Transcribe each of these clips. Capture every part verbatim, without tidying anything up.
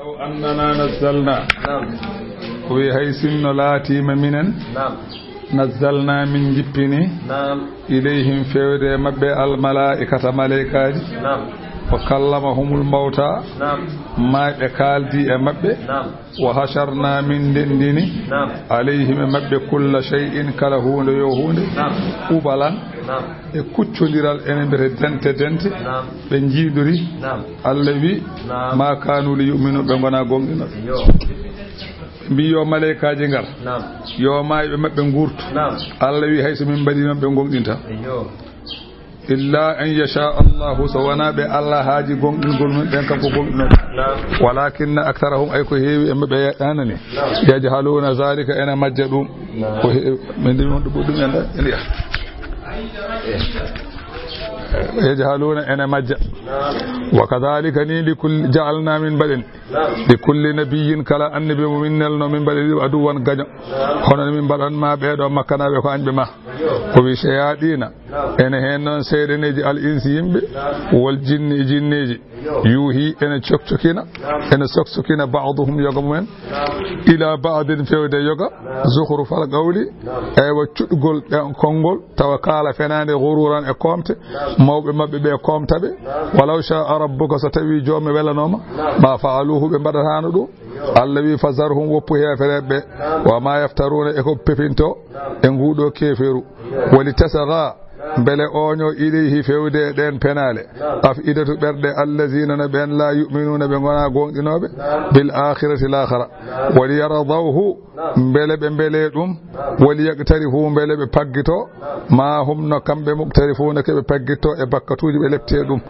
Law annana nazzalna. Naam. O wi hay sinno laatiima minen. Naam. Nazzalna min jippini. Naam. Ilayhim feewde e maɓɓe almalaa'ikata maleykaaji. Naam. Wa kallamahumul mawta. Naam. Maayɓe kaaldi e maɓɓe. Naam. Wa hasharna min ndenndini. Naam. Alayhim e maɓɓe kulla shay'in kala huunde yo huunde. Naam. Qubalan. Naam. E kuccondiral ene mbiyete dente dente. Naam. Ɓe njiidori. Naam. Allah wi. Naam. Ma kanu li yu'minu ɓe ngona gonɗino. Yo. Ɓe mbi yo maleykaaji ngar. Naam. Yo maayɓe maɓɓe ngurtu. Naam. Allah wi hay so min mbaɗi noon ɓe gonɗinta. Yo. Illa an yasha Allahu, so wonaa ɓe Allah haaji gonɗingol mum ɓen kam ko gonɗinooɓe. Naam. Walakinna aktharahum, ay ko heewi e maɓɓe anani. Naam. Yajhaluna zalika, ene majja ɗum. Naam. Ko heewi, min ɗum ɗum ɗum en ɗa, en yaha. Yajhaluna, ene majja. Naam. Wa kadhalika ni li kulli ja'alna min mbaɗen. Naam. Li kulli nabiyyin, kala annabi mo min nelno min mbaɗi ɗum aduwan gaño. Naam. Hono no min mbaɗan ma ɓeeɗo makkanaaɓe ko añɓe ma. Yo. O wi shayaɗina. Naam. Ene heen noon seyɗaneeji al insi yimɓe. Naam. Wal jinni e jinneeji. Yo. Yuuhi ene cokcokina. Naam. Ene soksokina ba'duhum yoga mumen. Naam. Ila ba'din fewde yoga. Naam. Zukhrufal qawli. Naam. Eywa cuɗgol ɓe konngol tawa kaala fenaande ghururan e koomte. Naam. Mawɓe maɓɓe ɓe koomta ɓe. Naam. Walaw sha'a rabbuka so tawi joom welanooma. Naam. Ma fa'aluhu ɓe mbaɗataano ɗum. Allah wi fazarhum woppu heefereɓe ɓe. Naam. Wa ma yaftaruna e ko ɓe pefinto. Naam. E nguɗo keeferu. Wali tasgha, mbele oño ilayhi fewde e ɗen penaale. Naam. Af'idatu ɓerɗe allazina no ɓen la yu'minuna ɓe ngona gonɗinoɓe. Naam. Bil akhirati lakhara. Naam. Wali yaradawhu, naam, mbele ɓe mbele ɗum. Naam. Wali yaqtarifu, mbele ɓe paggito. Naam. Ma hum no kamɓe muqtarifuna ke ɓe paggito e bakkatuji ɓe lepte ɗum.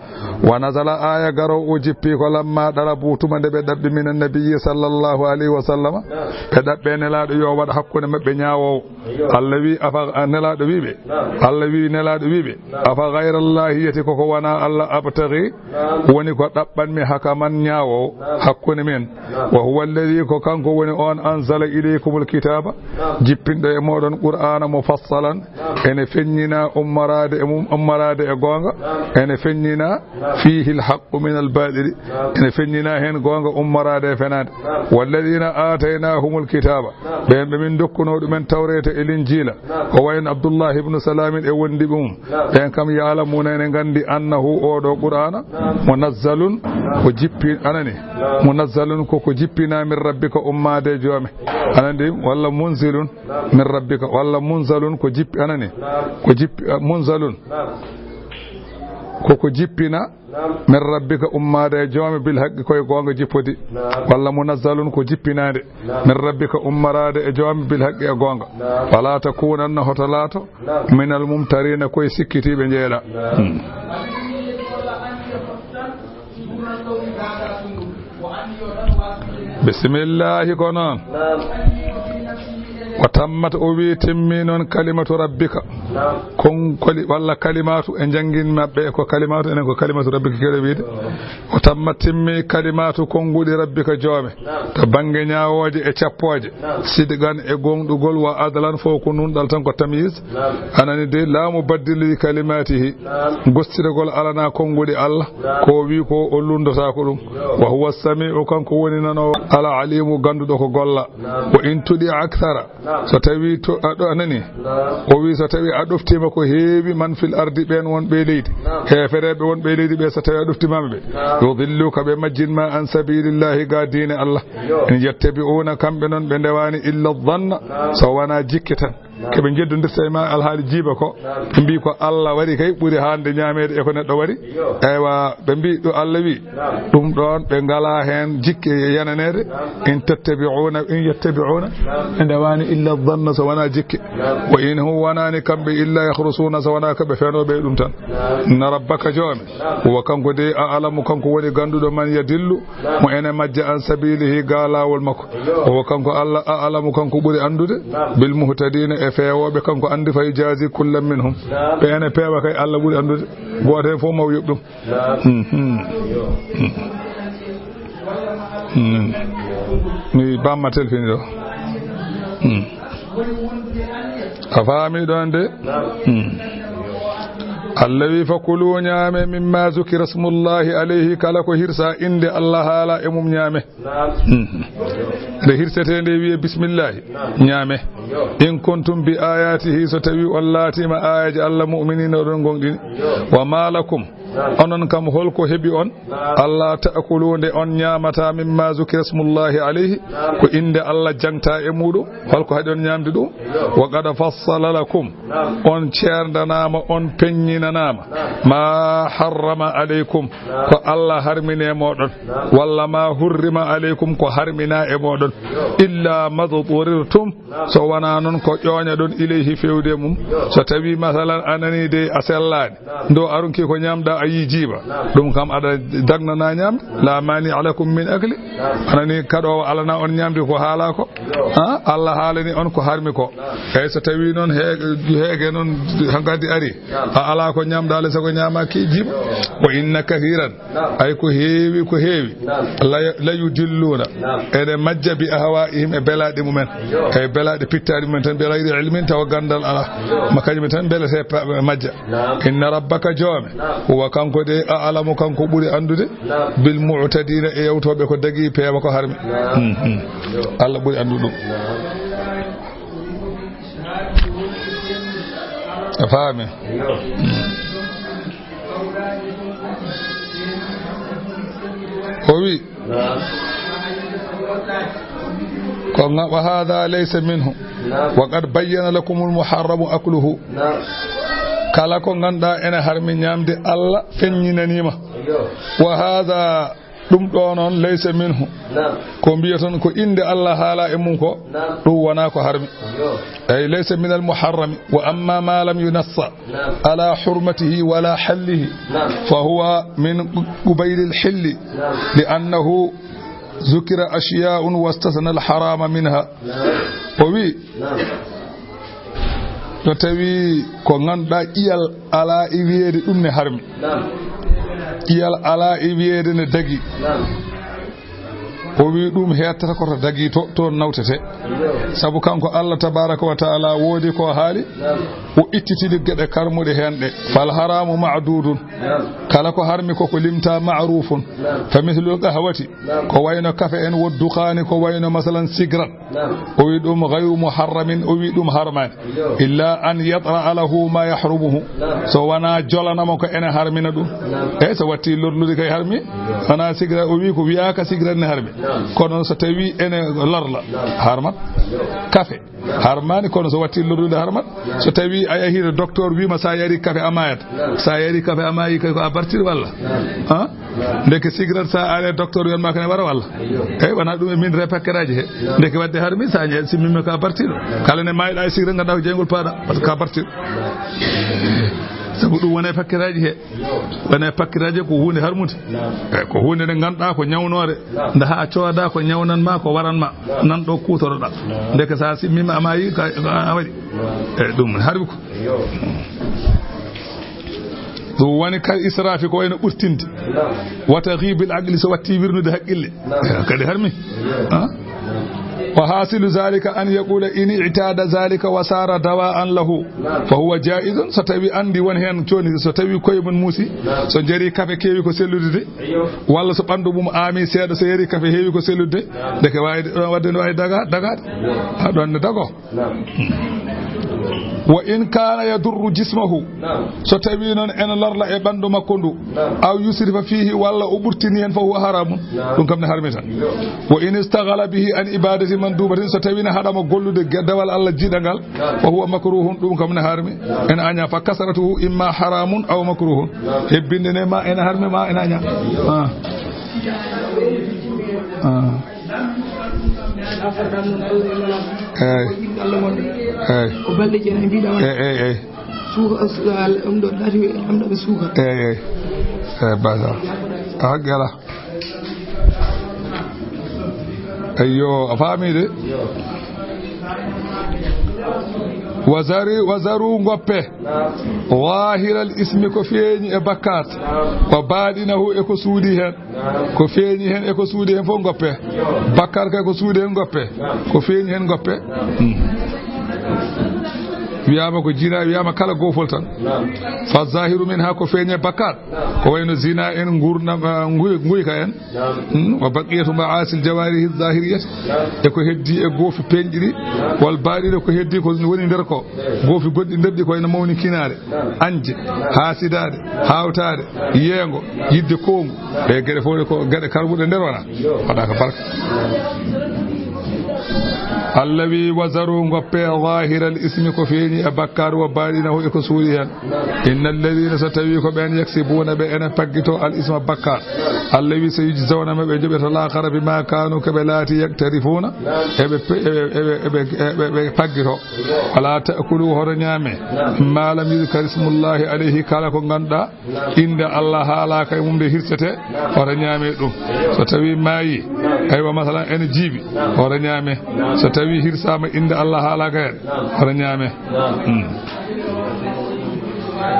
Wa nazala aya garo o jippi ko lamma ɗalabu tuma nde ɓe ɗaɓɓi min annabiyyi sallallahu alayhi wa sallama. Naam. Ɓe ɗaɓɓe nelaɗo yo waɗ hakkunde maɓɓe ñaawowo. Yo. Allah wi, afa, a, Nelaaɗo wi ɓe. Naam. Allah wi, Nelaaɗo wi ɓe, naam, afa ghayrallahi, yeti koko wona Allah, abtaghi, naam, woni ko ɗaɓɓanmi hakaman ñaawo, naam, hakkunde men. Naam. Wa huwa alladhi, ko kanko woni on, anzala ilaykumul kitaba, naam, jippinɗo e moɗon Qur'aana mufassalan, naam, ene feññina ummorade e mum, ummorade e goonga, naam, ene feññina, naam, fihi alhaqqu min albatili. Naam. Ene feññina heen goonga ummoraade e fenaande. Naam. Walladina aataynahumul kitaaba. Naam. Ɓeen ɓe min ndokkunoo ɗumen Tawreeta e Linjiila. Naam. Ko wayi no Abdullahi ibnu Salaamin e wondiɓe mum. Naam. Ɓeen kam ya'lamuna ene nganndi annahu oo ɗoo Qur'aana. Naam. Munazzalun, naam, ko jippi, anani. Naam. Munazzalun ko ko jippinaa min rabbika ummaade e joome. Naam. Anani walla munzilun. Naam. Min rabbika walla munzalun ko jippi, anani. Naam. Ko jippi, ah, munzalun. Naam. Ko ko jippina, naam, min rabbika ummaade e joome bil haqqi koye goonga jippodi. Naam. Walla munazzalun ko jippinaande, naam, min rabbika ummoraade e joome bil haqqi e goonga. Naam. Wala takunanna hoto laato, naam, minal mumtarina koye sikkitiiɓe njeeɗa. Naam. Hmm. Bisimillahi ko noon. Naam. O tammat o wi timmi noon kalimatu rabbika. Naam. Kon koli walla kalimatu e njangin maɓɓe ko kalimatu enen ko kalimatu rabbika keɗo wiide. O tammat timmi kalimatu konnguɗi rabbika joome. Naam. To bannge ñaawooje e cappooje. Naam. Sidqan e goongɗugol wa adlan fof ko nunɗal tan ko tamyiz. Naam. Anani de laamu baddili kalimatihi. Naam. Gostirgol alana konnguɗi Allah. Naam. Ko o wi ko o lunndotako ɗum. Yo. Wa huwa samiu, kanko woni nanoowo, al alimu, gannduɗo ko golla. Naam. Wa in tudi akthara. Naam. So tawi to, a ɗo, a nani? Naam. O wi so tawi a ɗoftima ko heewi man fil ardi ɓeen wonɓe e leydi. Naam. Heefereɓe wonɓe e leydi ɓe so tawi a ɗoftimama ɓe. Naam. Yudilluka ɓe majjinma an sabilillahi ga diine Allah. Yo. In yattabi'una kamɓe noon ɓe ndewani illa dhanna. Naam. So wona jikke tan. Naam. Keɓe njeddodirta e ma alhaali jiiba ko. Naam. Ɓe mbi ko Allah waɗi kay ɓuri hande ñaameede e ko neɗɗo waɗi. Yo. Eywa, ɓe mbi ɗo Allah wi. Naam. Ɗum ɗoon ɓe ngala heen jikke yananeede. Naam. In tattabi'una, in yattabi'una. Naam. Ɓe ndewani illa dhanna so wona jikke. Naam. Wa in hum wonani kamɓe illa yakhrusuna so wona ko ɓe fenooɓe e ɗum tan. Naam. Inna rabbaka joomi. Naam. Wa kanko de a'lamu kanko woni ganduɗo man yadillu. Naam. Mo ene majja an sabilihi ga laawol makko. Yo. O kanko Allah a'lamu kanko ɓuri anndude. Naam. Bil muhtadina e feewooɓe kanko anndi fa yujazi kullan minhum. Naam. Ɓe ene peewa kay Allah ɓuri anndude. Gooto heen fof maw yoɓ ɗum. Naam. Mhm. Yo. Mhm. Mi bamma telfini ɗo. Mhm. A faami ɗoon de? Naam. Mhm. Allah wi, "Fakulu, ñaame, mimma zukira smullahi alayhi, kala ko hirsa innde Allah haala e mum, ñaame." Mhm. Nde hirsetee nde wiye, "Bismillahi, ñaame. In kuntum bi ayatihi, so tawi on laatiima aayaji Allah, mu'minina, oɗon gonɗini. Wa ma lakum, onon kam, holko heɓi on? Alla ta'kulu, nde on ñaamata, mimma zukira smullahi alayhi, ko innde Allah jangta e muɗum. Holko haɗi on ñaamde ɗum? Wa qad fassala lakum, on ceerndanaama, on peññinanaama, ma harrama alaykum, ko Allah harmini e moɗon, walla ma hurrima alaykum, ko harmina e moɗon, illa madturirtum, so wona noon ko ƴooñaɗon, ilayhi, fewde mum. So tawi, masalan, a nani de a sellaani, ndo a ronki ko ñamɗa, a yi jiiba, ɗum kam aɗa dagnana ñamde. La mani lakum min akli. A nani kaɗowo alana on ñamde ko haala ko. Ha? Allah haalani on ko harmi ko. Eyyi, so tawi noon he-, heege noon hankadi ari, a ala ko ñamɗa, le sago ñamaki jiiba. Wa inna kathiran, ay ko heewi, ko heewi. La, la yudilluna, ene majja bi ahwaihim, e belaaɗe mumen. Ay belaaɗe pittaaɗe mumen tan, bi ghayri ilmin, tawa gandal ala. Ma kañum tan belete pa-, majja. Inna rabbaka, joome, huwa kanko de, a'lamu, kanko ɓuri anndude, bil mu'tadina, e yawtooɓe ko dagi peewa ko harmi. Mhm. Allah ɓuri anndude ɗum. A faami? O wi, ko nga-, wa hadha laysa minhu. Wa qad bayyana lakumul muharramu akluhu. Kala ko ngannduɗaa ene harmi ñaamde, Allah feññinaniima. Wa hadha, ɗum ɗo noon, laysa minhu. Ko mbiyaton ko innde Allah haala e mum ko, ɗum wonaa ko harmi. Ay laysa minal muharrami. Wa amma ma lam yunassa ala hurmatihi wala hallihi, fa huwa min qubaylil hilli, li annahu zukira ashya'un wastasna al harama minha. O wi, so tawi ko ngannduɗaa ƴiyal alaa e wiyeede ɗum ne harmi, ƴiyal alaa e wiyeede ne dagi, o wi ɗum hettata ko to dagi to, toon nawtete. Sabu kanko Allah tabaraka wa taala woodi ko haali, o ittitini geɗe karmuɗe heen ɗe. Fal haramu ma'dudun. Kala ko harmi ko ko limta ma'rufun. Fa mithlul qahwati, ko wayno kafe en, wa dukhani, ko wayno masalan cigarette. O wi ɗum ghayru muharramin, o wi ɗum harmaani. Illa an yatra lahu ma yahrumuhu. So wona jolanamo ko ene harmina ɗum. E so watti lorlude kay harmi. Wona cigarette, o wi ko wiyaaka cigarette ne harmi. Kono so tawi ene lorla, harmat. Kafe harmaani, kono so watti lorlude harmat. So tawi a yahi to docteur wima sa yari kafe a mayat. Sa yari kafe a mayi kay ko a bartir walla? Ha? Ndeke cigarette sa are docteur yon ma kane wara walla? Eyyi, wona ɗum e min re paquet aji he. Ndeke wadde harmi sa ñe-, simmima ka bartiɗo. Kala ne mayɗa e cigarette ngannduɗaa ko jeyngol paɗa, parce que ka bartiɗo. Sabu ɗum wona e paquet aji he. Wona e paquet aji ko huunde harmude. Eyyi, ko huunde nde ngannduɗaa ko ñawnoore. Nde ha cooda ko ñawnan ma, ko waran ma. Nan ɗo kuutoroɗa. Ndeke sa simmima a mayi ka, ka a waɗi. Eyyi, ɗum harmi ko. Ɗum woni kal israfi, ko wayno ɓurtinde. Wa taghibil aqli, so watti wirnude haqqille. Kadi harmi. Ha? Wa hasilu zalika an yaqula in i'tada zalika wa sara dawa'an lahu, fa huwa jaizun. So tawi andi won hen coni, so tawi koye mum muusi, so jari kafe keewi ko sellude de, walla so ɓandu mum aami seeɗa, so yari kafe heewi ko sellude de, ndeke wawi ɗon wadde no wawi daga, dagade. Ha, ɗon ne dago. Wa in kana yadurru jismahu. So tawi noon ene lorla e ɓandu makko ndu. Aw yusrifa fihi, walla o ɓurtini hen, fa huwa haramun. Ɗum kam ne harmi tan. Wa in istaghala bihi an ibadati mandubatin, so tawi ne haɗama gollude ge-, dewal Allah jiɗangal, fa huwa makruhun, ɗum kam ne harmi. Ene aña, fa kasratuhu imma haramun aw makruhun. Hebbinde ne ma ene harmi ma ene aña. Ah. Ah. Eyyi. Eyyi. Ko balɗe jeetati mbiɗa waɗa. Eyyi, eyyi, eyyi. Suuka, ɗum ɗo laati lamɗo ɓe suuka. Eyyi, eyyi. Eyyi, basa. A haqqe ala. Eyyo, a faami de. Wa zari, wa zaru, ngoppe. Zahiral ismi, ko feeñi e bakkat. Wa baɗinahu, e ko suuɗi hen. Ko feeñi hen e ko suuɗi hen fof ngoppe. Bakkar kay ko suuɗi hen ngoppe. Ko feeñi hen ngoppe. Hmm. Wiyaama ko zina, wiyaama kala goofol tan. Naam. Fa zahiru minha, ko feeñe bakkaat. Naam. Ko wayno zina en, ngurnam, ah, nguy-, nguyka en. Naam. Hmm, wa baqiyatu ma'asil jawarihi zahiriyat. Naam. E ko heddi e goofi peeñɗi ɗi. Naam. Wal baɗina, ko heddi ko woni nder ko. Naam. Goofi goɗɗi nder ɗi ko wayno mawnikinaare. Naam. Añde, naam, haasidaade, naam, haawtaade, naam, yeengo, naam, yiɗde koongu. Naam. Ɗe geɗe fof ɗe ko geɗe karbuɗe nder wona. Yo. Waɗa ko barka. Naam. Allah wi, "Wa zaru, ngoppe, zahiral ismi, ko feeñi e bakkaar, wa baɗinahu, e ko suuɗi heen. Naam. Innal ladina, so tawi ko ɓeen, yaksibuna, ɓe ene paggito, al isma, bakkaar. Naam. Allah wi, sayujzawna, ma ɓe joɓeto laakara, bima kanu, ko ɓe laati, yaktarifuna, naam, eɓe pe-, eɓe, eɓe, eɓe, eɓe, eɓe paggito. Yo. Wala ta'kulu, hoto ñaame, naam, ma lam yuzkar ismullahi alayhi, kala ko ngannduɗaa, naam, innde Allah haalaaka e mum nde hirsete, naam, hoto ñaame ɗum. Yo. So tawi maayi, naam, aywa, masalan, ene jiiɓi, naam, hoto ñaame. Naam. So tawi hirsaama, innde Allah haalaaka heen, naam, hoto ñaame. Naam. Hmm.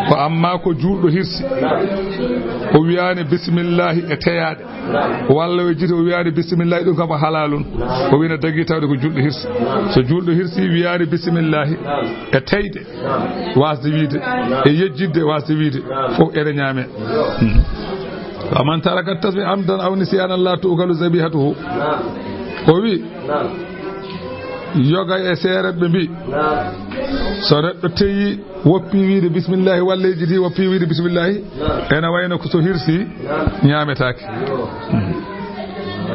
Ko amma ko juulɗo hirsi, naam, o wiyaani bismillahi e teyaaɗe. Naam. Walla o yejjiti o wiyaani bismillahi, ɗum kam halalun. Naam. O wiina dagi tawde ko juulɗo hirsi. Naam. So juulɗo hirsi wiyaani bismillahi, naam, e teyde, naam, waasde wiide, naam, e yejjitde waasde wiide, naam, fof ene ñaame. Yo. Hmm. Wa man taraka tasbih amdan aw nisyanan la tu'kalu zabihatuhu. Naam. O wi, naam, yoga e seereɓe mbi, naam, so neɗɗo teyi woppi wiide bismillahi, walla yejjiti woppi wiide bismillahi, naam, ene wayno ko so hirsi, naam, ñaametaake. Yo. Hmm.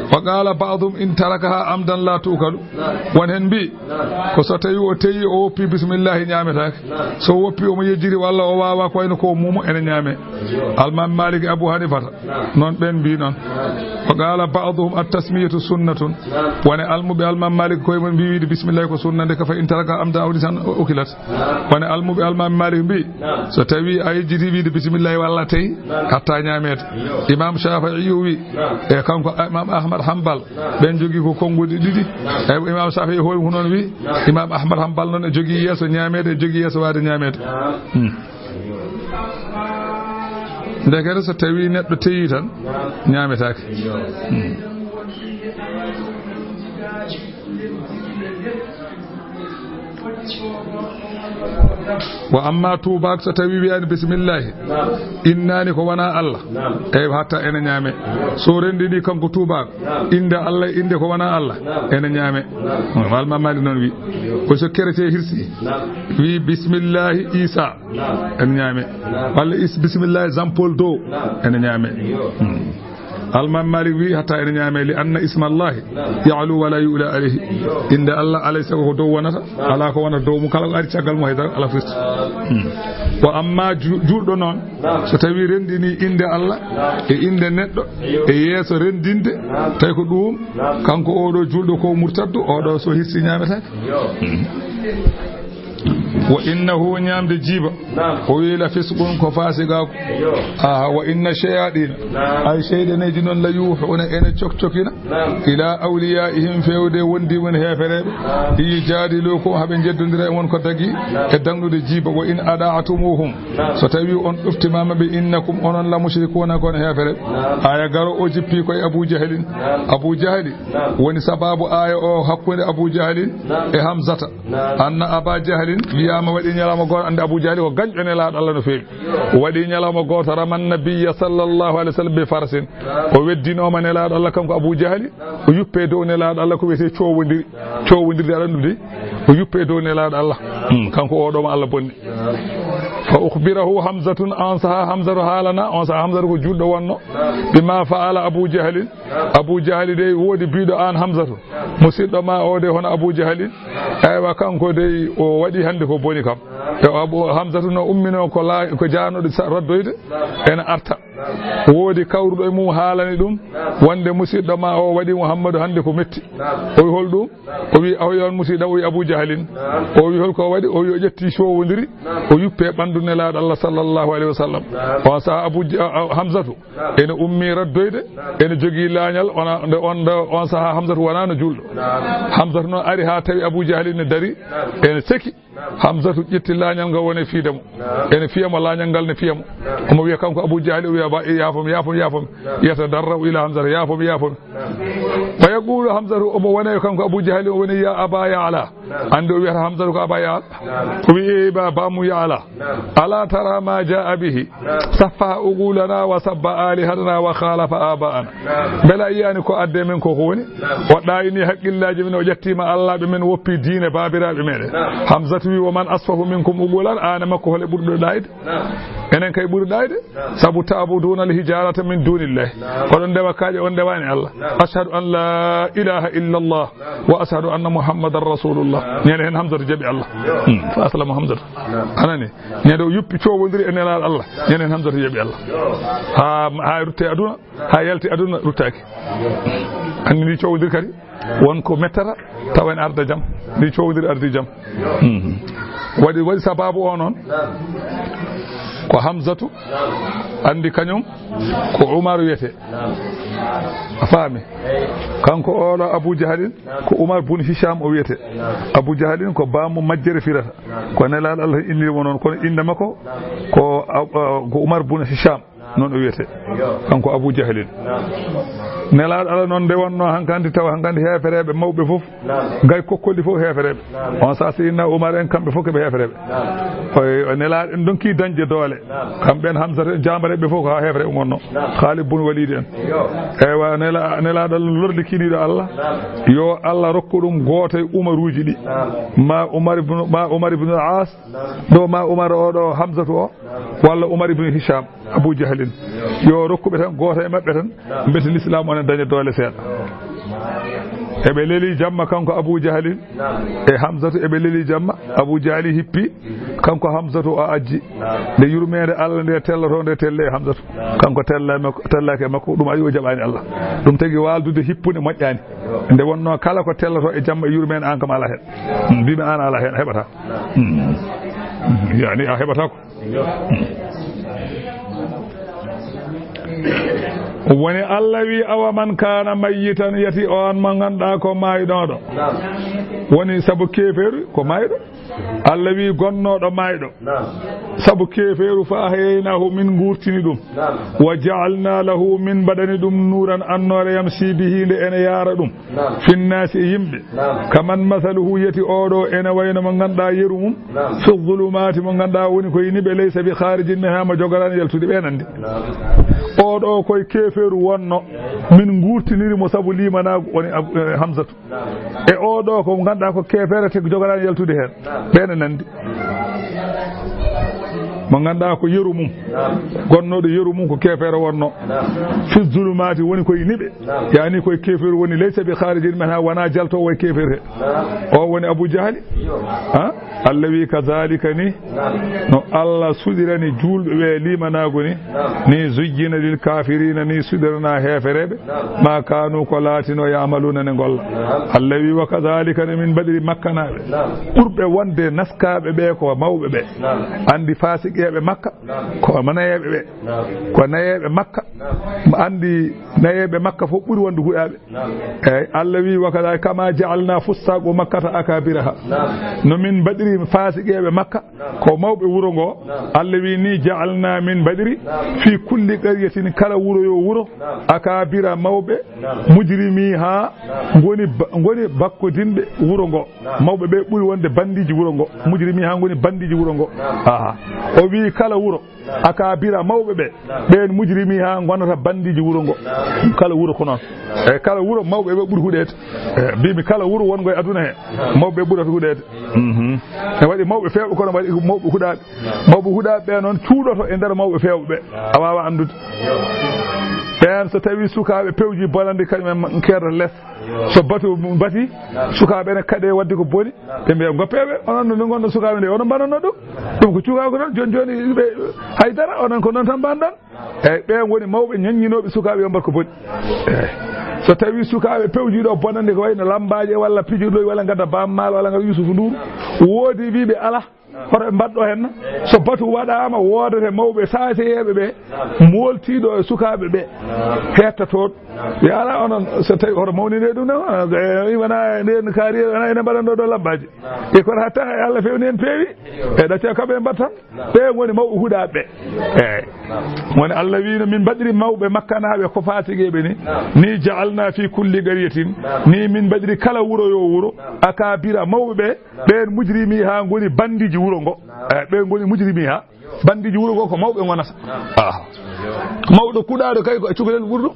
Wa qala ba'dhum in tarakaha amdan la tu'kalu. Naam. Won heen mbi, naam, ko so tawi o teyi o woppi bismillahi ñaametaake. Naam. So woppi omo yejjiti walla o waawa ko wayno ko muumo ene ñaame. Yo. Almam Malik e Abu Hanifata. Naam. Noon ɓeen mbi noon. Naam. Wa qala ba'dhum at-tasmiyatu sunnatun. Naam. Won e almuɓe Almam Malik koye mum mbi wiide bismillahi ko sunna, nde ka fa in taraka amdan aw nisyan ukilat. Naam. Won e almuɓe Almam Malik mbi, naam, so tawi a yejjiti wiide bismillahi walla tawi, naam, hatta ñaameede. Yo. Imam Shafi'i o wi, naam, e kanko Imam Ahmad Hanbal, naam, ɓeen jogii ko konnguɗi ɗiɗi. Naam. E Imam Shafi'i hoore ko noon wi, naam, Imam Ahmad Hanbal noon e jogii yeeso ñaameede, e jogii yeeso waade ñaameede. Naam. Hmm. Ndekete so tawi neɗɗo teyi tan, naam, ñaametaake. Yo. Hmm. Wa amma tuubaak, so tawi wiyaani bismillahi, naam, innaani ko wonaa Allah, naam, eyi hatta ene ñaame. So renndini kanko tuubaak, naam, innde Allah, innde ko wonaa Allah, naam, ene ñaame. Naam. Almam Malik noon wi. Ko so keretee hirsi, naam, wi bismillahi Isa, naam, ene ñaame. Naam. Walla is bismillahi Jean Paul deux, naam, ene ñaame. Yo. Hmm. Almam Malik wi hatta ene ñaame, li anna ismallahi, naam, ya'lu wala yu'la alayhi. Yo. Innde Allah alay sago ko dow wonata, naam, alaa ko wonata dow mum, kala ko ari caggal mum haydara alaa firti. Naam. Hmm. Ko amma ju-, juulɗo noon, naam, so tawi renndini innde Allah, naam, e innde neɗɗo, yo, e yeeso renndinde, naam, tawi ko ɗum, naam, kanko oɗo juulɗo ko murtaddu, oɗo so hirsi ñaametaake. Yo. Hmm. Wa innahu, ñaamde jiiba. Naam. O wi la fisqun, ko faasigaaku. Yo. Aha, wa inna shayaɗina. Naam. Ay, seyɗaneeji noon la yuuhuuna, ene cokcokina. Naam. Ila awliyaihim, feewde wondiiɓe mum heefereeɓe. Naam. Li yujaadilukum, haa ɓe njeddondira e mon ko dagi, naam, e dagnude jiiba. Wa in ada'tumuhum. Naam. So tawi on ɗoftimaama ɓe, innakum, onon la mushrikuuna, ko on heefereeɓe. Naam. Aya garo o jippi ko e Abu Jahlin. Naam. Abu Jahli, naam, woni sababu aya o hakkunde Abu Jahlin, naam, e Hamzata. Naam. Anna Aba Jahlin wiyaama waɗi ñalawma gooto, annde Abu Jahli ko gañɗo Nelaaɗo Allah no feewi. Waɗi ñalawma gooto, rama nabiyya sallallahu alayhi wa sallam bi farsin. Naam. O weddinooma Nelaaɗo Allah kanko Abu Jahli, naam, o yuppe dow Nelaaɗo Allah ko wiyetee coowondiri. Naam. Coowondirde aɗa anndi ɗum de. O yuppe dow Nelaaɗo Allah. Hmm, kanko oɗo mo Allah bonni. Naam. Fa ukhbirahu Hamzatun, on saha Hamzatu haalana, on saha Hamzatu ko juulɗo wonno. Naam. Bima fa'ala Abu Jahlin. Abu Jahli dey woodi biiɗo aan Hamzatu. Musiɗɗo ma o dey hono Abu Jahli. Eywa, kanko dey o waɗi hannde ko boni kam. E o Abu Hamzatu no umminoo ko laa-, ko jaanooɗo sa-, raddoyde ene arta. Woodi kawruɗo e mum haalani ɗum wonde musiɗɗo ma o waɗi Muhammadu hannde ko metti. O wi hol ɗum? O wi aw yon musiɗɗo, o wi Abu Jahlin. O wi hol ko waɗi? O wi o ƴetti coowondiri, o yuppe ɓanndu Nelaaɗo Allah sallallahu alayhi wa sallam. On saha Abu Ja-, a-, a-, Hamzatu ene ummi raddoyde, ene jogii laañal, ona, nde on, nde on saha Hamzatu wonaa no juulɗo. Hamzatu noon ari haa tawi Abu Jahli ne dari, ene seki, Hamzatu ƴetti laañal ngal, woni fiide mo. Ene fiya mo, laañal ngal ne fiya mo. Omo wiya kanko Abu Jahli, o wiya, "Ba, yaafo mi, yaafo mi, yaafo mi." Yatadarra'u ila Hamzata, "Yaafo mi, yaafo mi." Fa yaqulu Hamzatu, omo wone kanko Abu Jahli, o woni, "Ya Aba Ya'la." Anndi o wiyata Hamzatu ko Aba Ya'la. O wi, "Eey, ba, bammu Ya'la. Ala tara ma jaa bihi. Saffaha uqulana wa sabba alihatana wa khalafa aba'ana." Mbela a yiyaani ko adde men ko, ko woni? O ɗaayini haqqillaaji men, o ƴettiima allaaɓe men, woppi diine baabiraaɓe meɗen. Hamzatu wi, "Wa man asfahu minkum uqulan?" Aan e makko, hol e ɓurɗo ɗaayde? Enen kay ɓuri ɗaayde. Sabu ta'buduna al-hijarata min dunillahi. Oɗon ndewa kaaƴe, on ndewaani Allah. Ashhadu an la ilaha illa Allah wa ashhadu anna Muhammadan rasulullah. Ñande heen Hamzatu jaɓi Allah. Hmm. Fa aslama Hamzatu. Anani? Ñande o yuppi coowondiri e Nelaaɗo Allah. Ñande heen Hamzatu jaɓi Allah. Haa, haa rutte aduna, haa yalti aduna ruttaaki. Anndi ndi coowondiri kadi, won ko mettata, tawa en arda jam. Ndi coowondiri ardi jam. Hmm. Waɗi, waɗi sababu o noon, ko Hamzatu, anndi kañum ko Umar wiyete. A faami? Kanko oɗo Abu Jahalin, ko Umar bun Hisham o wiyete. Abu Jahalin ko bammu majjere firata. Ko Nelaaɗo Allah inni mo noon, kono innde makko ko, a, a, ko Umar bun Hisham, noon o wiyete. Kanko Abu Jahalin. Nelaaɗo Allah noon nde wonnoo hankandi, tawa hankandi heefereeɓe mawɓe fof, gay kokkolɗi fof heefereeɓe. On saaha Seydina Umar en, kamɓe fof ko ɓe heefereeɓe. O, o Nelaaɗo en donki dañde doole. Kamɓe en Hamzata en, jaambareeɓe fof ko haa heefereeɓe ngonnoo. Khalid bun Walid en. Eywa, Nela-, Nelaaɗo Allah lorli kiiniiɗo Allah, yo Allah rokku ɗum gooto e Umaruuji ɗi. Ma Umar ibn, ma Umar ibn al-As, ɗo ma Umar o ɗo Hamzatu o, walla Umar ibn Hisham, Abu Jahlin. Yo rokku ɓe tan gooto e maɓɓe tan, mbete Lislaam o ne daña doole seeɗa. Eɓe leli jamma kanko Abu Jahlin e Hamzatu, eɓe leli jamma. Abu Jahli hippi, kanko Hamzatu o ajji. Nde yurmeende Allah nde telloto, nde telle e Hamzatu. Kanko tella e makko, tellaaki e makko, ɗum ayi o jaɓaani Allah. Ɗum tagi waaldude hippude moƴƴaani. Nde wonnoo kala ko telloto e jamma e yurmeende, aan kam alaa heen. Hmm, mbiimi aan alaa heen, a heɓataa. Hmm. Hmm. Yani a heɓataa ko. Woni Allah wi, "Awa man kaana mayyitan," yati on mo ngannduɗaa ko maayɗo. Woni sabu keefeeru ko maayɗo. Allah wi, "Gonnooɗo maayɗo." Naam. Sabu keefeeru, "Fa ahyaynaahu," min nguurtini ɗum. Naam. "Wa ja'alnaa lahu," min mbaɗani ɗum, "nuuran," annoore, "yamshi bihi," nde ene yaara ɗum. Naam. "Finnaasi," e yimɓe. Naam. "Kaman masaluhu," yeti oɗo ene wayno mo ngannduɗaa yeru mum. Naam. "Fi zulumaati," mo ngannduɗaa woni koye niɓe, "laysa bi khaarijin minhaa," mo jogoraani yaltude, ɓe nandi. Naam. Oɗo koye keefeeru wonno, min nguurtiniri mo sabu liimanaagu, woni Ab-, eh, Hamzatu. E oɗo ko ngannduɗaa ko keefeero, te jogoraani yaltude heen. Ɓeen e nandi. Mo ngannduɗaa ko yeru mum, gonnooɗo yeru mum ko keefeero wonno. Fi zulumaati woni koye niɓe. Yani koye keefeeru woni, "laysa bi khaarijin minhaa," wonaa jaltoowo e keefeero he. O woni Abu Jahli. Ha? Allah wi, "Kazaalika ni, no Allah suɗirani juulɓe ɓe liimanaagu ni, ni zuyyina lil kaafiriina, ni suɗiranaa heefereeɓe, maa kaanu, ko laatinoo, ya'maluuna, ne ngolla." Allah wi, "Wa kazaalika, no min mbaɗiri Makkanaaɓe, ɓurɓe wonde naskaaɓe ɓe ko mawɓe ɓe." Anndi faasiqeeɓe Makka, ko nayeeɓe ɓe. Ko nayeeɓe Makka, anndi nayeeɓe Makka fof ɓuri wonde huɗaaɓe. Eey, Allah wi, "Wa kadhalika kama ja'alna fussaqu Makkata akabiraha." Naam. No min mbaɗiri faasiqeeɓe Makka, naam, ko mawɓe wuro ngo. Naam. Allah wi ni, "Ja'alna," min mbaɗiri, naam, "fi kulli qaryatin," kala wuro yo wuro, naam, "akabira," mawɓe, naam, "mujrimiha," naam, ngoni ba-, ngoni bakkodinɓe wuro ngo. Naam. Mawɓe ɓe ɓuri wonde bandiiji wuro ngo. Naam. "Mujrimiha," ngoni bandiiji wuro ngo. Naam. Aha. O wi kala wuro, akabira mawɓe ɓe, ɓeen mujrimiha ngonata bandiiji wuro ngo. Kala wuro ko noon. E kala wuro mawɓe ɓe ɓuri huɗeede. E, mbimi kala wuro wonngo e aduna he, mawɓe ɓe ɓurata huɗeede. Mhm. E waɗi mawɓe feewɓe, kono waɗi mawɓe huɗaaɓe. Mawɓe huɗaaɓe ɓe noon cuuɗoto e nder mawɓe feewɓe ɓe. A waawaa anndude. Ɓeen so tawii sukaaɓe pewji bonande, kañum en keedata les. So batu bati, sukaaɓe ne kaɗee waɗde ko boni, ɓe mbiya, "Ngoppeeɓe, onon no ngonno sukaaɓe nde, onon mbaɗanno ɗum? Ɗum ko cukaagu tan, jooni jooni ɓe hay dara, onon ko noon tan mbaɗɗon." Eey, ɓeen woni mawɓe ñaññinooɓe sukaaɓe yo mbaɗ ko boni. Eey. So tawii sukaaɓe pewjiiɗo bonande ko wayno lammbaaje walla pijirɗoy walla ngadda Baaba Maal walla ngadda Yuusufu Nduuru, woodi wiiɓe alaa. Hoto ɓe mbaɗɗo heen. So batu waɗaama, woodete mawɓe saaseyeeɓe ɓe, mooltiiɗo e sukaaɓe ɓe, hettotooɗo. Wi, alaa, onon, so tawi hoto mawnine ɗum ne, wona, e, wona ndeen kaari, wona ene mbaɗan ɗo, ɗo labbaaji. E kono hatta e Allah fewni en peewi. E ɗacca kamɓe mbaɗtan. Ɓe ngoni mawɓe huɗaaɓe ɓe. Eeyi. Woni Allah wiino, min mbaɗiri mawɓe makkanaaɓe ko faatigeeɓe ni. Ni ja'alna fi kulli qaryatin. Ni min mbaɗiri kala wuro yo wuro. Akabira mawɓe ɓe. Ɓeen mujrimi haa ngoni bandiji wuro ngo. Eeyi, ɓe ngoni mujrimi haa bandiji wuro ngo ko mawɓe ngonata. Ah. Mawɗo kuɗaaɗo kay ko e cukalel ɓurɗo.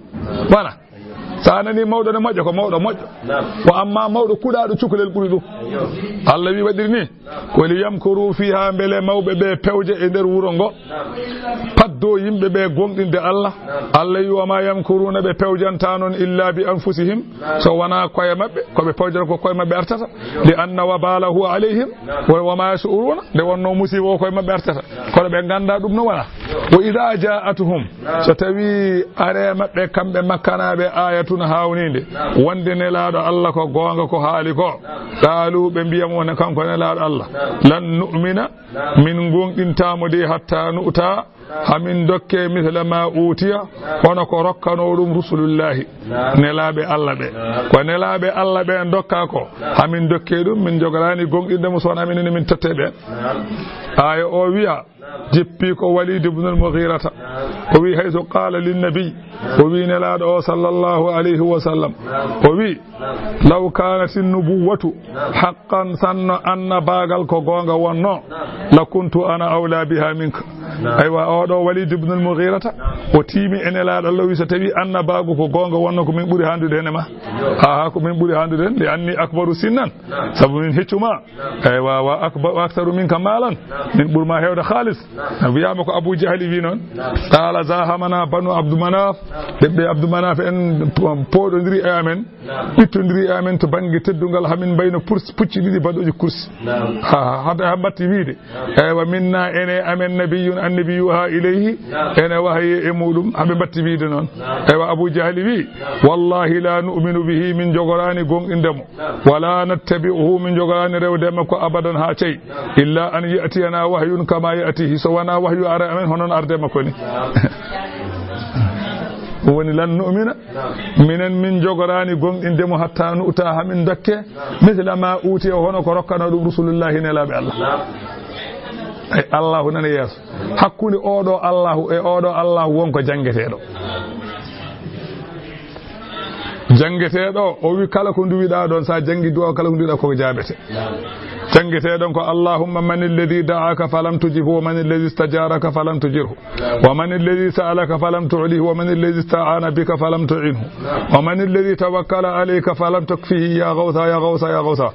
Wona. So a nanii mawɗo ne moƴƴo, ko mawɗo moƴƴo. Ko amma mawɗo kuɗaaɗo cukalel ɓuri ɗum. Allah wi waɗiri ni. Ko li yamkuru fiha, mbele mawɓe ɓe pewja e nder wuro ngo. Paddo yimɓe ɓe gonɗinde Allah. Allah wi wa ma yamkuruna, ɓe pewjanta noon illa bi anfusihim. So wona koye maɓɓe, ko ɓe pewjata ko koye maɓɓe artata. Li anna wabalahu alayhim. Wa, wa ma yash'uruna, nde wonno musiba o koye maɓɓe artata. Kono ɓe ngannda ɗum no wona. Wa idha ja'atuhum, so tawi are maɓɓe kamɓe makkanaaɓe ayatun hawniinde, wonde nelaaɗo Allah ko goonga ko haali ko. Qalu, ɓe mbiya mo ne kanko nelaaɗo Allah. Lan nu'mina, min gonɗintaamo de hatta nu'ta, hamin dokke mithla ma utiya, hono ko rokkano ɗum rusulullahi. Nelaaɓe Allah ɓe. Ko nelaaɓe Allah ɓe en dokka ko. Hamin dokke ɗum, min jogoraani gonɗinde mo so wona minen min totte ɓe. Aya o wiya, jippi ko Walid ibn al-Mughirata. O wi, haythu qala lin nabi, o wi nelaaɗo o sallallahu alayhi wa sallam. O wi, law kanat an-nubuwwatu haqqan, sanno annabaagal ko goonga wonno, la kuntu ana awla biha minka. Aywa, oɗo Walid ibn al-Mughirata, o tiimi e nelaaɗo Allah, o wi, so tawi annabaagu ko goonga wonno, ko min ɓuri handude hen e ma. Ha, ha, ko min ɓuri handude hen, li anni akbaru sinnan. Sabu min heccu ma. Eywa, wa akba-, wa aktharu minka malan. Min ɓuri ma heewde haalis. Wiyaama ko Abu Jahli wi noon. Qala zahamana banu Abdu Manaf. Ɓiɓɓe Abdu Manaf en po-, pooɗondiri e amen. Ɓittondiri e amen to bannge teddungal, hamin mbayno purs-, pucci ɗiɗi baɗooji kursi. Ha, ha, hade ha mbatti wiide. Eywa, minna ene amen nabiyyun annabi yuha ilayhi. Ene wahayi e muɗum, haɓe mbatti wiide noon. Eywa, Abu Jahli wi, wallahi la nu'minu bihi, min jogoraani gonɗinde mo. Wala nattabi'uhu, min jogoraani rewde makko abadan haa cey. Illa an ya'tiyana wahyun kama ya'tihi, so wona wahyu ara amen hono no arde makko ni. Ɗum woni lan nu'mina, minen min jogoraani gonɗinde mo hatta nu'ta, hamin dokke, mithla ma utiya, hono ko rokkano ɗum rusulullahi nelaaɓe Allah. Ay, Allahu nana yeeso. Hakkunde oɗo Allahu e oɗo Allahu won ko janngeteeɗo. Janngeteeɗo, o wi kala ko nduwiɗaa ɗoon, so a janngi du'a, kala ko nduwiɗaa ko jaabete. Janngeteeɗo ko, Allahumma man alladhi da'aka falam tujibhu, wa man alladhi istajaraka falam tujirhu, wa man alladhi sa'alaka falam tu'lihi, wa man alladhi ista'ana bika falam tu'inhu, wa man alladhi tawakkala alayka falam tukfihi, ya ghawtha, ya ghawtha, ya ghawtha.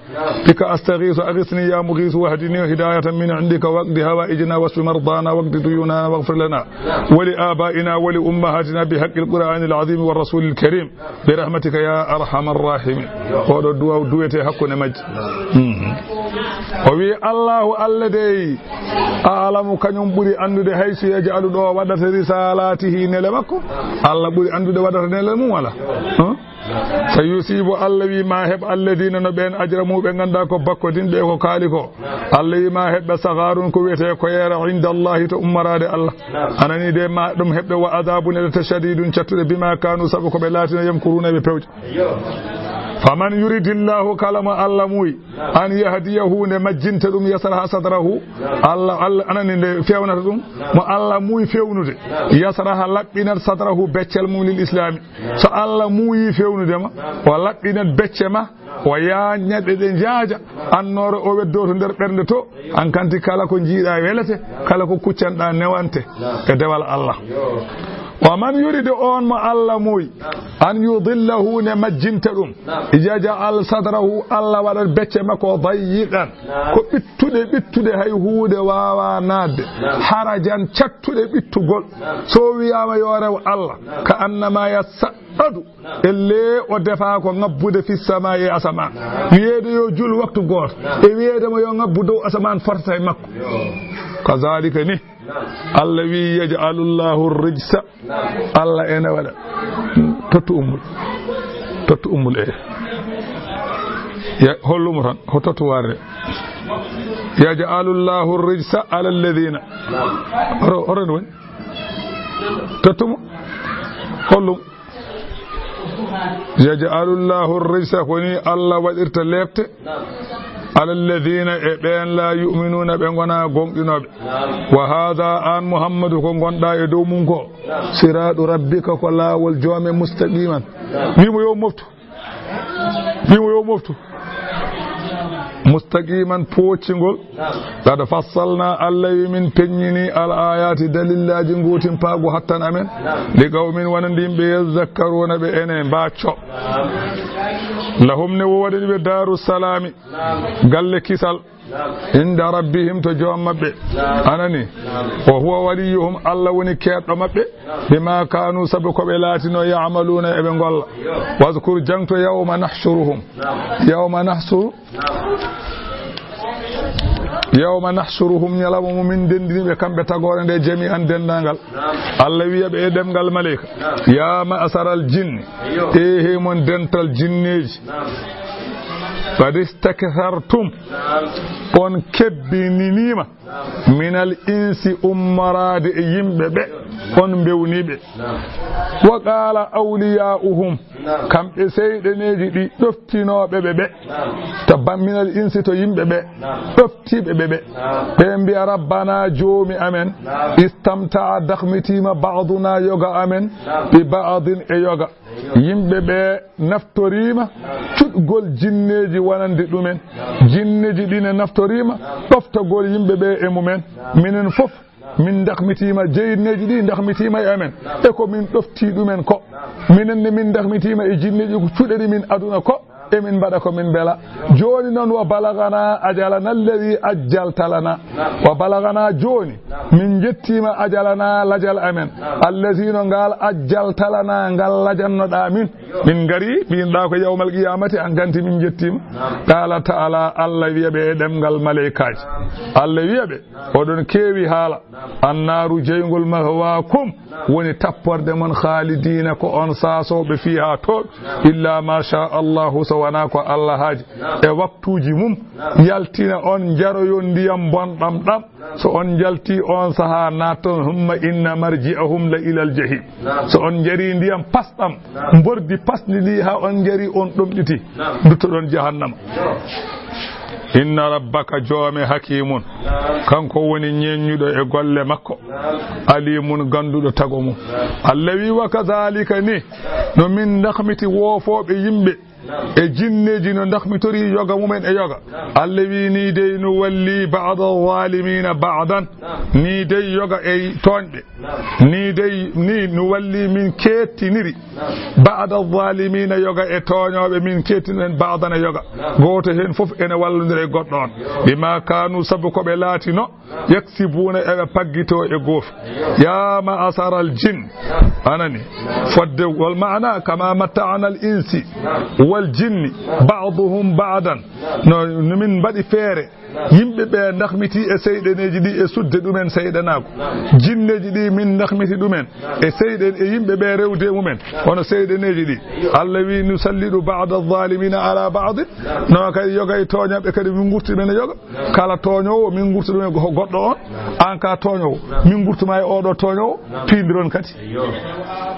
Bika astaghiithu, aghithni ya mughiithu, wahdini hidayatan min indika, waqdi hawaijana, washfi mardana, waqdi duyunana, waghfir lana wa li abaina wa li ummahatina bi haqqil Qur'anil azim wa rasulil karim, bi rahmatika ya arhamar rahimin. Oɗo du'a duwete hakkunde majji. Mhm. O wi, Allahu Allah dey, a'lamu, kañum ɓuri anndude, haysu yaj'alu, ɗo waɗata, risalatihi, nele makko. Allah ɓuri anndude waɗata nele mum wala? Huh? Sayusibu, Allah wi ma heɓ, alladina, no ɓen, ajramu, ɓe ngannda ko bakkodinɓe ko kaali ko. Allah wi ma heɓ ɓe sagharun, ko wiyete ko yeera, inda Allahi, to ummaraade Allah. Anani de ma ɗum heɓ ɓe, wa adabun, e ɗate, shadidun, cattuɗe, bima kanu, sabu ko ɓe laatino, yamkuruna, ɓe pewja. Faman yuridillahu, kala mo Allah muuyi, an yahdiyahu, nde majjinta ɗum, yasraha sadrahu, Allah, Allah anani nde fewnata ɗum, mo Allah muuyi fewnude, yasraha, laɓɓinat, sadrahu, beccel mum, lil islami. So Allah muuyi fewnude ma, o laɓɓinat becce ma, o yaañat ɗe, ɗe njaaja, annoore o weddo to nder ɓernde to, an kanti kala ko njiiɗa welete, kala ko kuccanɗa newante e dewal Allah. Wa man yuride, on mo Allah muuyi, an yudillahu, ne majjinta ɗum, yaj'al sadrahu, Allah waɗat becce makko, dayyiqan, ko ɓittuɗe, ɓittuɗe, hay huunde waawa naatde, harajan, cattuɗe ɓittugol. So wiyaama yo rew Allah, ka annama yas'adu, elle o defa ko ngabbude, fi samaa'i, e asamaan. Wiyeede yo jul waktu gooto, e wiyeede mo yo ngabbu dow asamaan, fotata e makko. Kazalika ni, Allah wi, yaj'alullahu rijsa, Allah ene waɗa. Tottu ummul. Tottu ummul, e. Ya, hollumo tan, ko tottu warde. Yaj'alu Allahu rijsa ala alladhina. Oro, oro no woni? Tottumo. Hollum. Yaj'alu Allahu rijsa, ko ni Allah waɗirta leepte. Ala alladhina, e ɓeen, la yu'minuna, ɓe ngona gomɗinooɓe. Wa hadha, an Muhammadu, ko ngonɗa e dow mum ko, siratu rabbika, ko laawol joome, mustaqiman. Wimo yo moftu. Wimo yo moftu. Mustaqiman, pooccingol. Qad fassalna, Allah wi min peññini, al ayati, dalillaaji, ngootin paagu hattan amen. Li qawmin, wonande yimɓe, yazakkaruna, ɓe ene mbacco. Lahum, ne woodani ɓe, daru salami, galle kisal. Inda rabbihim, to joom maɓɓe. Anani. Wa huwa waliyuhum, Allah woni keedɗo maɓɓe. Bima kanu, sabu ko ɓe laatino, ya'maluna, eɓe ngolla. Wazkur, jangto, yawma nahshuruhum. Yawma nahsuru. Yawma nahshuruhum, ñalawma mo min denndini ɓe kamɓe tagoore nde, jami'an, denndaangal. Allah wiya ɓe e ɗemngal maleyka, ya ma'asharal jinni, e he mon dental jinneeji, qad istakthartum, on kebbininiima, minal insi, ummoraade e yimɓe ɓe, on mbewni ɓe. Wa qala awliya'uhum, kamɓe seyɗeneeji ɗi ɗoftinooɓe ɓe ɓe, to ba-, minal insi, to yimɓe ɓe, ɗoftiiɓe ɓe ɓe, ɓe mbiya, rabbana, joomi amen, istamta'a, dakhmitiima, ba'duna, yoga amen, bi ba'din, e yoga. Yimɓe ɓe naftoriima cuɗgol jinneeji wonande ɗumen. Jinneeji ɗi ne naftoriima ɗoftagol yimɓe ɓe e mumen. Minen fof min dakhmitiima, jinneeji ɗi dakhmitiima e amen. E ko min ɗofti ɗumen ko. Minen ne min dakhmitiima e jinneeji ko cuɗani min aduna ko. E min mbaɗa ko min mbela. Jooni noon, wa balagana ajalana alladhi ajjalta lana. Wa balagana, jooni min njettiima, ajalana, lajal amen. Allazi, no ngal, ajjalta lana, ngal lajannoɗaa min. Min ngari, mbinɗaa ko yawmal qiyamati, an kanti min njettiima. Qala ta'ala, Allah wiya ɓe e ɗemngal maleykaaji. Allah wiya ɓe, oɗon keewi haala. Annaaru, jeyngol, mahwaakum, woni tapporde mon, khaalidiina, ko on saasooɓe, fiihaa, toon, illaa maa shaa Allaahu, so wonaa ko Allah haaji, e waktuuji mum, yaltina on, njaroyon ndiyam bonɗam ɗam, so on njaltii oon sahaa, naatton, humma inna marji'ahum la ilal jahiim, so on njarii ndiyam pasɗam, mbordi pasndi ndi, haa on njarii, on ɗomɗiti, nduttoɗon jahannama. Inna rabbaka, joome, hakiimun, kanko woni ñeeññuɗo e golle makko, aliimun, gannduɗo tago mum. Allah wi, wa kadhalika, ni no min dakhmiti woofooɓe yimɓe e jinneeji, no dakhmitori yoga mumen e yoga. Allah wi, ni dey, nuwalli ba'da zaalimiina ba'dan, ni dey yoga e tooñɓe. Ni dey, ni no walli min keettiniri. Ba'da zaalimiina, yoga e tooñooɓe, min keettini en ba'dan e yoga. Gooto heen fof ene wallondira e goɗɗo on. Bimaa kaanu, sabu ko ɓe laatino, yaksibuuna, eɓe paggito e goofi. Yaa ma'asharal jinn, anani, fodde wal ma'ana, kamaa matta'nal insi wal jinni ba'dahum ba'dan. No, no min mbaɗi feere yimɓe ɓe dakhmiti e seyɗaneeji ɗi e sudde ɗumen seyɗanaagu. Jinneeji ɗi min dakhmiti ɗumen e seyɗe-, e yimɓe ɓe rewde mumen, hono seyɗaneeji ɗi. Allah wi, nusallidu ba'da zaalimiina alaa ba'din. No kadi yoga e tooñaaɓe kadi min ngurti ɗumen e yoga. Kala tooñoowo min ngurti ɗum e go-, goɗɗo on. An ka tooñoowo, min ngurtuma e oɗo tooñoowo, piindiron kadi.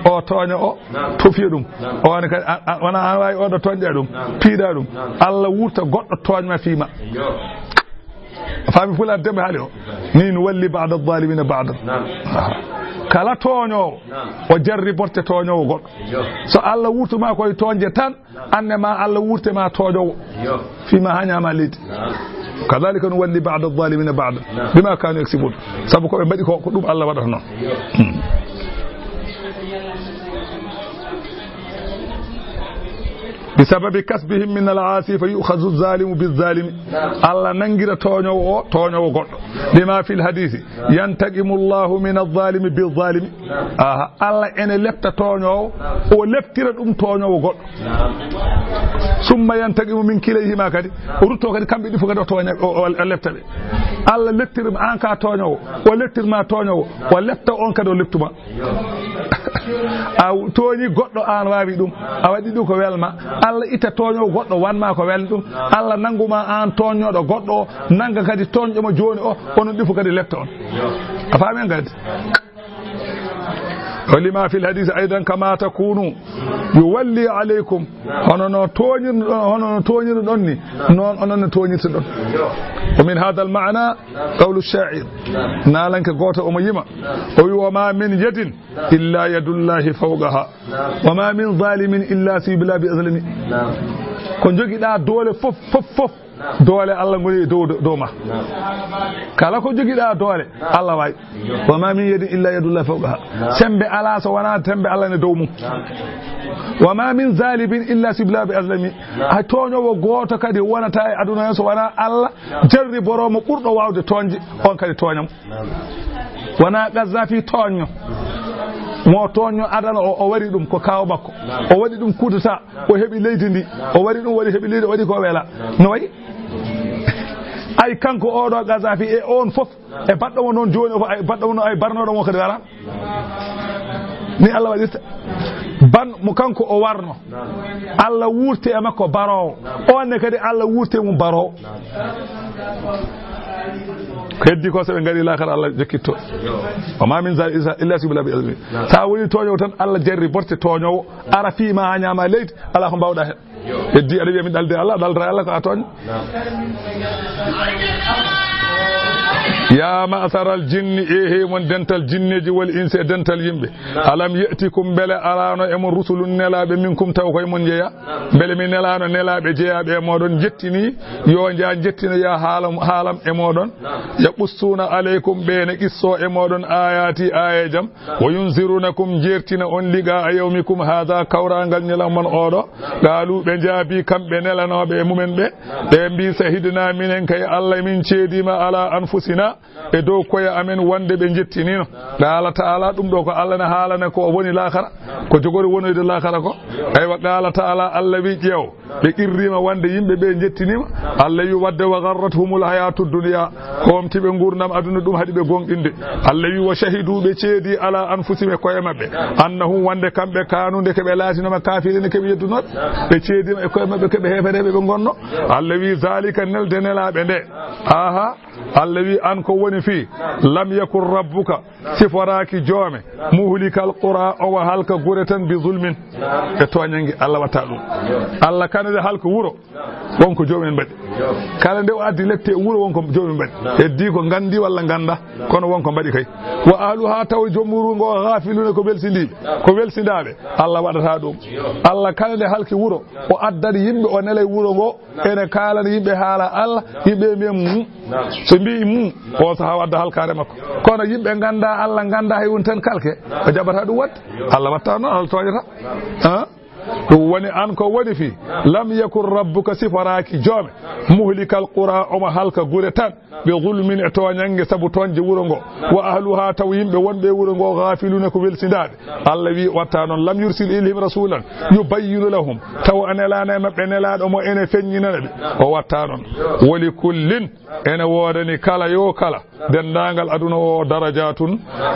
O tooña o, to fiya ɗum. O wani kadi, a, a, wona an wawi oɗo tooñɗa ɗum, piiɗa ɗum. Allah wurta goɗɗo tooñma fiima. A faami Pulaar dembe haali o? Ni nuwalli ba'da zaalimiina ba'dan. Kala tooñoowo, o jarriborte tooñoowo goɗɗo. So Allah wurtuma koye tooñde tan, anne ma Allah wurte ma tooñoowo. Fiima haa ñaama leydi. Kadhalika nuwalli ba'da zaalimiina ba'dan. Bimaa kaanu yaksibuun. Sabu ko ɓe mbaɗi ko, ko ɗum Allah waɗata noon. Hmm. Bi sababi kasbihim min al-aasi fa yu'khazu zaalimu bi zaalimi. Allah nangira tooñoowo o, tooñoowo goɗɗo. Lima fil hadiisi, yantaqimu Allahu min az-zaalimi bi zaalimi. Aha, Allah ene lepta tooñoowo, o leptira ɗum tooñoowo goɗɗo. Summa yantaqimu min kilayhima kadi. O rutto kadi kamɓe ɗi fof kadi o tooña, o, o, o lepta ɓe. Allah leptirma an ka tooñoowo, o leptirma tooñoowo, o lepta on kadi o leptuma. A tooñi goɗɗo, aan waawi ɗum, a waɗi ɗum ko welma. Allah itta tooñoowo goɗɗo, wanma ko welni ɗum. Allah nannguma aan tooñnooɗo goɗɗo o, nannga kadi tooñɗo mo jooni o, onon ɗifu kadi letto on. A faami en kadi? ولما في الحديث أيضا كما تكونوا يولي عليكم. Hono no tooñirɗon, hono no tooñirɗon ni, noon onon no tooñirtoɗon. ومن هذا المعنى قول الشاعر. Naalanke gooto omo yima. O wi: "وما من يد إلا يد الله فوقها. وما من ظالم إلا سيبلى بأظلم." Ko jogiɗaa doole fof, fof, fof, doole Allah ngoni e dow, dow ma. Kala ko jogiɗaa doole, Allah waay. "وما من يد إلا يد الله فوقها." Sembe alaa so wonaa sembe Allah ne dow mum. "وما من ظالم إلا سيبلى بأظلم." Hay tooñoowo gooto kadi wonata e aduna o so wonaa Allah jarriboroo mo ɓurɗo waawde tooñde, on kadi tooña mo. Wonaa Gaddafi tooñno. Mo tooñno adana o, o waɗi ɗum ko kaaw makko. O waɗi ɗum coup d'État. O heɓi leydi ndi. O waɗi ɗum, waɗi, heɓi leydi, o waɗi ko wela. No wayi? Ay kanko oɗo Gaddafi e on fof, e baɗɗo mo noon jooni o fof, ay baɗɗo mo noon, ay barnoɗo mo kadi wala. Ni Allah waɗirta. Ban mo kanko o warno. Allah wurti e makko baroowo. On ne kadi Allah wurti e mum baroowo. Ko heddi ko so ɓe ngari laakara Allah jokkitto. وما من ذلك إلا سيبلى بأظلم. Sa woni tooñoowo tan, Allah jarriborte tooñoowo. Ara fii ma haa ñaama leydi, alaa ko mbaawɗaa heen. Heddi aɗa wiya mi ɗalde Allah, ɗaldata Allah ko a tooñ. يا معشر الجن, e hey mon dental jinneeji, والإنس, e dental yimɓe. ألم يأتكم, mbele araano e mon, رسل, nelaaɓe, منكم, taw koye mon njeya? Mbele mi nelaano nelaaɓe jeyaaɓe e mooɗon, njettini, yo nja njettino ya haalam, haalam e mooɗon? يقصون عليكم, ɓe ne qissoo e mooɗon, آياتي, aayeejam, وينذرونكم, njeertina on, لقاء يومكم هذا, kawraangal ñalawma mon oɗo. قالوا, ɓe njaabi kamɓe nelanooɓe e mumen ɓe, ɓe mbi, شهدنا, minen kay Allah min ceediima, على أنفسنا, e dow koye amen wonde ɓe njettiniino. Qaala ta'aala, ɗum ɗo ko Allah ne haalana ko woni laakara, ko jogori wonoyde laakara ko. Aywa, qaala ta'aala, Allah wi, ƴeew, ɓe qirriima wonde yimɓe ɓe njettiniima. Allah wi, wadde, وغرتهم الحياة الدنيا, koomti ɓe nguurndam aduna, ɗum haɗi ɓe gooŋɗinde. Allah wi, وشهدوا, ɓe ceedi, على أنفسهم, e koye maɓɓe, أنهم, wonde kamɓe, كانوا, nde ke ɓe laatinooma, كافرين, ke ɓe yeddunoɓe. Ɓe ceediima e koye maɓɓe ke ɓe heefereɓe ɓe ngonno. Allah wi, ذلك, nelde nelaaɓe nde. Aha. Allah wi, an ko woni fii, لم يكن ربك, siforaaki joome, مهلك القرى, omo halka gure tan, بظلم, e tooñannge. Allah watta ɗum. Allah kala nde halka wuro, won ko joomum en mbaɗi. Kala nde o addi lepte e wuro, won ko joomum en mbaɗi. Heddi ko nganndi walla ngannda, kono won ko mbaɗi kay. وأهلها, taw joom wuro ngo, غافلون, ko welsindiiɓe, ko welsindaaɓe. Allah waɗata ɗum. Allah kala nde halki wuro, o addat yimɓe, o nelay wuro ngo, ene kaalana yimɓe haala Allah, yimɓe mbiya, "Mum." So mbiyi, "Mum," o sahaa o adda halkaare makko. Kono yimɓe ngannda Allah, ngannda hay won tan kalke, o jaɓata ɗum waɗde. Allah watta noon, Allah tooñata. Han? Ɗum woni an ko woni fii, لم يكن ربك, siforaaki joome, مهلك القرى, omo halka gure tan, بظلم, e tooñannge, sabu tooñde wuro ngo. وأهلها, taw yimɓe wonɓe e wuro ngo, غافلون, ko welsindaaɓe. Allah wi, watta noon. لم يرسل إليهم رسولا يبين لهم, taw o nelaano e maɓɓe nelaaɗo mo ene feññinana ɓe. O watta noon. ولكل, ene woodani kala yo kala, denndaangal aduna o, درجات,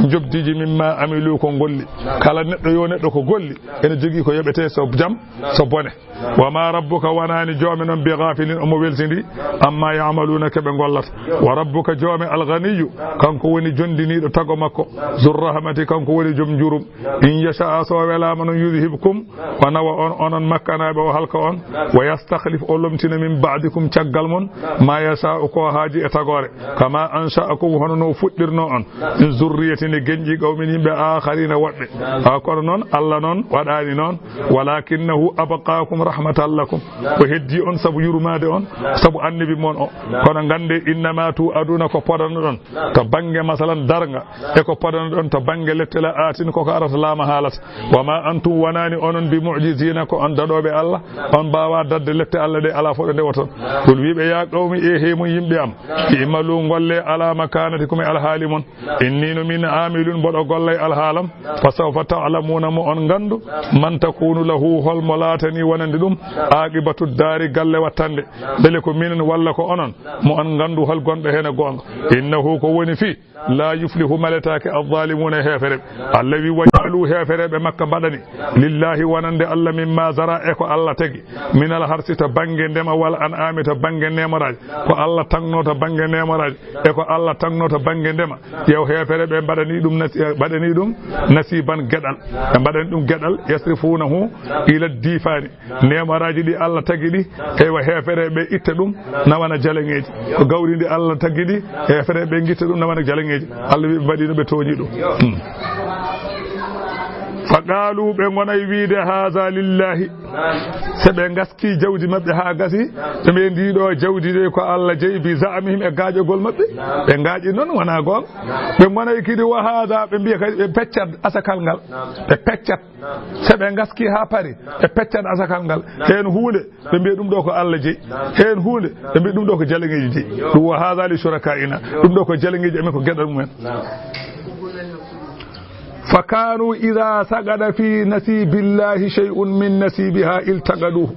njoɓdiiji, مما عملوا, ko ngolli. Kala neɗɗo yo neɗɗo ko golli, ene jogii ko yoɓetee, so jam, so bone. وما ربك, wonaani joome noon, بغافل, omo welsindii, عما يعملون, ko ɓe ngollata. وربك, joome, الغني, kanko woni jonndiniiɗo tago makko, ذو الرحمة, kanko woni joom njurum. إن يشأ, so o welaama noon, يذهبكم, o nawa on, onon Makkanaaɓe, o halka on. ويستخلف, o lomtina, من بعدكم, caggal mon, ما يشاء, ko haaji e tagoore. كما أنشأكم, hono no o fuɗɗirnoo on, من ذرية, e geñƴi, قوم, yimɓe, آخرين, woɗɓe. Haa kono noon, Allah noon waɗaani noon. ولكنه أبقاكم رحمة لكم. O heddi on sabu yurmaade on, sabu annabi mon o. Kono nganndee, إنما توعدون, ko podanoɗon to bannge, masalan, darnga, e ko podanoɗon to bannge lette la aatin, ko ko arata la ma haalata. وما أنتم, wonaani onon, بمعجزين, ko on daɗooɓe Allah, on mbaawaa daɗde lette Allah ɗe, alaa fof ɗo ndewoton. قل, wi ɓe, يا قوم, e hey mon yimɓe am, اعملوا, ngolle, على مكانتكم, e alhaali mon. إني, no miin, عامل, mboɗo golla e alhaalam. فسوف تعلمون, mo on nganndu, من تكون له, hol mo laatanii wonande ɗum, عاقبة الدار, galle wattande. Mbele ko minen walla ko onon, mo on nganndu hol gonɗo heen e goonga. Innahu, ko woni fii, laa yuflihu, maletaake, azzalimuuna, heefereɓe. Allah wi, wa ja'alu, heefereɓe Makka mbaɗani, lillahi, wonande Allah, mimma zara, e ko Allah tagi, minal harsi, to bannge ndema, wal an'ami, to bannge neemoraaji, ko Allah tagno to bannge neemoraaji, e ko Allah tagno to bannge ndema. Yew, heefereɓe mbaɗani ɗum nasi-, mbaɗani ɗum nasiban, geɗal. Ɓe mbaɗani ɗum geɗal, yasrifunahu ila difaani. Neemaraaji ɗi Allah tagi ɗi, eywa, heefereɓe itta ɗum, nawana jaleŋeeji. Ko gawri ndi Allah tagi ɗi, heefereɓe ngitta ɗum, nawana jaleŋeeji. Allah wi ɓe mbaɗi no ɓe tooñi ɗum. Hmm. Fa qaalu, ɓe ngonay wiide, haza lillahi. So ɓe ngaski jawdi maɓɓe haa gasi, ɓe mbiya, ndi ɗo jawdi de ko Allah jeyi, bi za'mihim, e gaaƴogol maɓɓe. Ɓe ngaaƴi noon, wonaa goonga. Ɓe ngonay kadi, wa haza, ɓe mbiya kadi, ɓe peccat asakal ngal. Ɓe peccat. So ɓe ngaski haa pari, ɓe peccat asakal ngal. Heen huunde, ɓe mbiya, ɗum ɗo ko Allah jeyi. Heen huunde, ɓe mbiya, ɗum ɗo ko jaleŋeeji jeyi. Ɗum, wa haza li shuraka'ina. Ɗum ɗo ko jaleŋeeji amen, ko geɗal mumen. Fa kaanu iza saqata fi nasibillahi shay'un min nasibiha iltaqaduhu.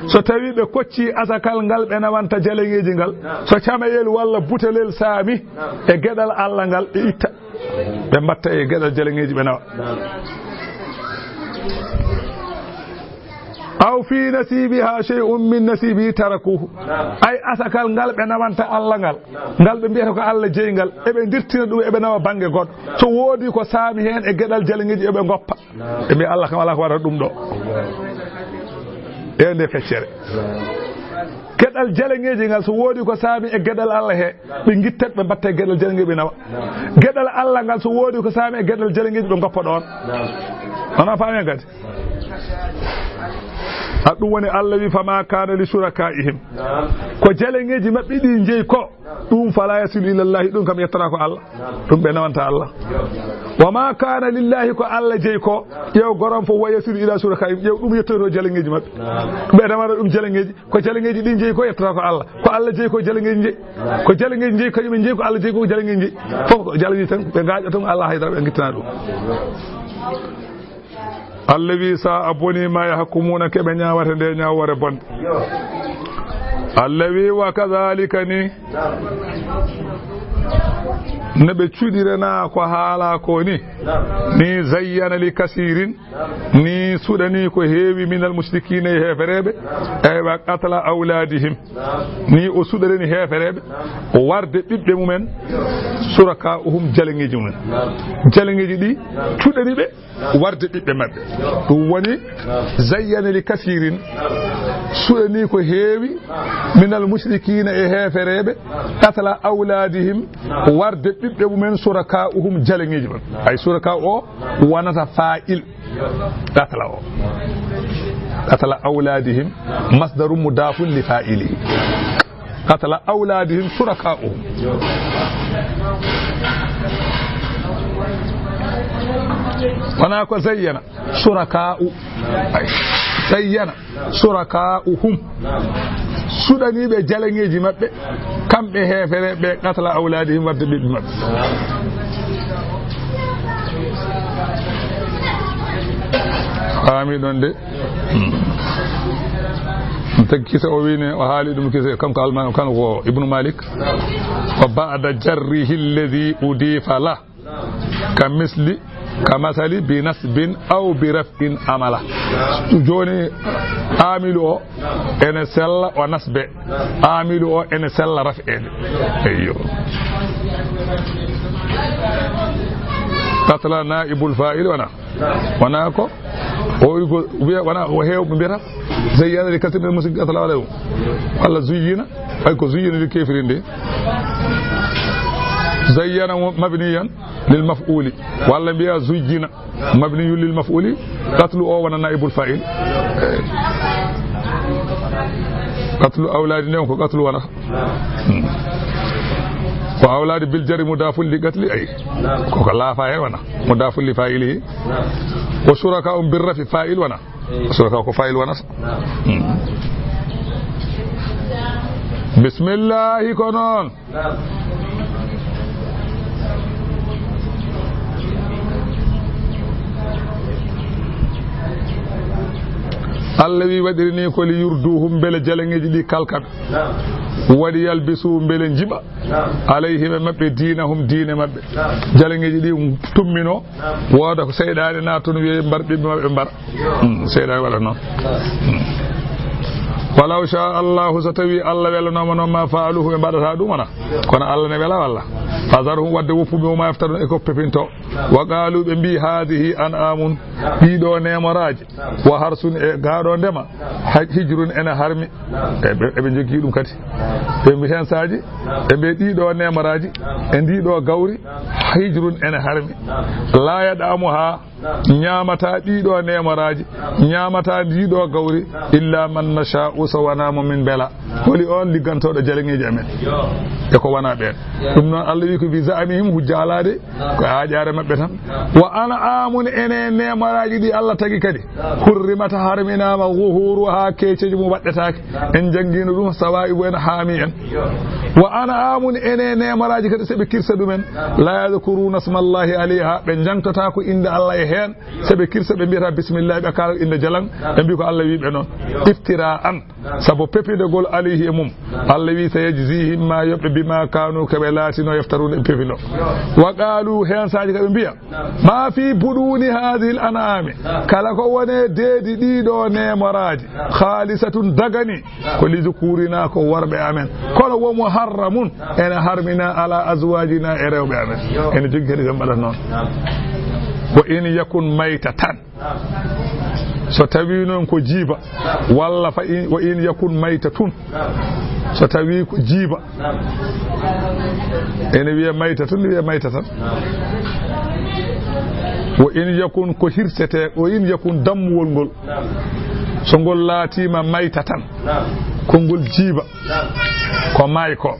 So tawi ɓe kocci asakal ngal ɓe nawanta jaleŋeeji ngal, so camayel walla butelel saami e geɗal Allah ngal, ɓe itta, ɓe mbatta e geɗal jaleŋeeji, ɓe nawa. Aw fi nasibiha shay'un min nasibihi tarakuhu. Ay, asakal ngal ɓe nawanta Allah ngal, ngal ɓe mbiyata ko Allah jeyi ngal, eɓe ndirtina ɗum, eɓe nawa bannge goɗɗo. So woodi ko saami heen e geɗal jaleŋeeji, eɓe ngoppa. Ɓe mbiya, Allah kam alaa ko waɗata ɗum ɗo. E nde feccere. Geɗal jaleŋeeji ngal, so woodi ko saami e geɗal Allah he, ɓe ngittat, ɓe mbatta e geɗal jaleŋeeji, ɓe nawa. Geɗal Allah ngal, so woodi ko saami e geɗal jaleŋeeji, ɓe ngoppa ɗoon. Wona faami en kadi? A ɗum woni Allah wi, fama kana li shuraka'ihim. Ko jaleŋeeji maɓɓe ɗi jeyi ko, ɗum fala yasilu ila Allahi, ɗum kam yettata ko Allah. Ɗum ɓe nawanta Allah. Wa ma kana lillahi, ko Allah jeyi ko, ƴeew goram fof, wa yasilu ila shuraka'ihim, ƴeew ɗum yettoyto jaleŋeeji maɓɓe. Ɓe nawata ɗum jaleŋeeji, ko jaleŋeeji ɗi jeyi ko, yettata ko Allah. Ko Allah jeyi ko jaleŋeeji jeyi. Ko jaleŋeeji jeyi, kañum en jeyi, ko Allah jeyi ko jaleŋeeji jeyi. Fof ko jaleŋeeji tan, ɓe ngaaƴa tan, Allah haydara ɓe ngittana ɗum. Allah wi, sa a boni ma yahkumuna, keɓe ñaawata nde ñaawoore bonde. Allah wi, wa kadhalika ni, no ɓe cuɗirana ko haala ko ni, ni zayyana li kasirin, ni suɗani ko heewi minal mushrikina e heefereɓe, eywa, qatla awladihim, ni o suɗani heefereɓe warde ɓiɓɓe mumen, shuraka'uhum, jaleŋeeji mumen. Jaleŋeeji ɗi cuɗani ɓe warde ɓiɓɓe maɓɓe. Ɗum woni, zayyana li kasirin, suɗani ko heewi, minal mushrikina e heefereɓe, qatla awladihim, warde ɓiɓɓe mumen, shuraka'uhum, jaleŋeeji maɓɓe. Ay, shuraka o wonata fa'il, qatla o. Qatla awladihim, masdarun mudafun li fa'ilihi. Qatla awladihim shuraka'uhum. Wona ko zayyana, shuraka'u. Ay. Zayyana, shuraka'uhum. Suɗaniiɓe jaleŋeeji maɓɓe, kamɓe heefereɓe, qatla awladihim, warde ɓiɓɓe maɓɓe. Faami ɗon de. Hmm. Tagi kisa o wini, o haali ɗum kisa, kanko Alma-, kanko Ibnu Malik. Wa ba'da jarrihi alladhi udifa la. Ka misli, ka masali bi nasbin aw bi raf'in amala. Jooni, aamilu o ene sella o nasbe. Aamilu o ene sella raf'eede. Eyyo. Qatla naibul fa'il wona. Wona ko o wi ko wiya, wona o heewɓe mbiyata, zayyana li kasirin minal mushrikina qatla awladihim. Walla zuyyina, ay ko zuyyina li kefirin de. Zayyana mabniyan lil maf'uli. Walla mbiya zuyyina mabniyun lil maf'uli. Qatlu o wona naibul fa'il. Eh. Qatlu awladi ne ko qatlu wona. Hmm. Wa awladi bil jarri mudafun li qatli ay. Ko ko laafa he wona. Mudafun li fa'ilihi. Wa shuraka'un bir raf'i fa'il wona. Shuraka'u ko fa'il wona. Hmm. Bismillahi ko noon. Allah wi waɗiri ni ko li yurduhum, mbele jaleŋeeji ɗi kalka ɓe. Wa li yalbisu, mbele njiɓa alayhim, e maɓɓe, dinahum, diine maɓɓe. Jaleŋeeji ɗi tummino, wooda ko seyɗaane naata toon, wiya mbar ɓiɓɓe maɓɓe mbara. Hmm, seyɗaane waɗa noon. Hmm. Walaw sha Allahu, so tawi Allah welanooma noon, ma faaluhu, ɓe mbaɗata ɗum wona. Kono Allah ne wela walla. Fazarhum, wadde woppu ɓe, wa ma yaftarun, e ko pepinto. Wa qaalu, ɓe mbi, haadihi an'aamun, ɗiɗo neemoraaji, wa harsun, e gaaɗo ndema, ha-, hijrun, ene harmi. E ɓe, eɓe njogii ɗum kadi. Ɓe mbi, heen saaji, e ɓe ɗiɗo neemoraaji, e ndiɗo gawri, hijrun, ene harmi. La yad'amuha, ñaamata ɗiɗo neemoraaji, ñaamata ndiɗo gawri, illa man nasha'u, so wona mo min mbela. Holi on liggantooɗo jaleŋeeji amen? E ko wona ɓeen. Ɗum noon, Allah wi ko bi za'mihim, hujja alaa de, ko aaƴaare maɓɓe tan. Wa an'aamun, ene neemoraaji ɗi Allah tagi kadi. Hurrimat, harminaama, zuhuruha, keeceeji mum waɗɗetaake. En janngino ɗum, sawaa'ibu en haami en. Wa an'aamun, ene neemoraaji kadi, so ɓe kirsa ɗumen. La yadhkuruna ismallahi alayha, ɓe njangtata ko innde Allah e heen. So ɓe kirsa, ɓe mbiyata bismillah, ɓe kaala innde jalaŋ, ɓe mbi ko Allah wi ɓe noon. Iftira'an, sabu pepidegol alayhi e mum. Allah wi, sayajzihim, ma yoɓɓe, bima kanu, ko ɓe laatino, yaftaruna, ɓe pepino. Wa qaalu, heen saaji ka ɓe mbiya, ma fi buduni hadhihi al-an'ami, kala ko woni deedi ɗiɗo neemoraaji, khalisatun, dagani, ko li dhukurina, ko worɓe amen. Kono wa muharramun, ene harmina, ala azwajina, e rewɓe amen. Ene jogii kadi ɓe mbaɗata noon. Wa in yakun maytatan. So tawi noon ko jiiba, walla fa in, wa in yakun maytatun. So tawi ko jiiba, ene wiya maytatun, ne wiya maytatan. Wa in yakun, ko hirsete, wa in yakun, dammuwol ngol, so ngol laatiima maytatan, ko ngol jiiba, ko maay ko,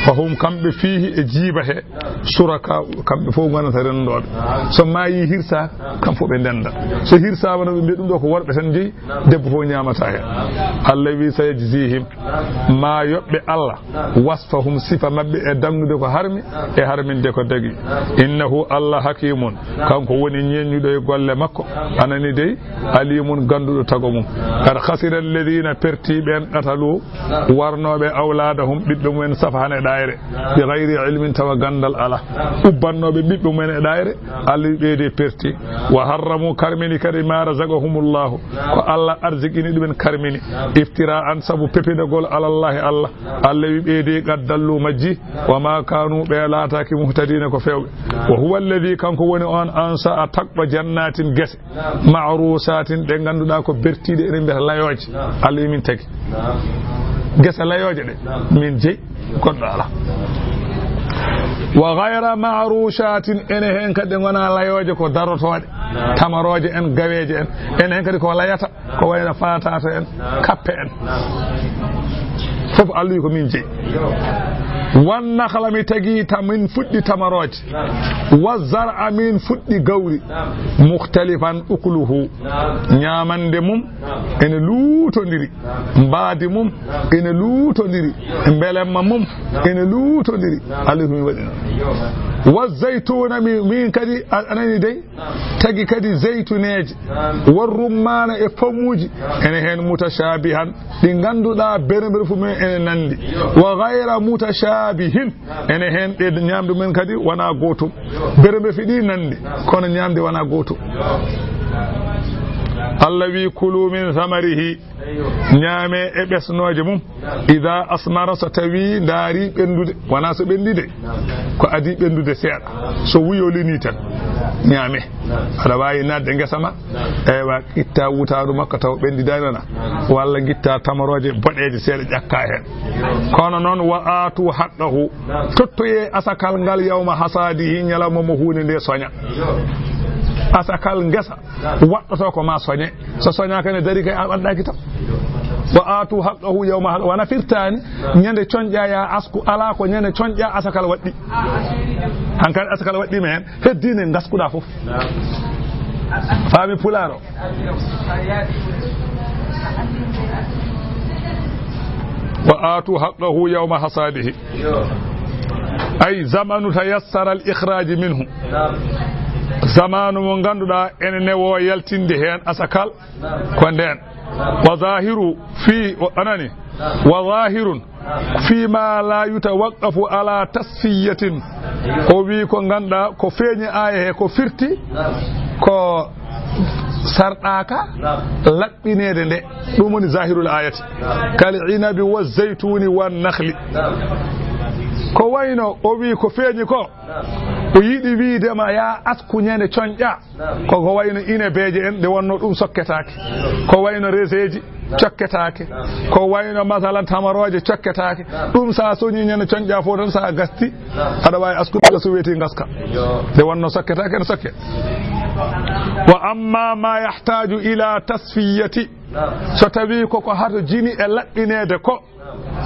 fa hum, kamɓe, fiihi, e jiiba he, suraka, kamɓe fof ngonata renndooɓe. So maayi hirsa, kam fof ɓe ndennda. So hirsaama noon, ɓe mbiya ɗum ɗo ko worɓe tan njeyi, debbo fof ñaamata heen. Allah wi, sayajzihim, ma yoɓɓe Allah wasfahum, sifa maɓɓe e danngude ko harmi, e harminde ko dagi. Innahu, Allah, hakimun, kanko woni ñeeñuɗo e golle makko. Anani dey, alimun, gannduɗo tago mum. Qad khasira alladhina, perti ɓeen, qatalu, warnooɓe, awladahum, ɓiɓɓe mumen, safhan, e ɗaayre, bi ghayri ilmin, tawa ganndal alaa. Ubbannooɓe ɓiɓɓe mumen e ɗaayre, Allah wi ɓeede perti. Wa harramu, karmini kadi, ma razaqahumullahu, ko Allah arziqini ɗumen, karmini. Iftira'an, sabu pepidagol, alallahi, Allah. Allah wi ɓeede, qad dallu, majji, wa ma kanu, ɓe laataaki, muhtadina, ko feewɓe. Wa huwa alladhi, kanko woni on, ansha'a, tagɗo, jannatin, gese, ma'rushatin, ɗe ngannduɗaa ko bertiiɗe, ene mbiyata layooje. Allah wi min tagi. Gese layooje ɗe, min jeyi, goɗɗo alaa. Wa ghayra ma'rushatin, ene heen kadi ɗe ngonaa layooje, ko darotooɗe, tamarooje en, gaweeje en. Ene heen kadi ko layata, ko wayno faatato en, kappe en. Fof Allah wi ko min jeyi. Wan nakhla, mi tagi ta, min fuɗɗi tamarooje. Wa zar'a, min fuɗɗi gawri. Mukhtalifan ukluhu, ñaamande mum ene luutondiri, mbaadi mum ene luutondiri, mbelemma mum ene luutondiri. Allah ko min waɗi noon. Wa zaytuna, mi, min kadi, a, a nani dey, tagi kadi zeytuneeje, wa rummaana, e pamuuji, ene heen, mutashabihan, ɗi ngannduɗaa bermberefu mum ene nanndi, wa ghayra mutashabihin, ene heen, ɗe ñaamdu men kadi wonaa gootum. Bermberefi ɗi nanndi, kono ñaamde wonaa gootum. Allah wi, kulu min thamarihi, ñaame e ɓesnooje mum, idha asmara, so tawi ndaari ɓenndude, wonaa so ɓenndi de, ko adii ɓenndude seeɗa, so wuyolinii tan, ñaame. Aɗa waawi naatde ngesa ma, eywa, itta wutaaru makko taw ɓenndidaani wona, walla ngitta tamarooje boɗeeje seeɗa ƴakka heen. Kono noon, wa aatu haqqahu, tottoyee asakal ngal, yawma hasadihi, ñalawma mo huunde nde soña. Asakal ngesa waɗɗoto ko ma soñe. So soñaaka ne daari kay, a waɗɗaaki tan. Wa aatu haqqahu yawma hasad-, wona firtaani ñande coñƴa ya asku, alaa, ko ñande coñƴa asakal waɗɗi. Hankadi asakal waɗɗiima heen, heddiinde ngaskuɗaa fof. Faami pulaar o. Wa aatu haqqahu yawma hasadihi. Ay zamanu tayassara al ikhraj minhu. Zamanu mo ngannduɗaa ene newo yaltinde heen asakal, ko ndeen. Wa zahiru fi, o anani, wa zahirun fi ma la yutawaqqafu ala tasfiyatin. O wi ko ganduɗa ko feeñi aya he ko firti ko sarɗaka laɓɓinede nde. Ɗum woni zahirul ayati. Kal inabi wa zaytuni wa nakhli. Ko wayno o wi ko feeñi ko, o yiɗi wiidema ya asku ñande coñƴa. Ko ko wayno inebeeje en, nde wonno ɗum sokketaake. Ko wayno reseeji cokketaake. Ko wayno, masalan, tamarooje cokketaake. Ɗum, so a soñi ñande coñƴa fof tan, so a gasti, aɗa waawi askude, so weeti ngaska. Nde wonno sokketaake, ene sokke. Wa amma ma yahtaju ila tasfiyati, so tawi koko hato jini e laɓɓineede ko,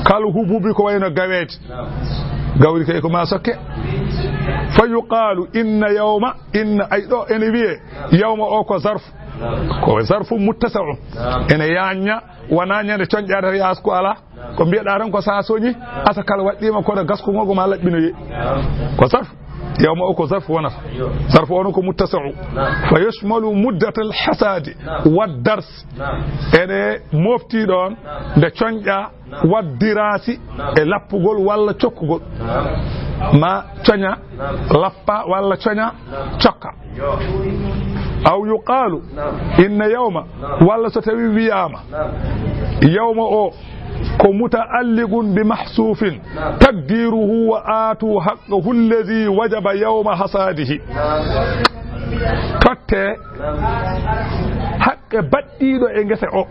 kal hububi, ko wayno gaweeji. Gawri kay ko ma sokke. Fa yuqalu inna yawma, inna, ay ɗo ene wiye yawma o ko zarfu. Ko zarfu muttasa'u. Ene yañña, wona ñande coñƴa tan, yaas ko ala. Ko mbiyeɗa tan ko sa soñi, asakal waɗɗima kono gaskugol ko ma laɓɓinoye. Ko zarfu. Yawma o ko zarfu wonata. Zarfu o noon ko muttasa'u. Fa yashmalu muddatal hasadi wad dars. Ene mofti ɗon nde coñƴa, waddirasi, e lappugol walla cokkugol. Ma coña, lappa walla coña, cokka. Aw yuqalu inna yawma, walla so tawi wiyama yawma o ko muta'alliqun bi mahsufin, taqdiruhu wa atu haqqahu alladhi wajaba yawma hasadihi. Totte haqqe baɗɗiɗo e ngesa o.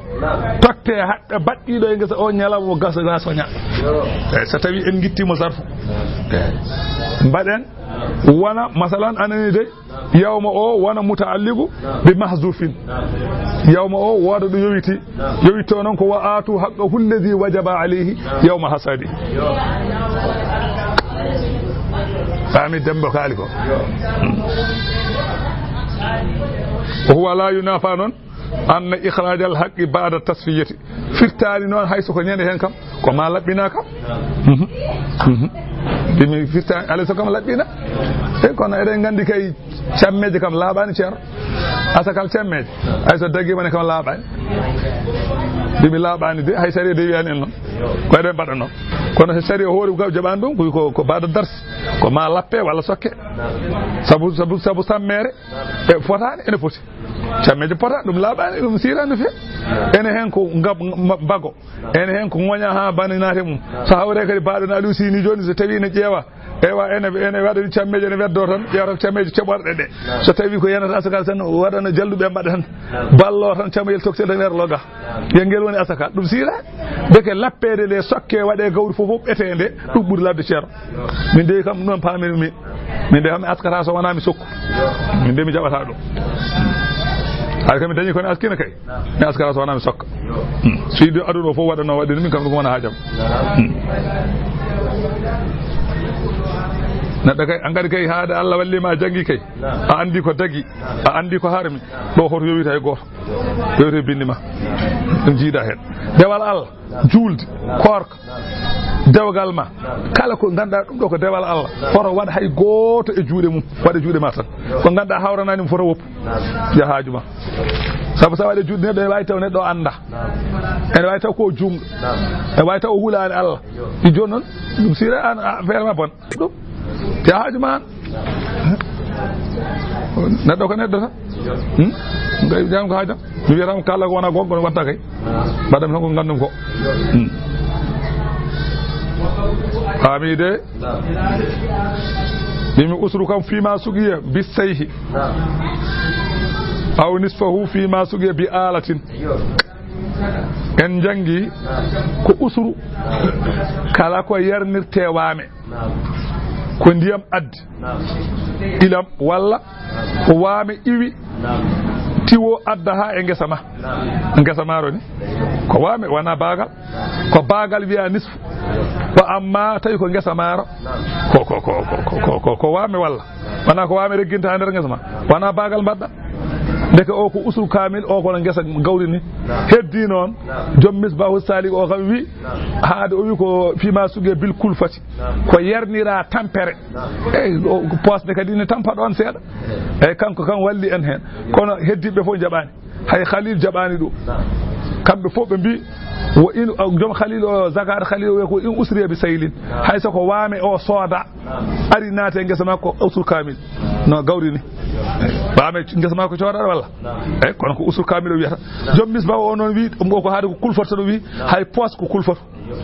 Totte haqqe baɗɗiɗo e ngesa o ñalawma gasa ga soña. Eyi, so tawi en gittimo zarfu. Eyi. Mbaɗen wona, masalan, anani dey, yawma o wona muta'alliqu bi mahzufin. Yawma o wooda ɗo yowiti. Yowitto noon ko wa atu haqqahu alladhi wajaba alayhi yawma hasadi. Faami Demba kaali ko. Wa huwa la yunafa noon anna ikhrajal haqqi ba'da tasfiyati. Firtaani noon hay so ko ñande heen kam, ko ma laɓɓina kam. Mhm. Mhm. Ɗum mi firtaani, alay so kam laɓɓina. E kono eɗen nganndi kay cammeeje kam laaɓaani, ceerno. Asakal cammeeje. Hay so daggiima ne kam laaɓaani. Ɗum mi laaɓaani de, hay sariya de wiyaani en noon. Ko eɗen mbaɗa noon. Kono so sariya hoori ko jaɓaani ɗum, ko, ko, ko ba'da dars. Ko ma lappe walla sokke. Sabu, sabu, sabu sammeere, e fotaani, ene foti. Cammeeje pota, ɗum laaɓaani, ɗum siiraani no feewi. Ene heen ko ngab-, ma-, bago. Ene heen ko ŋoña haa bane naate mum. So hawre kadi baaɗo no Aliou Sy ni jooni, so tawi ene ƴeewa, ewa, ene, ene waɗa ni cammeeje, ene weddo tan, ƴeewata ko cammeeje ceɓorɗe ɗe. So tawi ko yanata asakal tan, waɗana jalluɓe mbaɗa tan. Ballo tan cammeeje toktel tan nder loga. Yo ngel woni asakal. Ɗum siira. Deke lappeede nde sokke waɗe gawri fof, fof ɓeteende, ɗum ɓuri ladde ceerno. Min de kam noon paamirmi. Min de kam mi askata so wonaa mi sokku. Min de mi jaɓata ɗum. Hay kam mi dañi ko mi askina kay. Mi askata so wonaa mi sokka. Hmm. So yiɗi aduna o fof waɗa noon waɗi min kam ɗum wona haajam. Hmm. Neɗɗo kay, an kadi kay haade Allah walli ma a janngi kay. A anndi ko dagi, a anndi ko harmi. Ɗo hoto yowita hay gooto. Yowita e binndi ma. Ɗum jiida heen. Dewal Allah. Juulde, koorka, dewgal ma, kala ko ngannduɗaa ɗum ɗo ko dewal Allah, hoto waɗ hay gooto e juuɗe mum, waɗ e juuɗe ma tan. Ko ngannduɗaa hawranaani mo foto woppu, yaha haaju ma. Sabu so a waɗi e juuɗe neɗɗo, ene waawi taw neɗɗo annda, ene waawi taw ko o juumɗo, ene waawi taw o hulaani Allah. Ɗi jooni noon, ɗum siira an, a, feere ma bon. Ɗum, ya haaju ma an. Neɗɗo ko neɗɗo tan. Hmm? Ngay jam ko haajam. Mi wiyata mo kala ko wona gonga, kono watta kay. Mbaɗam tan ko ngandum ko. Hmm. Faami de. Mimi usru kam fima sugiya bisayhi. Aw nisfahu fima sugiya bi alatin. En janngi ko usru, kala ko yarnirte waame, ko ndiyam addi, ilam walla ko waame iwi, tiwo adda haa e ngesa ma. Ngesa maaro ni, ko waame, wona baagal. Ko baagal wiya nisfu. Ko amma tawi ko ngesa maaro, ko, ko, ko waame walla. Wona ko waame regginta haa nder ngesa ma. Wona baagal mbaɗɗa. Ndeke o ko usul kamil, o kono ngesa gawri ni. Heddi noon, joom Misbahu Salik o kam wi, haade o wi ko fima suge bil kulfati. Ko yarnira tampere. Eyi, o, ko poosde kadi ne tampa ɗoon seeɗa. Eyi, kanko kam walli en heen. Kono heddiɓe fof njaɓaani. Hay Khalil jaɓaani ɗum. Kamɓe fof ɓe mbi, wo in, o, joom Khalil o, Zakar Khalil o, wiya ko in usriya bi saylin. Hay so ko waame o sooda, ari naate ngesa makko, usul kamil. No gawri ni. Waame ngesa makko coodaɗo walla? Eyi, kono ko usul kamil o wiyata. Joom Misbah o noon wi, ɗum o ko haade ko kulfata no wi, hay poos ko kulfata.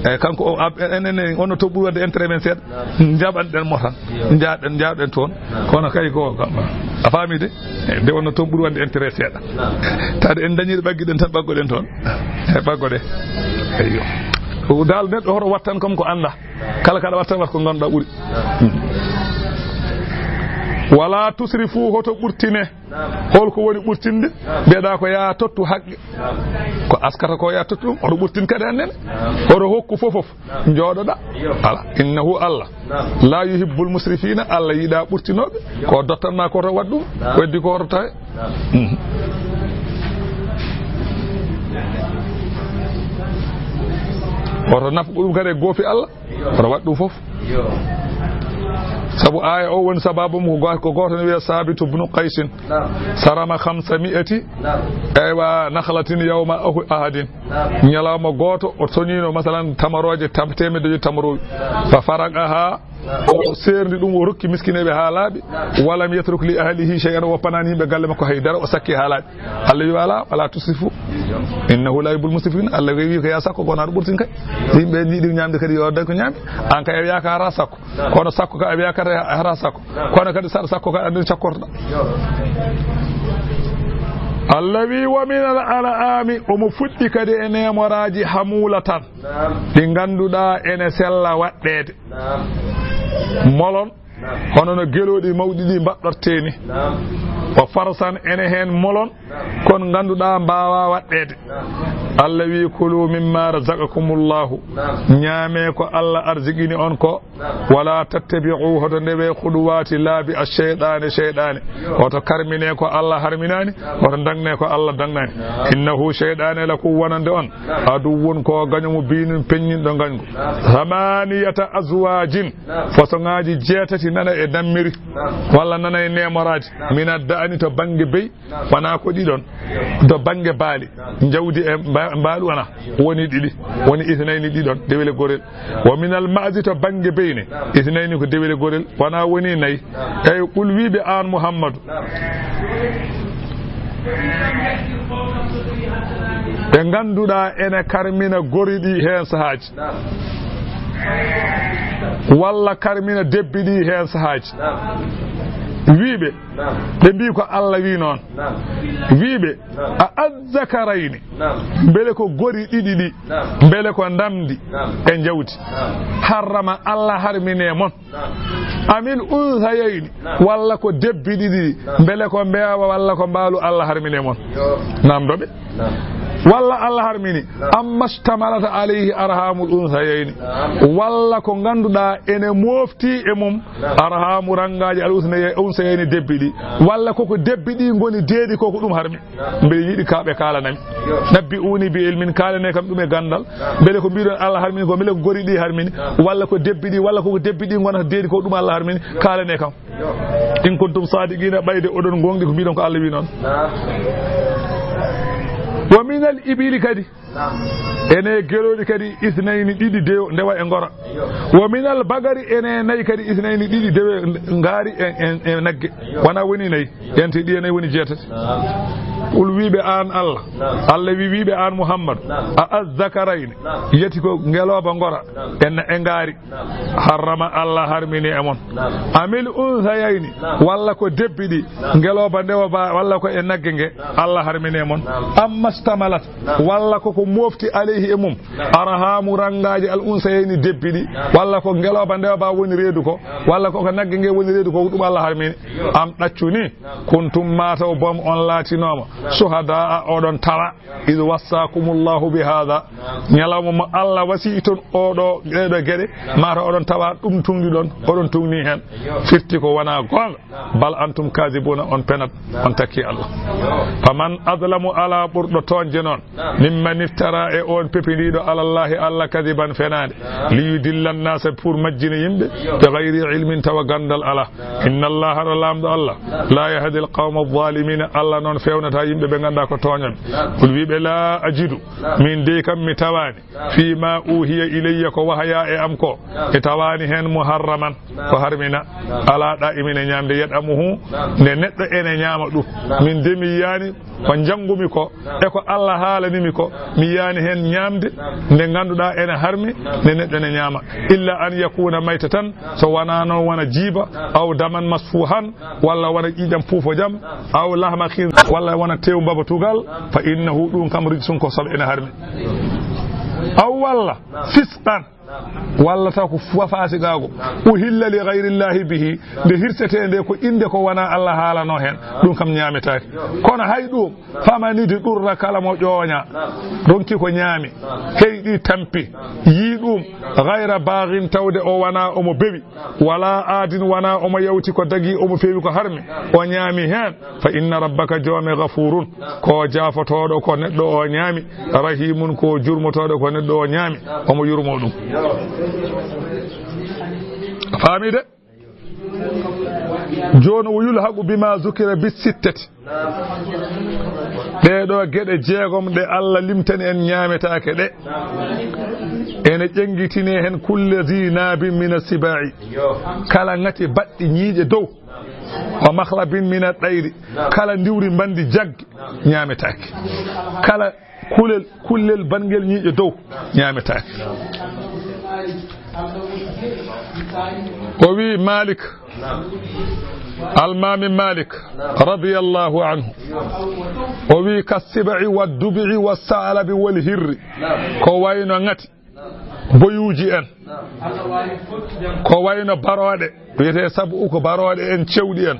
Eyi, kanko o, ab-, en, en, en, on no to ɓuri wadde intérêt men seeɗa. Njaɓanɗen mo tan. Njaɗen, njaɗen toon. Kono kay ko, kam, a faami de? Eyi, nde on no toon ɓuri wadde intérêt seeɗa. Tawde en dañiiɗo ɓaggiɗen tan, ɓaggoɗen toon. Eyi, ɓaggoɗe. Eyyo. Ko dal neɗɗo hoto wattan kam ko annda. Kala kaɗa watta, wat ko ngannduɗaa ɓuri. Hmm. Wala tusrifu, hoto ɓurtine. Hol ko woni ɓurtinde? Mbiyeɗaa ko yaa tottu haqqe. Ko askata ko yaa tottu ɗum, hoto ɓurtin kadi annene. Hoto hokku fof fof. Jooɗoɗaa. Ala. Innahu Allah. La yuhibbul musrifina, Allah yiɗaa ɓurtinooɓe. Ko dottan ma ko to waɗ ɗum, ko heddi ko hoto tawe. Mhm. Hoto nafqu ɗum kadi e goofi Allah. Hoto waɗ ɗum fof. Sabu aaya o woni sababu mum ko go-, ko gooto ne wiya Sabitu bnu Qaysin. Sarama khamsa mi'ati. Eywa, nakhlatin yawma ahu-, ahadin. Ñalawma gooto, o soñiino, masalan, tamarooje tam-, teemedde joyi tamarooji. Fa faraqaha, o seerndi ɗum, o rokki miskineeɓe haa laaɓi. Walam yatruk li ahlihi shay'an, o woppanaani yimɓe galle makko hay dara, o sakki haa laaɓi. Allah wi, "Wala, wala tusrifu. Innahu la yuhibbul musrifin." Allah wi ko yaa sakko, kono aɗa ɓurtin kay. Yimɓe njiɗi ñaamde kadi, yo dañ ko ñaami. An kay, a wiyaaka hara sakko. Kono sakko ka, a wiyaaka hara sakko. Kono kadi saɗa sakko ka, anndin cakkortoɗa. Allah wi, "Wa minal an'ami", omo fuɗɗi kadi e neemoraaji hamuula tan. Ɗi ngannduɗaa ene sella waɗɗeede. Molon, hono no gelooɗi mawɗi ɗi mbaɗɗortee ni. Wa farsan, ene heen molon, kon ngannduɗaa mbaawaa waɗɗeede. Allah wi, "Kulu mimma razaqakumullahu." Ñaamee ko Allah arziqini on ko. Wala tattabi'u, hoto ndewee, khutuwati, laabi, ash-shaytani, shaytani. Hoto karminee ko Allah harminaani, hoto daŋnee ko Allah daŋnaani. Innahu, shaytani, lakum, wonande on, aduwwun, ko gaño mubinun, peññinɗo gañgu. Thamaniyata azwajin, façon ŋaaji jeetati nana e dammiri, walla nana e neemoraaji. Min ad-da'ni, to bannge beyi, wonaa ko ɗiɗon. To bannge baali, njawdi e mba-, mbaalu wonaa, woni ɗiɗi, woni ithnayni, ɗiɗon, dewle gorel. Wa minal ma'zi, to bannge beyne, ithnayni, ko dewle gorel, wonaa woni nayi. Eyi, qul, wiiɓe aan Muhammadu, ɓe ngannduɗaa ene karmina gori ɗi heen sahaaji, walla karmina debbi ɗi heen sahaaji. Wiiɓe, ɓe mbii ko Allah wii noon. Wiiɓe, a azzakarayni, mbele ko gori ɗiɗi ɗi, mbele ko ndamndi e njawdi, harrama, Allah harmine mon. Amil unsayayni, walla ko debbi ɗiɗi, mbele ko mbeewa walla ko mbaalu, Allah harmine mon. Namdoɓe. Walla Allah harmini, amma shtamalat alayhi arhamul unsayayni, walla ko ngannduɗaa ene mofti e mum arhamu, rangaaji, al unsayayni, debbi ɗi, walla koko debbi ɗi ngoni deedi, koko ɗum harmi. Mbeɗa yiɗi ka ɓe kaalanami. Nabbi'uni bi ilmin, kaalane kam ɗum e ganndal. Mbele ko mbiɗon Allah harmini ko, mbele ko gori ɗi harmini, walla ko debbi ɗi, walla ko debbi ɗi ngonata deedi ko ɗum Allah harmini, kaalane kam. In kuntum sadiqina, ɓayde oɗon gonɗi ko mbiɗon ko Allah wi noon. Wa minal ibili kadi. Ene gelooɗi kadi, isnayni, ɗiɗi, dew-, ndewa e ngora. Wa minal bagari, ene nayi kadi, isnayni, ɗiɗi, dewe ngaari e, e, e nagge. Wona woni nayi. Yante ɗi e nayi woni jeetati. Qul, wiiɓe aan Allah. Allah wi, wiiɓe aan Muhammad. A azzakarayni, yeti ko ngelooba ngora e na-, e ngaari. Harrama, Allah harmini e mon. Amil unsayayni, walla ko debbi ɗi, ngelooba ndewa ba, walla ko e nagge nge, Allah harmini e mon. Amma stamalat, walla ko ko mofti alayhi e mum, arhamu, rangaaji, al unsayayni, debbi ɗi, walla ko ngelooba ndewa ba woni reedu ko, walla ko ko nagge nge woni reedu ko, ɗum Allah harmini. Am ɗaccu ni, kuntum, mataw boom on laatinooma, shuhadaa, oɗon tawa, id wassakumullahu bi hada, ñalawma mo Allah wasi ton oɗo, ɗeɗo geɗe, mataw oɗon tawa ɗum tungni ɗon, oɗon tungni hen. Firti ko wona gonga. Bal antum kadibuna, on penat, on takki Allah. Faman azlamu, ala ɓurɗo toñde noon, mimman Tara e on pepindiiɗo alallahi Allah kadiban fenaande. Li yudilla annasa pour majjina yimɓe. Bi gayri ilmin tawa gandal ala. Inna Allah haɗa lamɗo Allah. La yahdi alqawma alzalimina. Allah noon fewnata yimɓe ɓe ganda ko tooñoɓe. Kul wiɓe la ajidu. Min dey kam mi tawani. Fi ma uhiya ilayya ko wahaya e am ko. E tawani hen muharraman. Ko harmina. Ala ɗa imine ñamde yet amuhu. Nde neɗɗo ene ñama ɗum. Min de mi yiyani. Ko njangumi ko, e ko Allah haalanimi ko, mi yiyani hen ñamde, nde ganduɗa ene harmi, nde neɗɗo ne ñama. Illa an yakuna maytatan, so wona noon wona jiiba, aw daman masfuhan, walla wona ƴiƴam puufojam, aw lahma khin, walla wona tew mbabatugal, fa innahu ɗum kam rijsun ko soɓe ene harmi. Aw walla, fisqan, walla taw ko fa-, faasiqaagu. Uhilla li gayrillahi bihi, nde hirsetee nde ko innde ko wona Allah haalano heen, ɗum kam ñaametaake. Kono hay ɗum, faman idturra kala mo ƴooña, ronki ko ñaami, heyɗi tampi, yii ɗum, gayra baagin tawde o wona omo bewi, wala aadin wona omo yawti ko dagi omo feewi ko harmi, o ñaami heen, fa inna rabbaka joome gafurun, ko jaafotooɗo ko neɗɗo o ñaami, rahimun ko jurmotooɗo ko neɗɗo o ñaami, omo yurmo ɗum. Faami de? Jooni o yulhaqu bima zukira bi sittati. Ɗee ɗo geɗe jeegom ɗe Allah limtani en ñaametaake ɗe. Ene ƴenngitine heen kulle zi naabin mina siba'i. Kala ngati baɗɗi ñiiƴe dow. Wa makhlabin mina ɗayri. Kala ndiwri mbanndi jagge ñaametaake. Kala kulel, kullel banngel ñiiƴe dow ñaametaake. O wi Malik, Almami Malik, radiyallahu anhu, o wi ka siba'i wa dubi'i wa sa'alabi wal hirri, ko wayno ngati, boyuuji en, ko wayno barooɗe, wiyetee sabu ko barooɗe en, cewɗi en,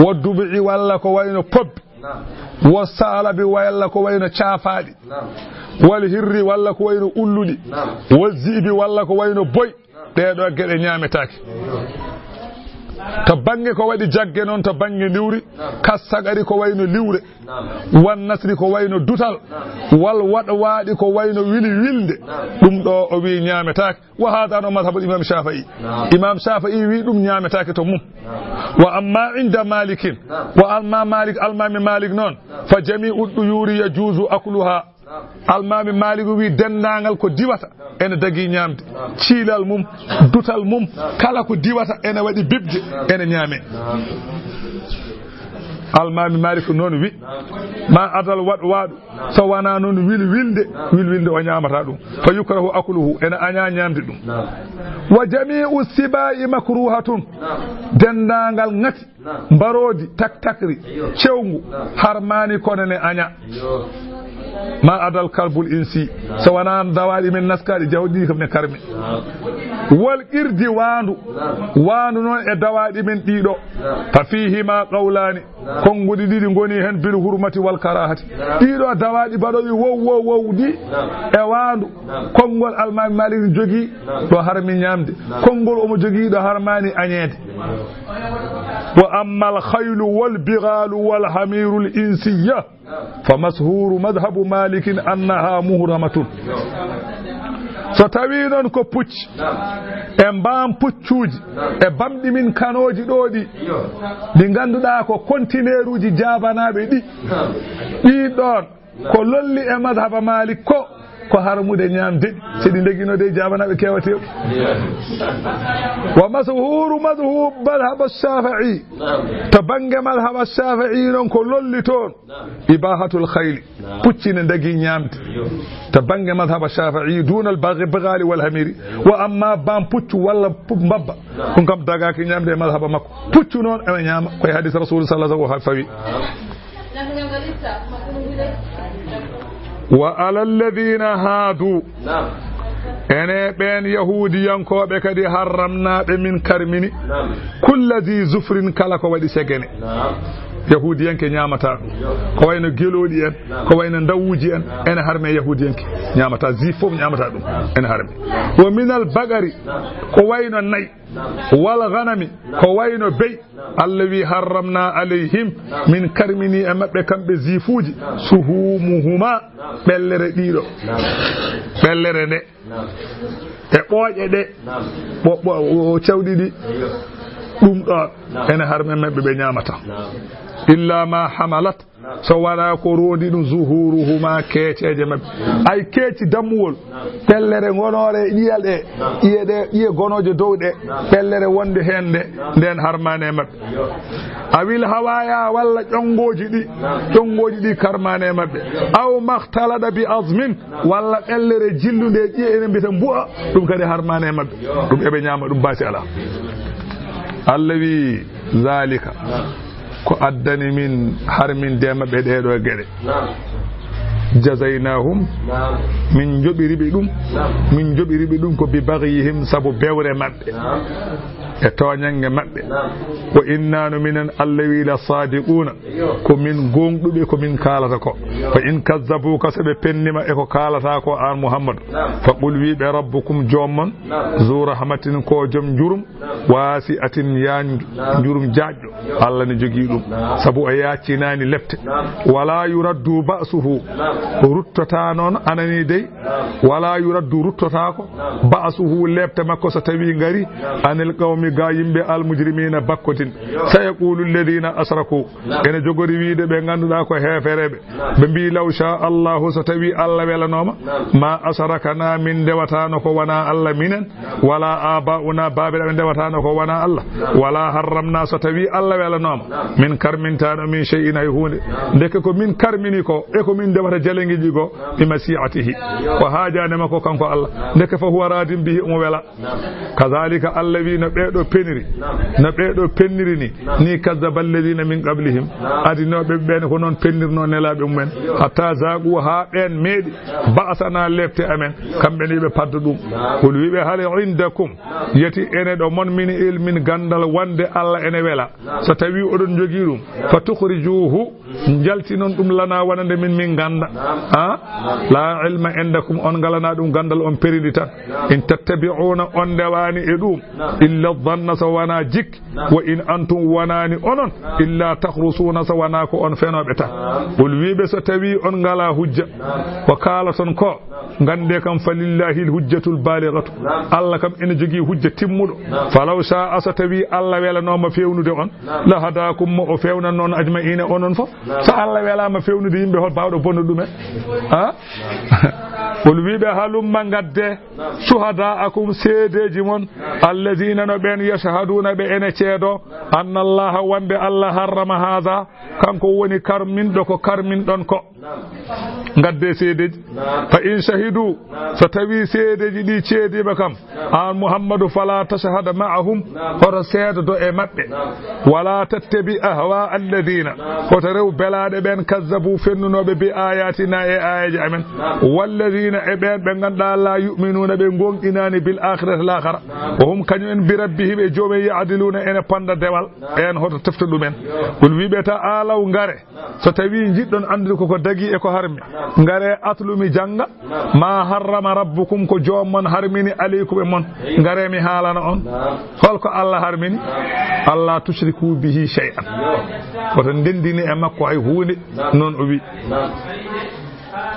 wa dubi'i walla ko wayno pobbi, wa sa'alabi walla ko wayno caafaaɗi, wal hirri walla ko wayno ulluɗi, wa zi'bi walla ko wayno boy. Ɗee ɗo geɗe ñaametaake. To bannge ko waɗi jagge noon, to bannge ndiwri, ka sagari ko wayno liwre, wan nasri ko wayno dutal, wal waɗ waaɗi ko wayno wili wilde. Ɗum ɗo o wi ñaametaake. Wa hada no madhabul imam Shafi'i. Imam Shafi'i wi ɗum ñaametaake to mum. Wa amma inda Malikin, wa amma Malik, almami Malik noon, fa jami'u duyuri yajuzu akluha. Almami Malik wi denndaangal ko diwata ene dagi ñaamde. Ciilal mum, dutal mum, kala ko diwata ene waɗi bibje, ene ñaame. Almami Malik noon wi, ma adal waɗ waaɗu, so wona noon wil wilde, wil wilde o ñaamata ɗum. Fa yukrahu akluhu, ene aña ñaamde ɗum. Wa jami'u siba'i makruhatun, denndaangal ngati, mbaroodi, taktakri, cewngu, harmaani kono ne aña. Ma adal kalbul insi, so wona dawaaɗi men naskaaɗi jawɗi kam ne karmi. Wal qirdi waandu, waandu noon e dawaaɗi men ɗiɗo. Fa fihima qawlani, konnguɗi ɗiɗi ngoni hen bil hurmati wal karahati. Ɗiɗo dawaaɗi baɗowi wow, wow, wow ɗi e waandu. Konngol almami Malik jogii ɗo harmi ñaamde. Konngol omo jogii ɗo harmaani añeede. Wa ammal khaylu wal bighalu wal hamirul insiyya, fa mashhuru madhhabu Malikin annaha muhramatun. So tawi noon ko pucci e mbaam puccuuji e bamɗi min kanooji ɗo ɗi, ɗi ngannduɗaa ko kontineeruuji jaabanaaɓe ɗi, ɗi ɗoon ko lolli e madhaba Malik ko, ko harmude ñaamde ɗi. So ɗi ndeginode e jaabanaaɓe keewateeɓe. Wa mashhuru madhhab madhhab Shafi'i. To bannge madhhab Shafi'i noon ko lolli toon. Ibahatul khayli. Pucci ne ndagi ñaamde. To bannge madhhab Shafi'i dunal baghi, bighali wal hamiri. Wa amma mbaam puccu walla pu-, mbabba. Ɗum kam dagaaki ñaamde e madhhab makko. Puccu noon ene ñaama. Koye hadis Rasul sallallahu alaihi wasallam fawi. Wa alal ladhina hadu. Naam. Ene ɓeen Yahuudiyankooɓe kadi harramnaaɓe min karmini. Naam. Kulla dhi zufrin kala ko waɗi segene. Naam. Yahuudiyanke ñaamataa ɗum. Yo. Ko wayno gelooɗi en, naam, ko wayno ndawuuji en, naam, ene harme Yahuudiyanke. Ñaamataa, dhi fof ñaamataa ɗum. Naam. Ene harme. Naam. Wa minal bagari, naam, ko wayno nayi. والغنم, ko wayno bey. Allah wi, حرمنا عليهم, min karmini e maɓɓe kamɓe ziifuuji, شحومهما, ɓellere ɗiɗo, ɓellere nde e ɓooƴe ɗe, ɓo-, ɓo-, o cawɗi ɗi, ɗum ɗon ene harmi e maɓɓe, ɓe ñaamata. إلا ما حملت, so wonaa ko roondi ɗum, ظهورهما, keeceeje maɓɓe. Ay, keeci dammuwol, pellere ngonoore e ƴiye ɗe, ƴiye ɗe, ƴiye gonooje dow ɗe, pellere wonde heen nde, nden harmaani e maɓɓe. أو الحوايا, walla ƴonngooji ɗi, ƴonngooji ɗi karmaani e maɓɓe. أو ما اختلط بعظم, walla ɓellere jillunde e ƴiye, ene mbiyata mbu'a, ɗum kadi harmaani e maɓɓe. Ɗum eɓe ñaama ɗum, baasi alaa. Allah wi, ذلك, ko addani min harminde maɓɓe ɗee ɗoo geɗe. جزيناهم, min njoɓiri ɓe ɗum, min njoɓiri ɓe ɗum ko ببغيهم, sabu bewre maɓɓe e tooñannge maɓɓe. وإنا, no minen, Allah wi, لصادقون, ko min gooŋɗuɓe ko min kaalata ko. فإن كذبوك, so ɓe pennii ma e ko kaalataa ko, aan Muhammadu, فقل, wi ɓe, ربكم, joom mon, ذو رحمة, ko joom njurum, واسعة, yaanju, njurum jaajɗo. Allah ne jogii ɗum. Sabu o yaaccinaani lepte. ولا يرد بأسه, ruttotaa noon, anani dey. ولا يرد, ruttotaako, بأسه, lepte makko, so tawii ngarii, عن القوم, ga yimɓe, المجرمين, bakkodinɓe. سيقول الذين أشركوا, ene jogori wiide ɓe ngannduɗaa ko heefereɓe, ɓe mbii, لو شاء الله, so tawii Allah welanooma, ما أشركنا, min ndewataano ko wonaa Allah minen, ولا آباؤنا, baabiraaɓe ndewataano ko wonaa Allah, ولا حرمنا, so tawii Allah welanooma, min karmintaano min شيء, hay huunde. Ndeke ko min karmini ko e ko min ndewata jalangiiji goo, بمشيئته, ko haajaande makko kanko Allah. Ndeke فهو راض به, omo wela. Kazaalika, Allah wi, no ɓee ɗoo peniri, no ɓee ɗoo penniri ni, ni kazzaba alladina min qablihim, adinooɓe ɓen ko noon pennirnoo nelaaɓe mumen, hatta zaaqu, haa ɓeen meeɗi, ba'sana, lepte amen, kamɓe ne ɓe padda ɗum. Qul, wi ɓe, hal indakum, yati ene ɗo mon, min ilmin, ganndal wonde Allah ene wela, so tawii oɗon njogii ɗum, fa tukhrijuhu, njaltinon ɗum lana wonande min, min ngannda. Ha? La ilma indakum, on ngalanaa ɗum ganndal, on peridi tan. In tattabi'una, on ndewaani e ɗum, illa dhanna, so wonaa jik, wa in antum, wonaani onon, illa takhrusuna, so wonaa ko on fenooɓe tan. Qul, wi ɓe, so tawii on ngalaa hujja, ko kaalaton ko, nganndee kam, fa lillahi lhujjatul balighatu, Allah kam ene jogii hujja timmuɗo. Falaw sha'a, so tawii Allah welanooma fewnude on, la hadakum, mo o fewnanno on, ajma'ina, onon fof. So Allah welaama fewnude yimɓe, hol baawɗo bonnude ɗumen? Ha? Qul, wi ɓe, halumma, ngadde, shuhada'akum, seedeeji mon, alladina, no ɓeen, yashhaduna, ɓe ene ceedo, anna Allaha, wonde Allah, harrama hadha, kanko woni karminɗo ko karminɗon ko. Ngadde seedeeji. Fa in shahidu, so tawii seedeeji ɗi ceediima kam, an Muhammadu, fala tashhad ma'ahum, hoto seedodo e maɓɓe. Wala tattabi ahwa alladina, hoto rew belaaɗe ɓeen, kazzabu, fennunooɓe, bi ayatina, e aayeeje amen. Walladina, e ɓeen ɓe ngannduɗaa, la yu'minuna, ɓe goongɗinaani, bil akhirati, laakhara. Wa hum, kañum en, bi rabbihim, e joomum en, ya'diluna, ene ponnda dewal. Ɓeen hoto tefto ɗumen. Qul, wi ɓe, ta'alaw, ngare. So tawii njiɗɗon anndude koko dagii e ko harmi, ngaree, atlu, mi jannga, ma harrama rabbukum, ko joom mon harmini, alaykum, e mon. Ngaree, mi haalana on. Hol ko Allah harmini? Alla tushriku bihi shay'an. Woto ndenndine e makko hay huunde, noon o wi.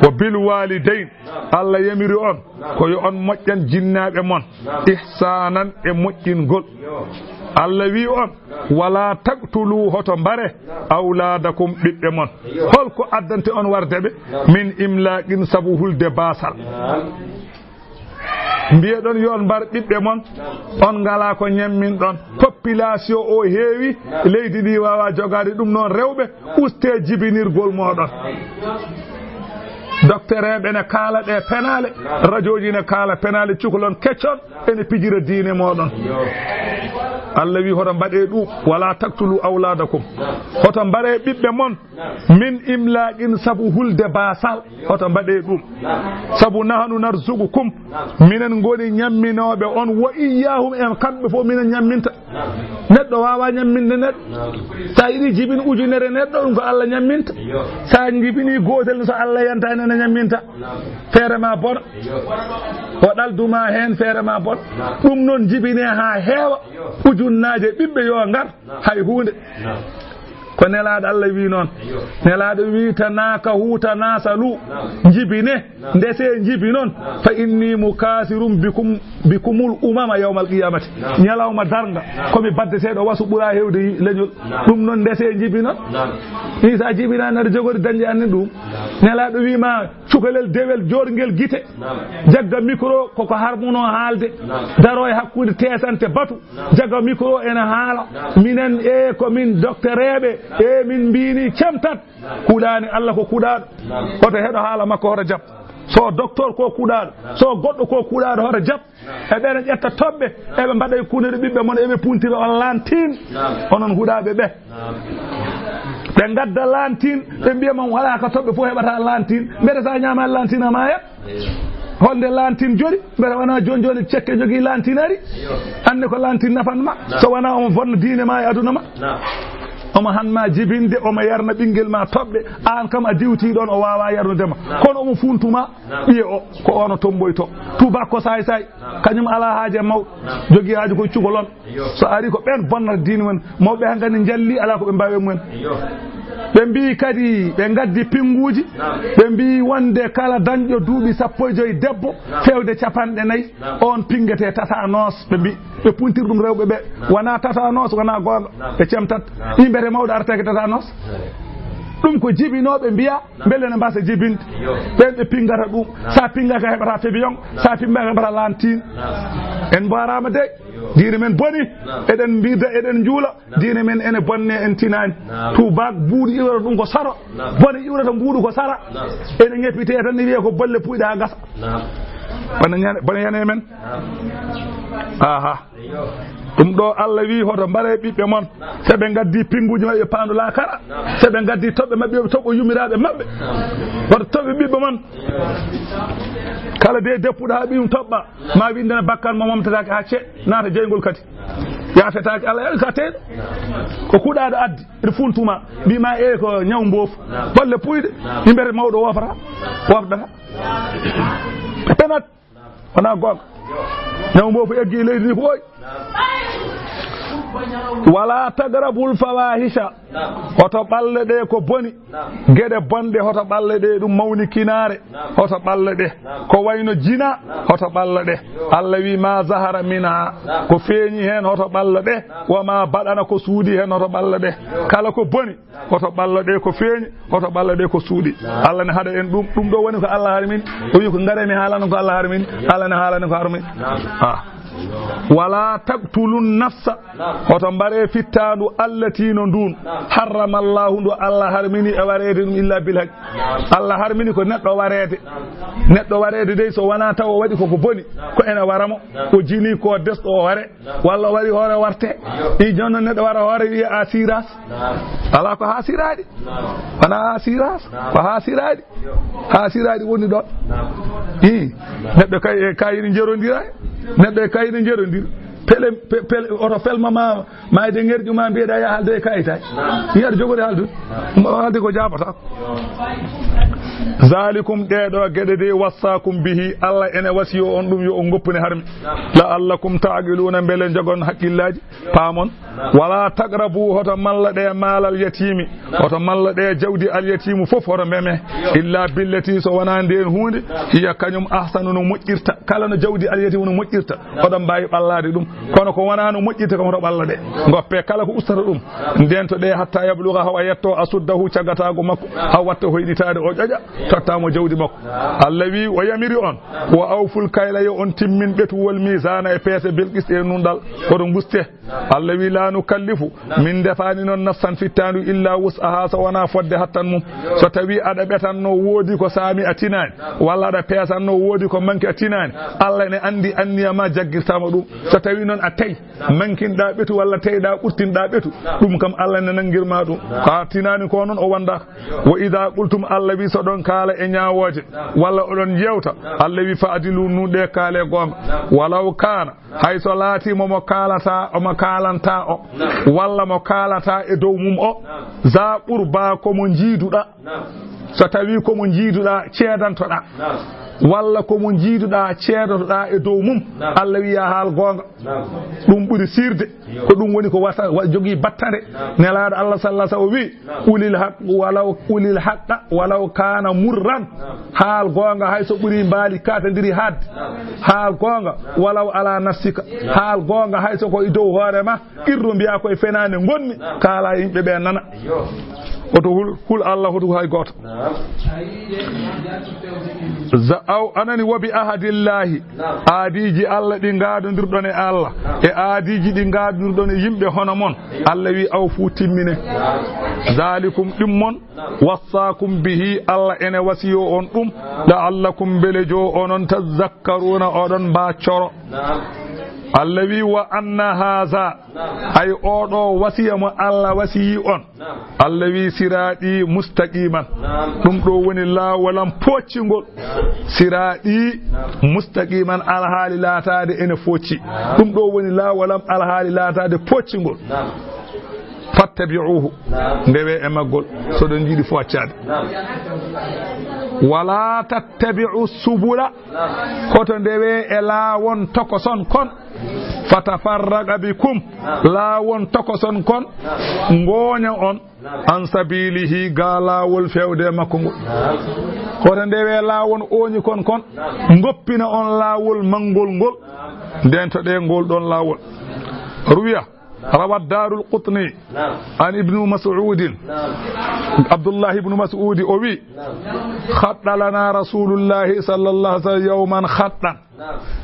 Wa bil walidayn, Allah yamiri on ko yo on moƴƴan jinnaaɓe mon, ihsanan, e moƴƴingol. Allah wi on, wala taqtulu, hoto mbare, awladakum, ɓiɓɓe mon. Hol ko addante on warde ɓe? Min imlaqin, sabu hulde baasal. Mbiyeɗon yo on mbar ɓiɓɓe mon, on ngalaa ko ñamminɗon. Population o heewi, leydi ndi waawaa jogaade ɗum, noon rewɓe, ustee jibinirgol mooɗon. Doktereeɓe ne kaala ɗe penaale, rajooji ne kaala penaale, cukalon keccon ene pijira diine mooɗon. Allah wi, hoto mbaɗee ɗum, wala taqtulu awladakum. Hoto mbaree ɓiɓɓe mon, min imlaqin, sabu hulde baasal, hoto mbaɗee ɗum. Sabu nahnu narzuqukum, minen ngoni ñamminooɓe on, wa iyyahum, en kamɓe fof minen ñamminta. Neɗɗo waawaa ñamminde neɗɗo. So a yiɗi jibin ujunere neɗɗo, ɗum ko Allah ñamminta. So a jibini gootel, so Allah yantaani, ene ñamminta. Feere ma bona. O ɗaldu ma heen, feere ma bona. Ɗum noon jibinee haa heewa. Ujunnaaje ɓiɓɓe yo ngar, hay huunde. Ko Nelaaɗo Allah wi noon. Nelaaɗo wi: "Tanakahu tanasalu." Jibine, ndese jibi noon. "Fa inni mukasirum bikum, bikumul umama yawmal qiyamati." Ñalawma darnga, ko mi baddeteeɗo wasu ɓura heewde leñol. Ɗum noon ndese jibi noon. Isa jibina nata jogori dañde anni ɗum. Nelaaɗo wi ma cukalel dewel jorngel gite. Jagga micro koko harmuno haalde. Daro e hakkunde teesante batu. Jaga micro ene haala. Minen, e ko min doktoreeɓe, e min mbini cemtat. Kuɗaani Allah ko kuɗaaɗo. Hoto heɗo haala makko, hoto jab. So docteur ko kuɗaaɗo, so goɗɗo ko kuɗaaɗo, hoto jab. E ɓeɗe ƴetta toɓɓe, eɓe mbaɗa e kunuɗe ɓiɓɓe mon, eɓe puntira on lantin. Onon huɗaaɓe ɓe. Ɓe ngadda lantin, ɓe mbiya mon wala ka toɓɓe fof heɓata lantin. Mbete sa ñaama lantin a maaya? Honde lantin joni? Mbete wona joni joni cekke jogii lantin ari? Anne ko lantin nafan ma. So wona omo bonna diine ma e aduna ma. Omo han ma jibinde, omo yarna ɓinngel ma toɓɓe. An kam a diwti ɗon, o wawa yarnude ma. Kono omo funtuma, ɓiye o, ko ono tomboyto. Tubak ko say say. Kañum ala haaje mawɗo. Jogii haaju ko cukalon. So ari ko ɓen bonnata diine mum. Mawɓe han kadi njalli, ala ko ɓe mbawi e mumen. Ɓe mbi kadi, ɓe ngaddi pinnguuji. Ɓe mbi wonde kala dañɗo duuɓi sappo e joyi debbo, fewde capanɗe nayi, on pinngete tatanos. Ɓe mbi, ɓe puntiri ɗum rewɓe ɓe. Wona tatanos, wona goonga. Ɓe cemtat. Imbete mawɗo artaki tatanos. Ɗum ko jibinooɓe mbiya, mbele ne mbasa jibinde. Ɓen ɓe pinngata ɗum. Sa pinngaka heɓata febiyon, sa pinngaka heɓata lantin. En mboraama de. Diine men boni. Eɗen mbirda, eɗen njuula. Diine men ene bonne, en tinaani. Tubak buuɗi iwrata ɗum ko saro. Bone iwrata mbuuɗu ko sara. Ene ŋeppite tan ne wiya ko bolle puyɗe haa ngasa. Bone ñane, bone yane men. Aha. Ɗum ɗo Allah wi hoto mbare ɓiɓɓe mon. Se ɓe ngaddi pinnguuji maɓɓe paandu laakara. Se ɓe ngaddi toɓɓe maɓɓe, ɓe toɓɓo yumiraaɓe maɓɓe. Hoto toɓɓe ɓiɓɓe mon. Kala de deppuɗo haa ɓiyum toɓɓa, ma windana bakkan mo momtataake haa ce, naata jeyngol kadi. Yaafetaake Allah, yawi ka teyɗo. Ko kuɗaaɗo addi, ɓe funtuma, mbima e ko ñaw mboofu. Bolle puyɗe, imbete mawɗo wofata, wofdata. Ɓe penat. Wona goonga. Ñaw mbo fof eggi e leydi ndi ko ɓooyi. Wala tagrabul fawahisha. Hoto ɓalle ɗe ko boni. Geɗe bonɗe hoto ɓalle ɗe, ɗum mawni kinaare. Hoto ɓalle ɗe. Ko wayno jina, hoto ɓalle ɗe. Allah wi ma zahara mina. Ko feeñi heen hoto ɓalle ɗe. Wa ma baɗana ko suuɗi heen hoto ɓalle ɗe. Kala ko boni. Hoto ɓalla ɗe ko feeñi, hoto ɓalla ɗe ko suuɗi. Allah ne haɗa en ɗum. Ɗum ɗo woni ko Allah harmini. O wi ko ngare mi haalana ko Allah harmini. Allah ne haalani ko harmini. Ah. Wala taqtulun nafsa. Hoto mbare fittaandu allati no ndun. Harrama Allahu ndu Allah harmini e wareede ɗum illa bil haq. Allah harmini ko neɗɗo wareede. Neɗɗo wareede dey so wona taw o waɗi koko boni. Ko ene wara mo. O jini ko desɗo o ware. Walla o wari hoore warte. I jonno neɗɗo wara hoore wiya a siras. Ala ko ha siraɗi. Wona a siras. Ko ha siraɗi. Ha siraɗi woni ɗon. I neɗɗo kay e kayiri jerodira. Neɗɗo e kayiri jerodira. Pele, pe-, pele, oto felma ma, ma e de ngerƴu ma mbiyeɗa ya halde e kayitaji. Mbiyaɗa jogori haldude. Mo halde ko jabata. Zalikum, ɗeɗo geɗe de, wassakum bihi, Allah ene wasiyo on ɗum yo on goppune harmi. La'allakum ta'qiluna, mbele jogon haqqillaaji, paamon. Wala taqrabu, hoto malla ɗe maalal yatimi, hoto malla ɗe jawdi al yatimu fof, hoto meme, illa billati, so wona nden huunde, hiya kañum ahsanu, no moƴƴirta, kala no jawdi al yatimu no moƴƴirta, oɗon mbaawi ɓallaade ɗum. Kono ko wonaa no moƴƴirta kam, hoto ɓalla ɗe. Ngoppe kala ko ustata ɗum. Ndento ɗe hatta yabluga, hawa yetto asuddahu, cagataago makko, hawa watta hoyɗitaade, o ƴoƴa, totta mo jawdi makko. Allah wi, o yamiri on, wa awful kayla, yo on timmin ɓetuwol, mizana, e peese, bil qist, e nunɗal, hoto nguste. Allah wi, la nukallifu, min ndefaani noon nafsan fittaandu illa wus'aha, so wonaa fodde hattan mum. So tawi aɗa ɓetanno woodi ko saami a tinaani, walla aɗa peesanno woodi ko manki a tinaani, Allah ne anndi anniya ma jaggirtama ɗum. So tawi noon a tawi mankinɗa ɓetu walla tawɗa ɓurtinɗa ɓetu, ɗum kam Allah ne nanngirma ɗum. Ko a tinaani ko noon o wonda. Wa idha qultum, Allah wi, so ɗon kaala e ñaawooje, walla oɗon yewta, Allah wi, "Fa'dilu, nun ɗe kaale goonga." Walaw kaana, hay so laatiima mo kaalata, omo kaalanta o, walla mo kaalata e dow mum o, za qurba, ko mo njiiduɗa. So tawi ko mo njiiduɗa, ceedantoɗa. Walla ko mo njiiduɗa, ceedotoɗa e dow mum. Allah wi, "Yaa haal goonga." Ɗum ɓuri sirde. Ko ɗum woni ko wasa, wa-, jogii battande. Nelaaɗo Allah sallallahu alaihi wasallam o wi, "Ulil haq walaw, ulil haqqa walaw kana murran." Haal goonga hay so ɓuri mbaali katandiri haadde. Haal goonga walaw ala nafsika. Haal goonga hay so ko e dow hoore ma. Qirru mbiya ko e fenaande ngonmi. Kaala yimɓe ɓe nana. Oto hul, hul Allah hoto hay gooto. Za-, aw anani wa bi ahadillahi. Aadiiji Allah ɗi ngaadondirɗon e Allah. E aadiiji ɗi ngaadondirɗon e yimɓe hono mon. Allah wi, "Aw fu timmine." Zalikum ɗum mon. Wassaakum bihi, Allah ene wasiyo on ɗum. La'allakum, mbele jo onon, tazakkaruna, oɗon mbaccoro. Allah wi, "Wa anna haza." Ay oɗo wasiya mo Allah wasiyi on. Allah wi, "Siraɗi mustaqiman." Ɗum ɗo woni laawolam poccingol. Siraɗi mustaqiman, alhaali laataade ene focci. Ɗum ɗo woni laawolam alhaali laataade poccingol. Fattabi'uhu. Ndewe e maggol. So ɗon jiɗi foccaade. Wala tattabi'u subula. Hoto ndewe e laawon tokoson kon. Fatafarraqa bikum. Laawon tokoson kon. Ngooña on. An sabilihi, ga laawol fewde makko ngol. Hoto ndewe laawon ooñi kon kon. Ngoppina on laawol manngol ngol. Ndento ɗe ngol ɗon laawol. Ruwiya. Rawat Darul Qutni. An Ibnu Mas'udin. Abdullah Ibnu Mas'udi o wi, "Khatta lana Rasulullahi sallallahu alaihi wasallam yawman khattan."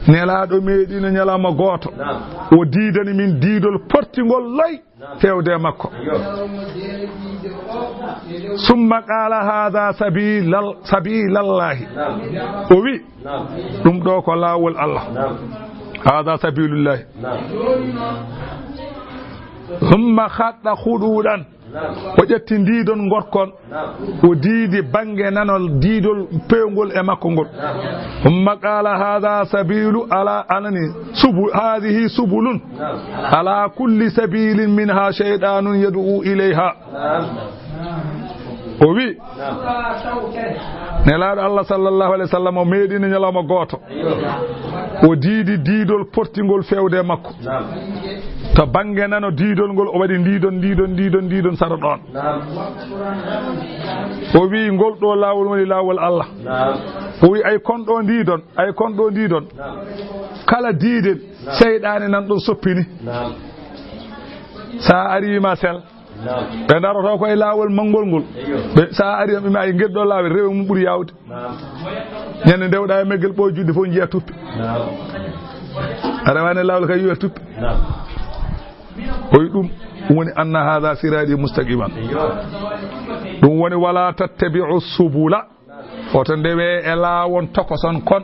Nelaaɗo meeɗino ñalawma gooto. O diidani min diidol pottingol loy fewde makko. Summa qala, "Hadha sabilal-, sabilallahi." O wi, "Ɗum ɗo ko laawol Allah." Hadha sabilullahi. Summa khatta khududan. O ƴetti ndiidon ngorkon. O diidi bannge nanol diidol peewngol e makko ngol. Summa qala, "Hadha sabilu ala anani subu-, hadhihi subulun. Ala kulli sabilin minha shaytanun yad'u ilayha." O wi, Nelaaɗo Allah sallallahu alaihi wasallam o meeɗino ñalawma gooto. O diidi diidol pottingol fewde makko. To bannge nano diidol ngol, o waɗi ndiidon, ndiidon, ndiidon, ndiidon sara ɗon. O wi, "Ngol ɗo laawol woni laawol Allah." O wi, "Ay kon ɗo ndiidon, ay kon ɗo ndiidon." Kala diiden, seyɗaane nan ɗon soppini. Sa ari ma sel. Ɓe daroto ko e laawol manngol ngol. Ɓe, sa ari, ɓe ma, "Ay, ngel ɗo laawol, rewe mum ɓuri yaawde." Ñande ndewɗa e maggel, ɓooy juɗde fof njiya tuppi. A rewaani laawol kay, yiya tuppi. O wi ɗum, ɗum woni, "Anna hadha sirati mustaqiman." Ɗum woni, "Wala tattabi'u subula." Hoto ndewe e laawon tokoson kon.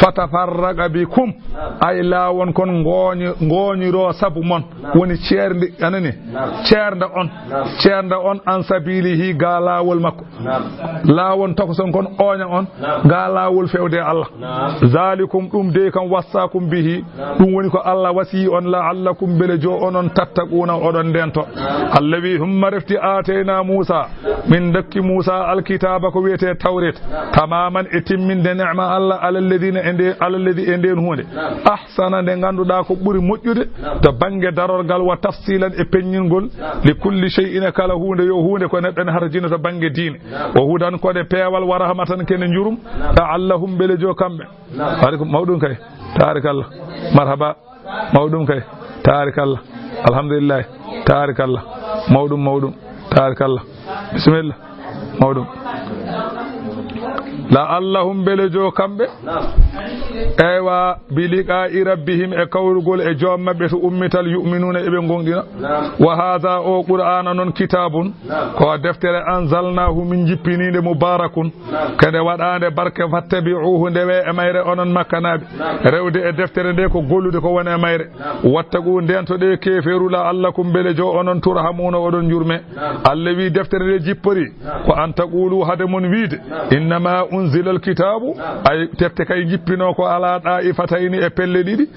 "Fatafarraqa bikum." Ay laawon kon ngooñi-, ngooñiro sabu mon. Woni ceernde, anani? Ceernda on. Ceernda on an sabilihi, ga laawol makko. Laawon tokoson kon ooña on, ga laawol fewde Allah. Zalikum, ɗum dey kam, wassaakum bihi, ɗum woni ko Allah wasiyi on, la'allakum, mbele jo onon, tattaquna, oɗon ndento. Allah wi, "Humma refti, aatayna Musa, min dokki Musa alkitaba, ko wiyete Tawret, tamaman, e timminde ni'ma Allah, alalladina, e nde, alalladhi, e nden huunde, ahsana, nde ngannduɗaa ko ɓuri moƴƴude to bannge darorgal, wa tafsilan, e peññingol, li kulli shay'in, kala huunde, yo huunde ko neɗɗo ne hata jino to bannge diine, wa hudan, ko de peewal, wa rahmatan, kene njurum, la'allahum, mbele jo kamɓe." Tarik mawɗum kay. Tarik Allah. Marhaba. Mawɗum kay. Tarik Allah. Alhamdulillah. Tarik Allah. Mawɗum, mawɗum. Tarik Allah. Bismillah. Mawɗum. La'allahum, mbele joo kamɓe, eywa, bi liqaa'i rabbihim, e kawrugol e joom maɓɓe to ummital, yu'minuuna, eɓe ngonɗina. Wa haadha, o Qur'aana non, kitaabun, ko deftere, anzalnaahu, min jippiniinde, mubaarakun, kende waɗaande barke, fattabi'uuhu, ndewe e mayre onon Makkanaaɓe. Rewde e deftere nde ko gollude ko woni e mayre. Wattaqu, ndento ɗe keefeeru, la'allakum, mbele joo onon, turhamuuna, oɗon njurme. Allah wi deftere nde jippori ko an taqulu, hade mon wiide, innama unzila alkitabu, ay defte kay jippino ko ala da'ifatayni, e pelle ɗiɗi,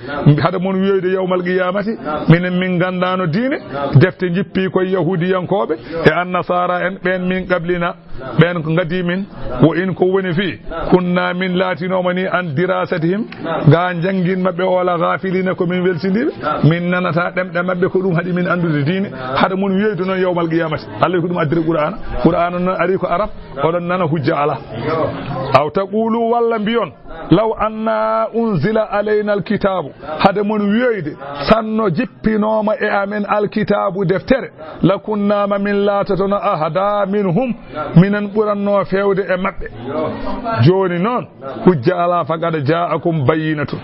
hade mon wiyoyde yawmal qiyamati, minen min gandano diine, defte jippi koye yahudiyankoɓe e annasara en ɓen min qablina, ɓen ko gadi min, wo in ko woni fii, kunna, min laatinoma ni, an dirasatihim, ga janngin maɓɓe o, la ghafilina, ko min welsindiiɓe. Min nanata ɗemɗe maɓɓe, ko ɗum haɗi min anndude diine. Hade mon wiyoyde noon yawmal qiyamati. Allah ko ɗum addiri Qur'aana. Qur'aana noon ari ko arab, oɗon nana hujja ala. Aw taqulu, walla mbiyon, law anna unzila alayna alkitabu. Hade mon wiyoyde, sanno jippinooma e amen alkitabu, deftere, lakunna, ma min laatotono, ahda minhum, minen ɓuranno feewde e maɓɓe. Jooni noon, hujja alaa, faqad jaa'akum bayyinatun.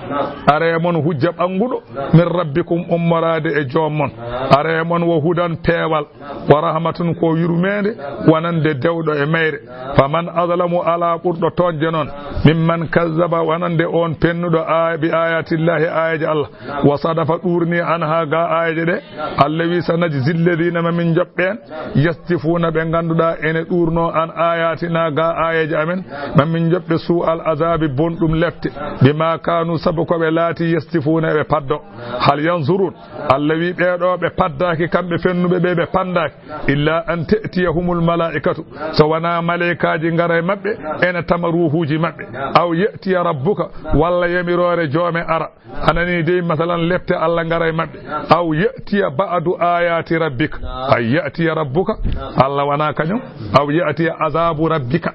Are mon hujja ɓannguɗo, min rabbikum, ummoraade e joom mon. Are mon wo hudan, peewal, wa rahmatun, ko yurmeende, wonande dewɗo e mayre. Faman azlamu, alaa ɓurɗo tooñde noon, mimman kazzaba, wonande on pennuɗo a-, bi ayatillahi, ayaji Allah, wa sadafa, ɗuurni, anha, ga ayaji ɗe. Allah wi, sanajzi alladhina, ma min joɓɓen, yasdifuna, ɓe ngannduɗaa ene ɗuurno an ayatina, ga ayaji amen, ma min joɓɓe, su al azabi, bonɗum lefte, bima kanu, sabu ko ɓe laati, yasdifuna, ɓe paddo. Hal yanzurun, Allah wi, ɓeeɗo ɓe paddaaki, kamɓe fennuɓe ɓe, ɓe pandaaki, illa an ta'tiyahumul malaikatu, so wonaa maleykaaji ngara e maɓɓe, ene tama ruuhuuji maɓɓe, aw ya'tiya rabbuka, walla yamiroore joome ara. A nanii dey, masalan, lepte Allah ngara e maɓɓe. Aw ya'tiya ba'du ayati rabbika. Ay ya'tiya rabbuka. Allah wonaa kañum. Aw ya'tiya azabu rabbika.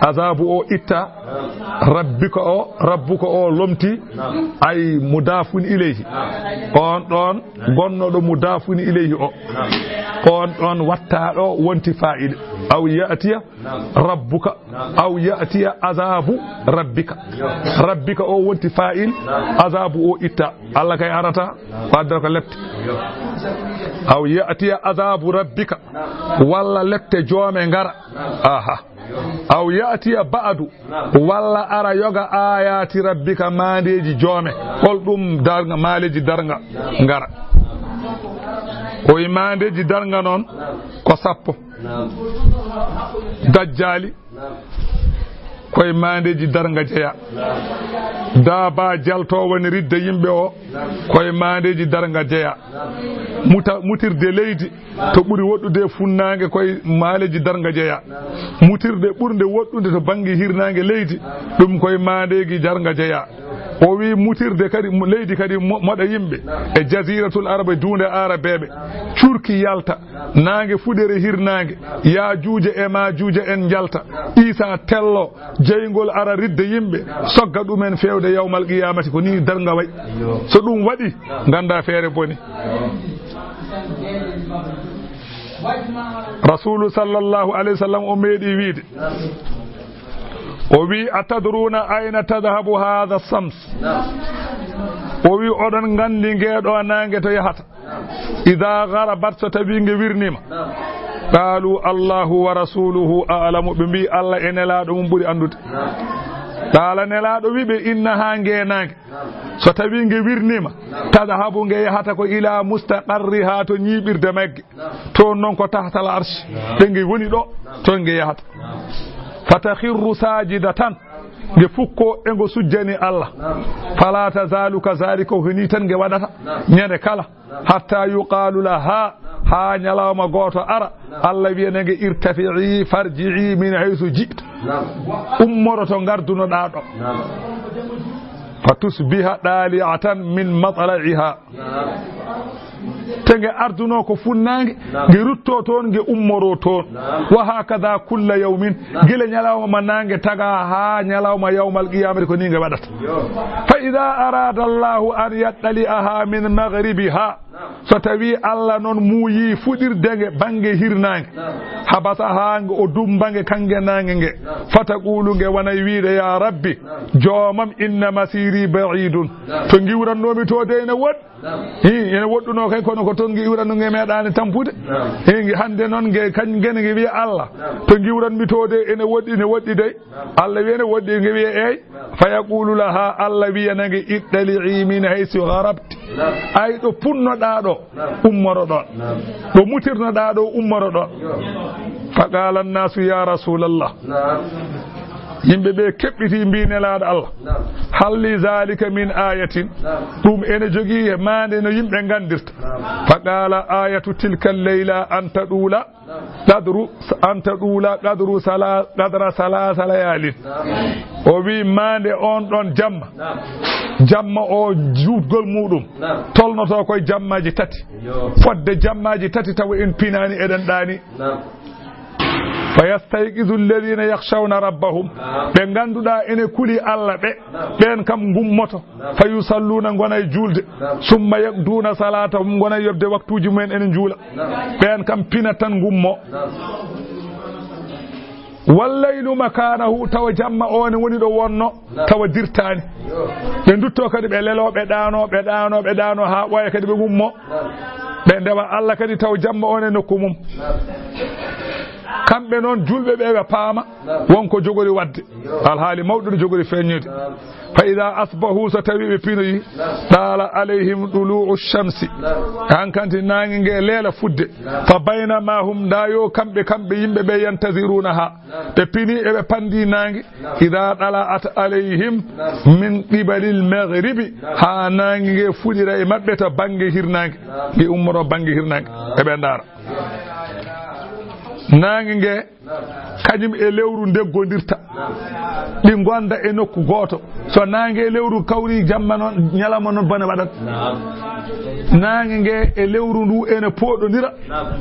Azabu o itta. Rabbika o, rabbuka o lomti. Ay mudafun ilayhi. On ɗon gonnoɗo mudafun ilayhi o. On ɗon wattaaɗo wonti fa'il. Aw ya'tiya rabbuka, aw ya'tiya azabu rabbika. Rabbika o wonti fa'il, azabu o itta. Allah kay arata, o addata ko lepte. Aw ya'tiya azabu rabbika, walla lepte joome ngara. Aha. Aw ya'tiya ba'du, walla ara yoga ayati rabbika, maandeeji joome. Hol ɗum darnga, maandeeji darnga ngara? O wi maandeeji darnga noon ko sappo. Dajjaali, koye maandeeji darnga jeya. Daaba jaltoowo ne ridda yimɓe o, koye maandeeji darnga jeya. Muta-, mutirde leydi, to ɓuri woɗɗude funnaange, koye maandeeji darnga jeya. Mutirde ɓurnde woɗɗude to bannge hirnaange leydi, ɗum koye maandeeji darnga jeya. O wi mutirde kadi, mo-, leydi kadi mo-, moɗa yimɓe e jaziratul arabe, duunde arabeeɓe, curki yalta, naange fuɗere hirnaange, yaajuuja e maajuuja en njalta, Iisaa tello, jeyngol ara ridda yimɓe, sogga ɗumen feewde yawmal qiyamati. Ko ni darnga way. So ɗum waɗi, ngannda feere boni. Rasulu sallallahu alayhi wa sallam o meeɗi wiide, o wi, "Atadruna ayna tadhhabu hadha shams?" O wi, "Oɗon nganndi ngeeɗo naange to yahata? Idha gharabat, so tawi nge wirnima?" Qalu, "Allahu wa rasuluhu a'lamu." Ɓe mbi, "Allah e nelaaɗo mum ɓuri anndude." Qala, nelaaɗo wi ɓe, "Innaha, nge naange, so tawi nge wirnima, tadhhabu, nge yahata ko ila mustaqarriha, to ñiiɓirde magge. Toon noon ko tahtal arshi, ɗo nge woni ɗo, toon nge yahata. Fatakhirru sajidatan, nge fukko e ngo sujjani Allah. Fala tazalu kadhalika, ko ni tan nge waɗata ñande kala. Hatta yuqalu laha, haa ñalawma gooto ara, Allah wiyana nge, irtafi'i, farji'i min haythu ji'ti. Ummoro to ngardunoɗaa ɗo." Fatusbiha dali'atan min matla'iha. Te nge arduno ko funnaange, nge rutto toon, nge ummoro toon. Wa hakadha kulla yawmin, gila ñalawma naange taga haa ñalawma yawmal qiyamati, ko ni nge waɗata. Fa idha arada Allahu an yattali'aha min maghribiha, So tawii Allah noon muuyii fuɗirde nge bannge hirnaange, habasahaa nge, o dummba nge kannge naange nge, fataquulu nge wonay wiide, yaa Rabbi, joomam, inna masiiri ba'iidun, to ngiwrannoomi to de ene woɗɗi. Hi, ene woɗɗunoo kay, kono ko toon ngiwranno nge meeɗaani tampude. Hi, nge hannde noon nge kañ ngene nge wiya Allah, to ngiwranmi to de ene woɗɗi, ene woɗɗi dey. Allah wiya ene woɗɗi, nge wiya eey. Fa yaqulu laha, Allah wiyana nge, ittali'i min haysu gharabti. Ay ɗo punnoɗaa ɗo, ummoro ɗoon. Ɗo mutirnoɗaa ɗo, ummoro ɗoon. Fa qala annaasu ya rasulallah. Yimɓe ɓe keɓɓiti mbi nelaaɗo Allah. Hal li zalika min ayatin. Ɗum ene jogii maande no yimɓe nganndirta. Fa qala ayatu tilka layla an taɗuula qadru, an taɗuula qadru sala-, qadra salaasa layaalin. O wi maande on ɗon jamma. Jamma o juutgol muɗum tolnoto koye jammaaji tati. Fodde jammaaji tati tawa en pinaani eɗen ɗaani. Fa yastayqizu alladhina yakhshawna rabbahum. Ɓe ngannduɗaa ene kuli Allah ɓe, ɓeen kam ngummoto. Fa yusalluuna, ngona e juulde. Summa yaqduuna salaatahum, ngona e yoɓde waktuuji mumen ene njuula. Ɓeen kam pina tan ngummo. Wallaylu makaanahu, tawa jamma o ne woni ɗo wonno, tawa dirtaani. Ɓe ndutto kadi ɓe lelo, ɓe ɗaano, ɓe ɗaano, ɓe ɗaano haa ɓooya kadi ɓe ngummo. Ɓe ndewa Allah kadi tawa jamma o ne nokku mum. Kamɓe noon julɓe ɓe ɓe paama won ko jogori waɗde. Alhaali mawɗo no jogori feeñnude. Fa ida asbahu, so tawi ɓe pinoyi, ɗaala alayhim ɗulu'u shamsi. Hankanti naange nge leela fudde. Fa baynama hum, nda yo kamɓe, kamɓe yimɓe ɓe, yantazirunaha. Ɓe pini eɓe pandi naange. Ida ɗala'at alayhim min qibalil maghribi. Ha naange nge fuɗira e maɓɓe to bannge hirnaange. Nge ummoro bannge hirnaange. Eɓe ndaara. Naange nge kañum e lewru ndeggondirta. Ɗi ngonda e nokku gooto. So naange e lewru kawri jamma noon, ñalawma noon bone waɗat. Naange nge e lewru ndu ene pooɗondira.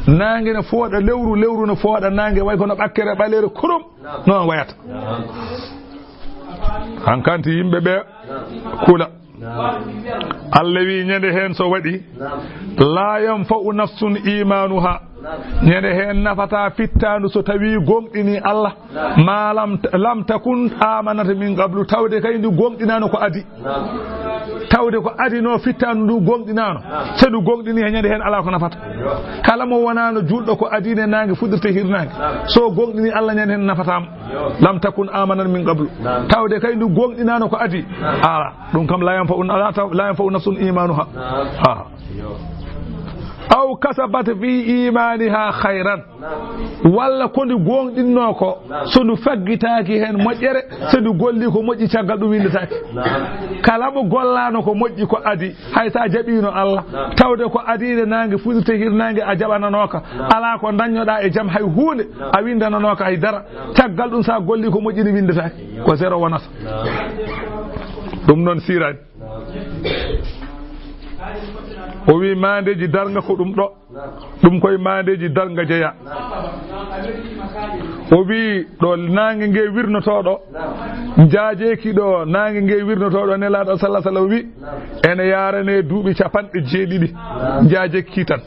Naange ne fooɗa lewru, lewru ne fooɗa naange, way kono ɓakkere ɓaleere kurum. Noon wayata. Hankanti yimɓe ɓe kula. Allah wi ñande heen so waɗi, la yanfa'u nafsun imanuha. Ñande heen nafata fittaandu so tawi gomɗini Allah. Ma lam, lam takun amanat min qablu, tawde kay ndu gomɗinaano ko adi. Tawde ko adino fittaandu ndu gomɗinaano. So ndu gomɗini he ñande heen alaa ko nafata. Kala mo wonaano juulɗo ko adi ne naange fuɗirta hirnaange. So gomɗini Allah ñande heen nafataama. Lam takun amanat min qablu. Tawde kay ndu gomɗinaano ko adi. Ala. Ɗum kam, la yanfa'u, la ta-, la yanfa'u nafsun imanuha. Aha. Aw kasabat fi imaniha khayran. Walla ko ndu gomɗinno ko, so ndu faggitaaki heen moƴƴere, so ndu golli ko moƴƴi, caggal ɗum winndataake. Kala mo gollaano ko moƴƴi ko adi, hay sa jaɓiino Allah, tawde ko adi nde naange fuɗirta hirnaange a jaɓananooka. Alaa ko dañnoɗaa e jam hay huunde, a winndananooka hay dara. Caggal ɗum, so a golli ko moƴƴi, ne winndataake. Ko zéro wonata. Ɗum noon siiraani. O wi maandeeji darnga ko ɗum ɗo. Ɗum koye maandeeji darnga jeya. O wi ɗo naange nge wirnotoo ɗo. Njaajeeki ɗo naange nge wirnotoo ɗo, Nelaaɗo sallallahu alaihi wasallam wi, ene yaarane duuɓi capanɗe jeeɗiɗi. Njaajeeki tan.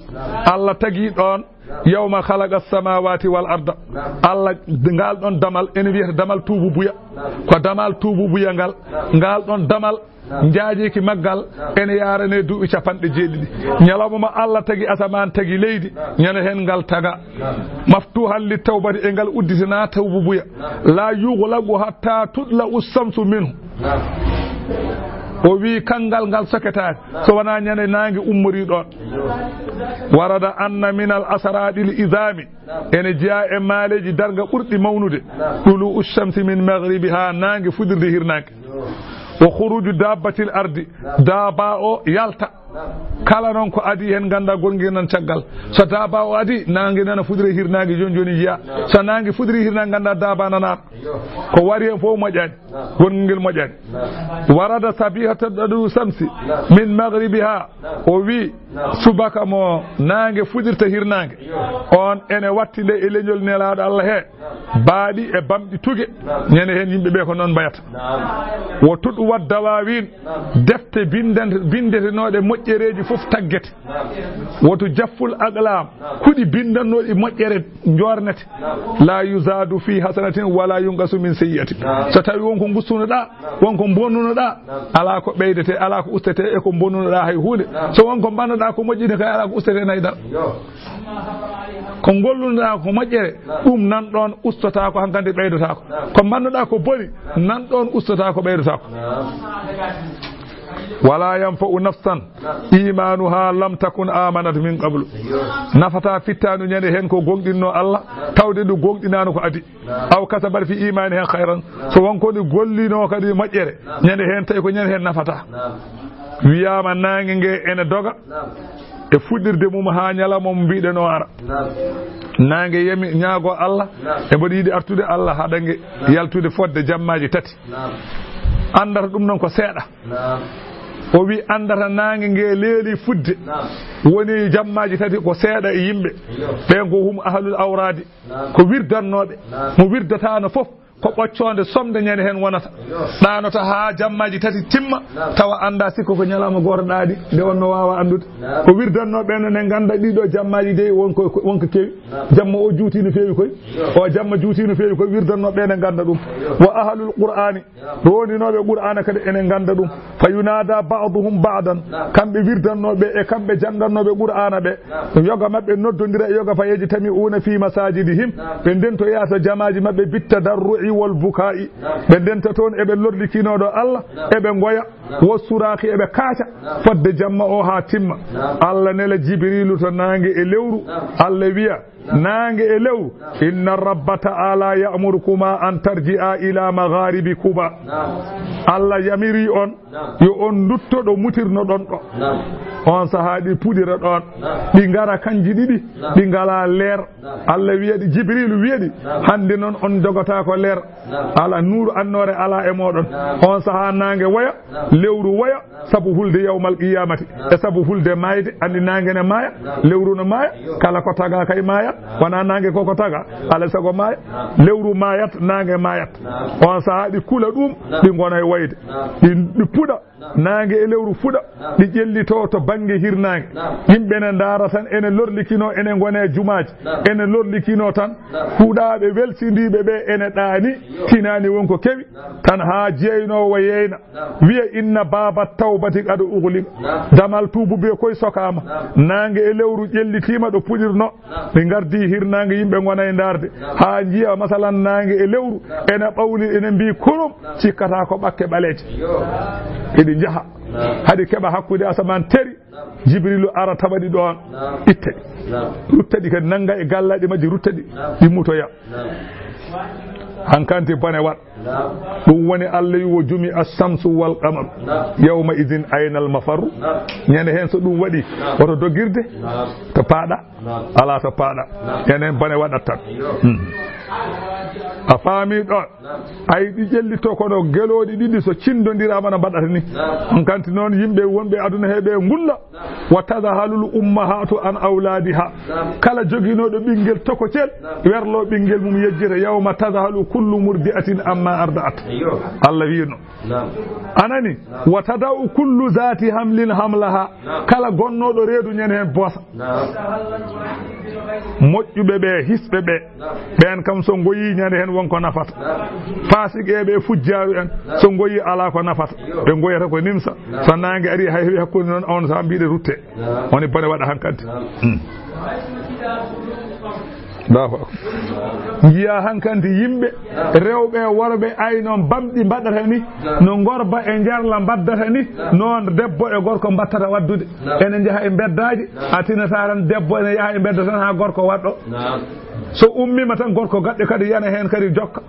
Allah tagi ɗoon. Yawma khalaqa samawati wal arda. Allah, ngal ɗon damal ene wiyata damal tuubu buya. Ko damal tuubu buya ngal. Ngal ɗon damal, njaajeeki maggal ene yaarane duuɓi capanɗe jeeɗiɗi. Ñalawma mo Allah tagi asamaan, tagi leydi, ñande heen ngal taga. Maftuhan lit tawbati, e ngal udditana tuubu buya. La yughlaqu hatta tutla'u shamsu minhu. O wi kanngal ngal soketaani so wonaa ñande naange ummori ɗoon. Warada anna min al asraɗil izami, ene jeyaa e maaleeji darnga ɓurɗi mawnude, ɗulu'u shamsi min maghribiha, naange fuɗirde hirnaange. Wa khuruju dabbatil ardi, daaba o yalta. Kala noon ko adi heen, ngannda gonnge nan caggal. So daaba o adi, naange nana fuɗira hirnaange, jooni jooni njiya. So naange fuɗiri hirnaange, ngannda daaba nana. Ko wari heen fof moƴƴaani. Gongel moƴƴani. Warada sabihata ɗaɗu samsi min maghribiha. O wi, subaka mo naange fuɗirta hirnaange, on ene watti nde e leñol Nelaaɗo Allah he. Baaɗi e bamɗi tuge. Ñande heen yimɓe ɓe ko noon mbayata. Wo tuɗu wat dawawin, defte bindan-, bindetenooɗe moƴƴereeji fof. taggete. Woto jafful aqlam, kuɗi bindannooɗi moƴƴere njornete. La yuzadu fi hasanatin wala yunqasu min sayyi'atin. So tawi won ko ngustunoɗa, won ko bonnunoɗa, ala ko ɓeydete, ala ko ustete e ko bonnunoɗa hay huunde. So won ko mbannoɗa ko moƴƴi ne kay, ala ko ustete nayi dara. Ko ngollunoɗa ko moƴƴere, ɗum nan ɗon, ustata ko, hankadi ɓeydata ko. Ko mbannoɗa ko boni, nan ɗon, ustata ko, ɓeydata ko. Wala yanfa'u nafsan imanuha lam takun amanat min qablu. Nafata fittaandu ñande heen ko gonɗinno Allah, tawde ndu gonɗinaano ko adi. Aw kasabat fi imani hen khayran. So won ko ndu gollino kadi moƴƴere, ñande heen tawi ko ñande heen nafata. Wiyama naange nge ene doga e fuɗɗirde mum haa ñalawma mo mbiɗen o ara. Naange yami ñaago Allah, e mboɗo yiɗi artude Allah haɗa nge yaltude fodde jammaji tati. Andata ɗum noon ko seeɗa. O wi andata naange nge leeli fudde. Woni jammaji tati ko seeɗa e yimɓe. Ɓen ko hum ahlul awradi. Ko wirdannoɓe. Mo wirdatano fof, ko ɓoccoonde somde ñande heen wonata. Ɗaanota haa jammaji tati timma, tawa annda sikko ko ñalawma gooto ɗaani, nde on no waawa anndude. Ko wirdanno ɓeen ne ngannda ɗiɗo jammaji dey won ko, won ko kewi. Jamma o juuti no feewi koy. O jamma juuti no feewi koy, wirdanno ɓeen ne ngannda ɗum. Wa ahlul Qur'ani, rowninooɓe Qur'aana kadi ene ngannda ɗum. Fa yunada ba'duhum ba'dan, kamɓe wirdannooɓe e kamɓe janngannooɓe Qur'aana ɓe, yoga maɓɓe noddondira e yoga, fa yajtami'una fi masajidihim, ɓe ndentoya to jamaaji maɓɓe, bit tadarru'i wal buka'i, ɓe ndenta toon eɓe lorlikinoo ɗo Allah, eɓe ngoya, wa suraahi eɓe kaaca, fodde jamma o haa timma. Allah nela Jibrilu to naange e lewru, Allah wiya, naange e lewru, inna rabba ta'ala ya'murukuma an tarji'a ila magharibikuma. Allah yamiri on yo on ndutto ɗo mutirnoɗon ɗo. On sahaa ɗi puɗira ɗon. Ɗi ngara kanji ɗiɗi, ɗi ngala leer. Allah wiya ɗi, Jibrilu wiya ɗi, hande noon on jogata ko leer. Ala nuuru annoore ala e moɗon. On sahaa naange woya, lewru woya, sabu hulde yawmal qiyamati, e sabu hulde mayde, andi naange ne maaya, lewru no maaya, kala ko taga kay maaya, wona naange koko taga, ala sago maaya, lewru maayat, naange maayat. On sahaa ɗi kula ɗum, ɗi ngona e woyde, ɗi, ɗi puɗa, naange e lewru fuɗa, ɗi ƴellito to bannge hirnaange. Yimɓe ne ndaara tan, ene lorlikino, ene ngone jumaaji, ene lorlikino tan, huɗaaɓe welsindiiɓe ɓe ene ɗaani, tinaani won ko kewi, tan haa jeynoowo yeyna, wiya, inna baaba tawbati qad ughliqa. Damal tuubu be koy sokaama. Naange e lewru ƴellitiima ɗo puɗirno. Ɓe ngardi hirnaange, yimɓe ngona e ndaarde. Haa njiya, masalan, naange e lewru ene ɓawli, ene mbiyi kurum, cikkata ko ɓakke ɓaleeje. Eɗi njaha. Haɗi keɓa hakkunde asamaan teri. Jibrilu ara tawa ɗi ɗoon, itta ɗi. Rutta ɗi kadi, nannga e gallaaɗi majji, rutta ɗi, ɗi mutoya. Hankanti bone waɗ. Ɗum woni Allah wi, wo jumi ashamsu wal qamar. Yawma idin aynal mafaru. Ñande heen so ɗum waɗi, woto dogirde to paaɗa. Ala to paaɗa. Enen bone waɗat tan. Hmm. A faami ɗon? Ay, ɗi ƴellito kono gelooɗi ɗiɗi so cindondiraama no mbaɗata ni. On kanti noon yimɓe wonɓe aduna he ɓe ngulla. Wa tadhalul ummahatu an awladiha. Kala joginooɗo ɓinngel tokocel, werlo ɓinngel mum yejjita, yawma tadhalu kullu murdi'atin amma arda'at. Allah wiino. Anani? Wa tada'u kullu zati hamlin hamlaha. Kala gonnooɗo reedu ñande heen bosa. Moƴƴuɓe ɓe, hisɓe ɓe, ɓeen kam so ngoyi ñande heen won ko nafata. Faasiqe ɓe, fujjaaru en, so ngoyi alaa ko nafata. Ɓe ngoyata ko nimsa. So naange ari hay heɓi hakkunde noon, on sahaa mbiɗe rutte. Woni bone waɗa hankadi. Hmm. Allahu akbar. Njiya hankadi yimɓe, rewɓe e worɓe, ay noon bamɗi mbaɗata ni, no ngorba e njarla mbaddata ni, noon debbo e gorko mbattata waddude. Ene njaha e mbeddaaji, a tinata tan debbo ene yaha e mbedda tan haa gorko waɗɗo. So ummima tan gorko gaɗɗo kadi yana heen kadi jokka.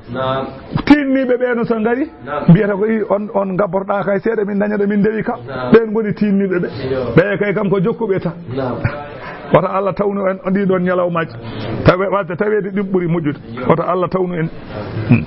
Tinniiɓe ɓe no so ngari, mbiyata ko i on, on ngabborɗa kay seeɗa, min daña ɗo min ndewi ka. Ɓeen ngoni tinniiɓe ɓe. Ɓe kay kam ko jokkuɓe tan. Wata Allah tawnu en ɗii ɗoon ñalawmaaji. Tawe, wadde taweede ɗum ɓuri moƴƴude. Wata Allah tawnu en. Hmm.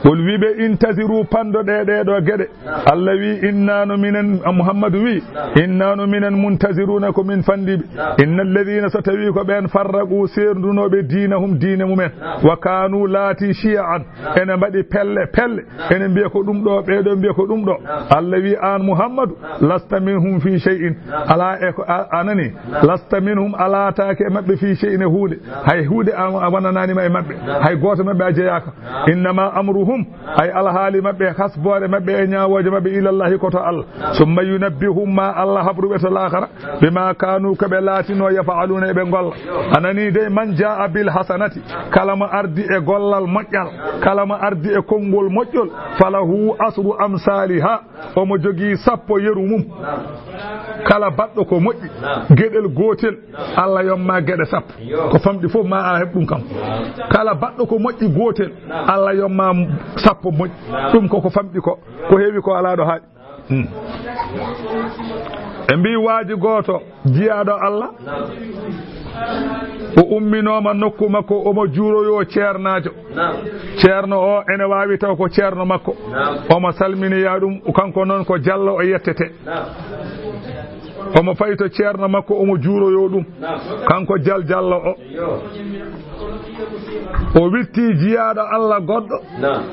Qul, wi ɓe, intaziru, panndo ɗe, ɗee ɗoo geɗe. Allah wi, inna no minen, a Muhammadu wi, inna no minen muntaziruna, ko min fanndi ɓe. Inna alladhina, so tawi ko ɓeen, farraqu, seernduno ɓe, diinahum, diine mumen. Wa kanu, laati, shi'an, ene mbaɗi pelle, pelle. Ene mbiya ko ɗum ɗo, ɓee ɗoo mbiya ko ɗum ɗo. Allah wi, aan Muhammadu, lasta minhum fi shay'in. Alaa e ko a, a nani? Lasta minhum, a laataake e maɓɓe, fi shay'in, e huunde. Hay huunde a, a wonanaani ma e maɓɓe. Hay gooto maɓɓe a jeyaaka. Innama amruhum, ay alhaali maɓɓe, hasboore maɓɓe e ñaawooje maɓɓe, ilallahi, ko to Allah. Summa yunabbihum, ma Allah habru ɓe to laakara, bima kanu, ko ɓe laatinoo, yaf'aluna, eɓe ngolla. A nani dey, man jaa bil hasanati, kala mo ardi e gollal moƴƴal, kala mo ardi e konngol moƴƴol, falahu asru amsaliha, omo jogii sappo yeru mum. Kala baɗɗo ko moƴƴi, geɗel gootel, Allah yomma geɗe sappo. Ko famɗi fof ma a heɓ ɗum kam. Kala baɗɗo ko moƴƴi gootel, Allah yomma sappo moƴƴi. Ɗum ko ko famɗi ko, ko heewi ko alaa ɗo haaɗi. Hmm. Ɓe mbii waaji gooto, jiyaaɗo Allah, o umminooma nokku makko, omo juuroyoo ceernaajo. Ceerno o ene waawi taw ko ceerno makko. Omo salminiyaa ɗum, kanko noon ko Jallo o yettete. Omo fayi to ceerno makko, omo juuroyoo ɗum. Kanko Jal Jallo o. O wirtii jiyaaɗo Allah goɗɗo. Naam.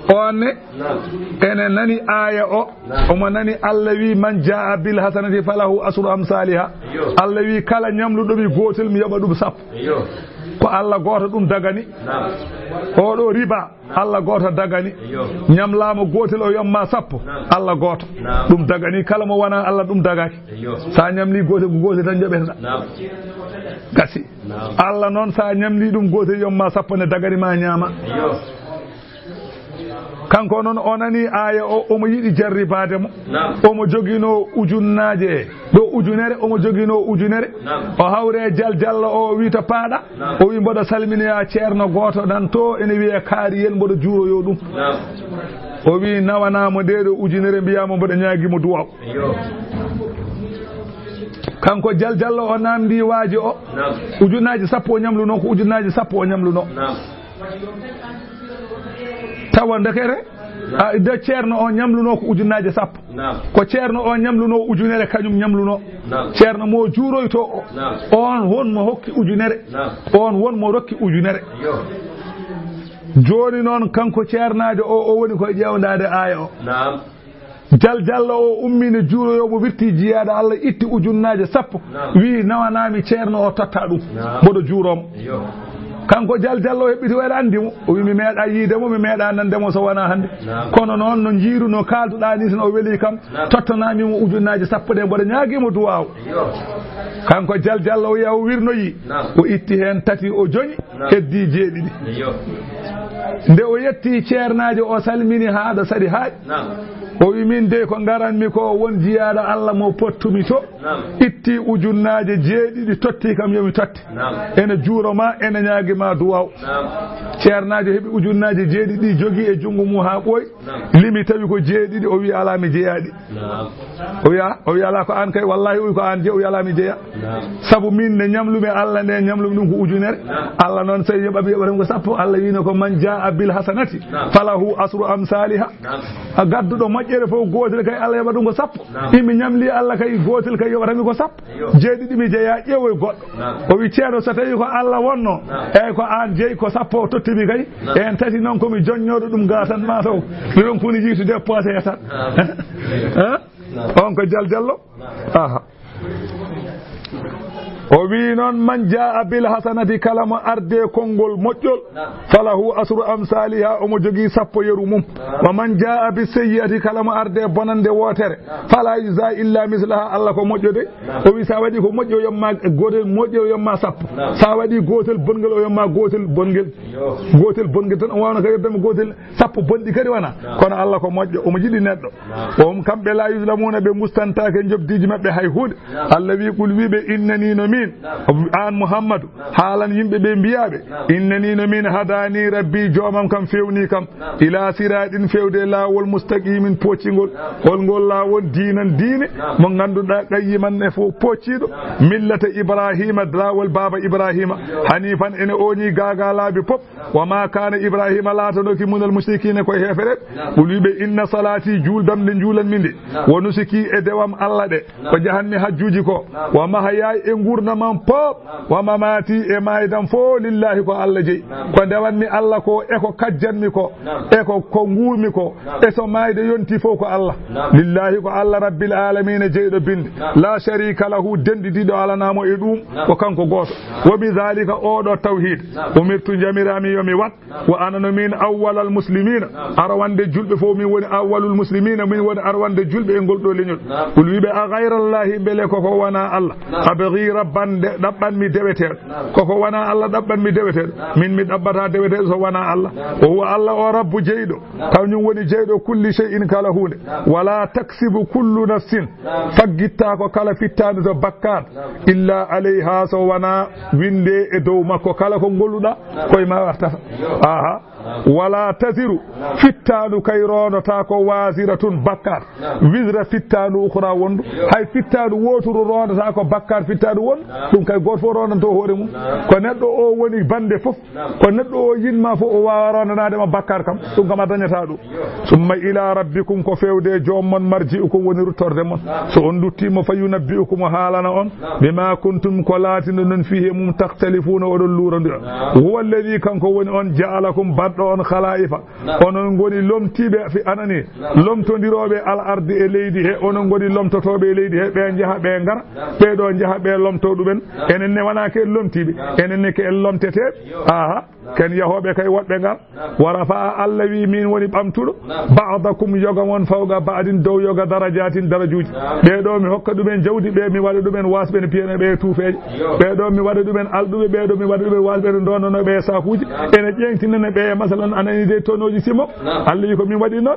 On ne, naam, ene nani aaya o. Naam. Omo nani Allah wi, "Man jaa bil hasanati falahu asru amsaliha." Yo. Allah wi, "Kala ñamluɗo mi gootel, mi yoɓa ɗum sappo." Yo. Ko Allah gooto ɗum dagani. Naam. Oɗo riba, Allah gooto dagani. Yo. Ñamlaama gootel, o yomma sappo. Naam. Allah gooto. Naam. Ɗum dagani. Kala mo wona Allah, ɗum dagaki. Yo. Sa ñamli gootel, ko gootel tan joɓeteɗa. Naam. Gasi. Naam. Allah noon, sa ñamli ɗum gootel, yomma sappo, ne dagani ma ñaama. Yo. Kanko noon, o nani aaya o, omo yiɗi jarribaade mo. Naam. Omo joginoo ujunnaaje, ɗo ujunere, omo joginoo ujunere. Naam. O hawre Jal Jallo o, o wi to paaɗa. Naam. O wi, "Mboɗo salminoya ceerno gooto nan to, ene wiyee Kaariyel, mboɗo juuroyoo ɗum." Naam. O wi, "Nawanaamo nde ɗo ujunere, mbiyaamo mboɗo ñaagi mo duwaaw." Yo. Kanko Jal Jallo o namndi waaji o. Naam. Ujunnaaji sappo o ñamluno, ko ujunnaaji sappo o ñamluno. Naam. Tawa ndekere, a, nde ceerno o ñamluno ko ujunnaaji sappo. Naam. Ko ceerno o ñamluno ujunere, kañum ñamluno. Naam. Ceerno mo juuroyto o. Naam. On won mo hokki ujunere. Naam. On won mo rokki ujunere. Yo. Jooni noon, kanko ceernaajo o, o woni koye ƴeewndaade aaya o. Naam. Jal Jallo o ummini juuroyoo mo, wirti jiyaaɗo Allah, itti ujunnaaje sappo. Naam. Wi, "Nawanaami ceerno o, totta ɗum. Naam. Mboɗo juuroo mo." Yo. Kanko Jal Jallo o heɓɓiti, o, "Eɗa anndi mo?" O wi, "Mi meeɗa yiide mo, mi meeɗa nande mo so wonaa hannde. Naam. Kono noon, no njiiru, no kaalduɗaa ni, tan o weli kam. Naam. Tottanaami mo ujunnaaje sappo ɗe, mboɗo ñaagi mo duwaaw." Yo. Kanko Jal Jallo o wiya o wirnoyi. Naam. O itti heen tati, o joñi. Naam. Heddii jeeɗiɗi. Yo. Nde o yetti ceernaajo o, salmini haa ɗo saɗi haaɗi. Naam. O wi, "Min dey ko ngaranmi ko, won jiyaaɗo Allah mo pottumi to. Naam. Itti ujunnaaje jeeɗiɗi, totti kam, yo mi totte. Naam. Ene juuro ma, ene ñaagi ma duwaaw." Naam. Ceernaajo heɓi ujunnaaje jeeɗiɗi, jogii e junngo mum haa ɓooyi. Naam. Limi tawi ko jeeɗiɗi, o wi, "Alaa, mi jeyaa ɗi." Naam. O wiya, o wiya, "Alaa, ko aan kay, wallahi," o wi, "ko aan jeyi." O wi, "Alaa, mi jeyaa. Naam. Sabu min nde ñamlumi Allah nde, ñamlumi ɗum ko ujunere. Naam. Allah noon, so yoɓami, yoɓata mi ko sappo." Allah wiino ko, "Man jaa bil hasanati, naam, falahu asru amsaliha." Naam. A gadduɗo moƴƴere fof gootel kay, Allah yoɓa ɗum ko sappo. Naam. Imi ñamli Allah kay, gootel kay yoɓata mi ko sappo. Yo. Jeeɗiɗi mi jeyaa, ƴeewoy goɗɗo. Naam. O wi, "Ceerno, so tawi ko Allah wonno, naam, eyyi, ko aan jeyi ko sappo o tottimi kay. Naam. En tati noon ko mi joññooɗo ɗum ga tan, ma taw mi ronkuni yiitude poosee tan." Naam. Hein? Naam. On ko Jal Jallo? Naam. Aha. O wi noon, "Man jaa bil hasanati," kala mo arde konngol moƴƴol, naam, "falahu asru amsaliha," omo jogii sappo yeru mum. Naam. "Wa man jaa bis sayyi'ati," kala mo arde bonande wootere, "fala yujza illa mislaha," Allah ko moƴƴo de. Naam. O wi, sa waɗi ko moƴƴo, o yomma gootel moƴƴo, o yomma sappo. Naam. Sa waɗi gootel bonngel, o yomma gootel bonngel. Yo. Gootel bonngel tan, o waawna kay yeddema gootel, sappo bonɗi kadi wona. Naam. Kono Allah ko moƴƴo, omo yiɗi neɗɗo. Naam. O, kamɓe la yuzlamuna, ɓe ngustantaake njoɓdiiji maɓɓe hay huunde. Naam. Allah wi, "Qul," wi ɓe, "innani," no An Muhammadu, haalan yimɓe ɓe, mbiyaa ɓe, "Innanii, no min, hadaanii Rabbii, joomam kam feewni kam, ilaa siraaɗin, feewde laawol, mustaqiimin, pooccingol." Hol ngol laawol? Diinan, diine, mo ngannduɗaa, qayyiman, e fof poocciiɗo, millata Ibraahiima, laawol baaba Ibraahiima, haniifan, ene ooñi gaagaa laabi pop, "Wa maa kaana Ibraahiima, laatanooki minal mushrikiina, ko e heefereɓe." Qul, wi ɓe, "Inna salaatii, juuldam nde njuulanmi nde, wa nusukii, e dewam Allah ɗe, ko jahanmi hajjuuji ko, wa mahayaaya, e nguurndam am pop, wa mamaatii, e maaydam fof, lillaahi, ko Allah jeyi. Ko ndewanmi Allah ko, e ko kajjanmi ko, e ko, ko nguurmi ko, e so maayde yonti fof ko Allah. Lillaahi, ko Allah, Rabbil aalamiina, jeyɗo binde. Laa shariika lahu, denɗidiiɗo alanaa mo e ɗuum, ko kanko gooto. Wa bi zaalika, oo ɗo tawhiid, umirtu, njamiraami yo mi waɗ, wa ana, no min, awwalal muslimiina, arwande julɓe fof, min woni awwalul muslimiina, min woni arwande julɓe e ngol ɗo leñol. Qul, wi ɓe, a gayrallaahi, mbele ko ko wonaa Allah, abgii rabban, ɗaɓɓanmi deweteeɗo? Ko ko wonaa Allah ɗaɓɓanmi deweteeɗo? Min mi ɗaɓɓataa deweteeɗo so wonaa Allah. Wa huwa, Allah o, rabbu, jeyɗo, kañum woni jeyɗo kulli shay'in, kala huunde. Wala taksibu kullu nafsin, faggittaako kala fittaandu to bakkaat, illa alayha, so wonaa winde e dow makko, kala ko ngolluɗaa, koye ma wartata. Aha. Wala taziru, fittaandu kay rondotaako, waziratun, bakkaat, wizra, fittaandu, ukhra, wondu. Hay fittaandu wooturu rondotaako bakkaat fittaandu wondu. Ɗum kay gooto fof rondanto hoore mum. Ko neɗɗo o woni bande fof, ko neɗɗo o yinma fof, o waawa rondanaade ma bakkaat kam. Ɗum kam a dañataa ɗum. Summa ila rabbikum, ko feewde e joom mon, marji'ukum, woni ruttorde mon. So on nduttiima, fa yunabbi'ukum, o haalana on, bima kuntum, ko laatino non, fiihi, e mum, takhtalifuuna, oɗon luurondira. Huwa alladhi, kanko woni on, ja'alakum, baɗɗo on, khalaa'ifa, onon ngoni lomtiiɓe, fi anani, lomtondirooɓe, al ardi, e leydi he, onon ngoni lomtotooɓe e leydi he, ɓe njaha, ɓe ngara, ɓee ɗo njaha, ɓe lomto ɗumen. Enen ne wonaa ke en lomtiiɓe, enen ne ke en lomteteeɓe. Aha. Ken yahooɓe kay, woɗɓe ngar. Wa rafa'a, Allah wi, min woni ɓamtuɗo, ba'dakum, yoga mon, fawqa ba'din, dow yoga, darajaatin, darajuuji. Ɓee ɗo mi hokka ɗumen jawdi, ɓee mi waɗa ɗumen waasɓe no piyana ɓe tuufeeje. Ɓee ɗo mi waɗa ɗumen alɗuɓe, ɓee ɗo mi waɗa ɗumen waasɓe no ndondono ɓe saakuuji. Ene ƴeeŋtinana ɓe, masalan, anani de tonooji simo. Allah wi ko min waɗi noon.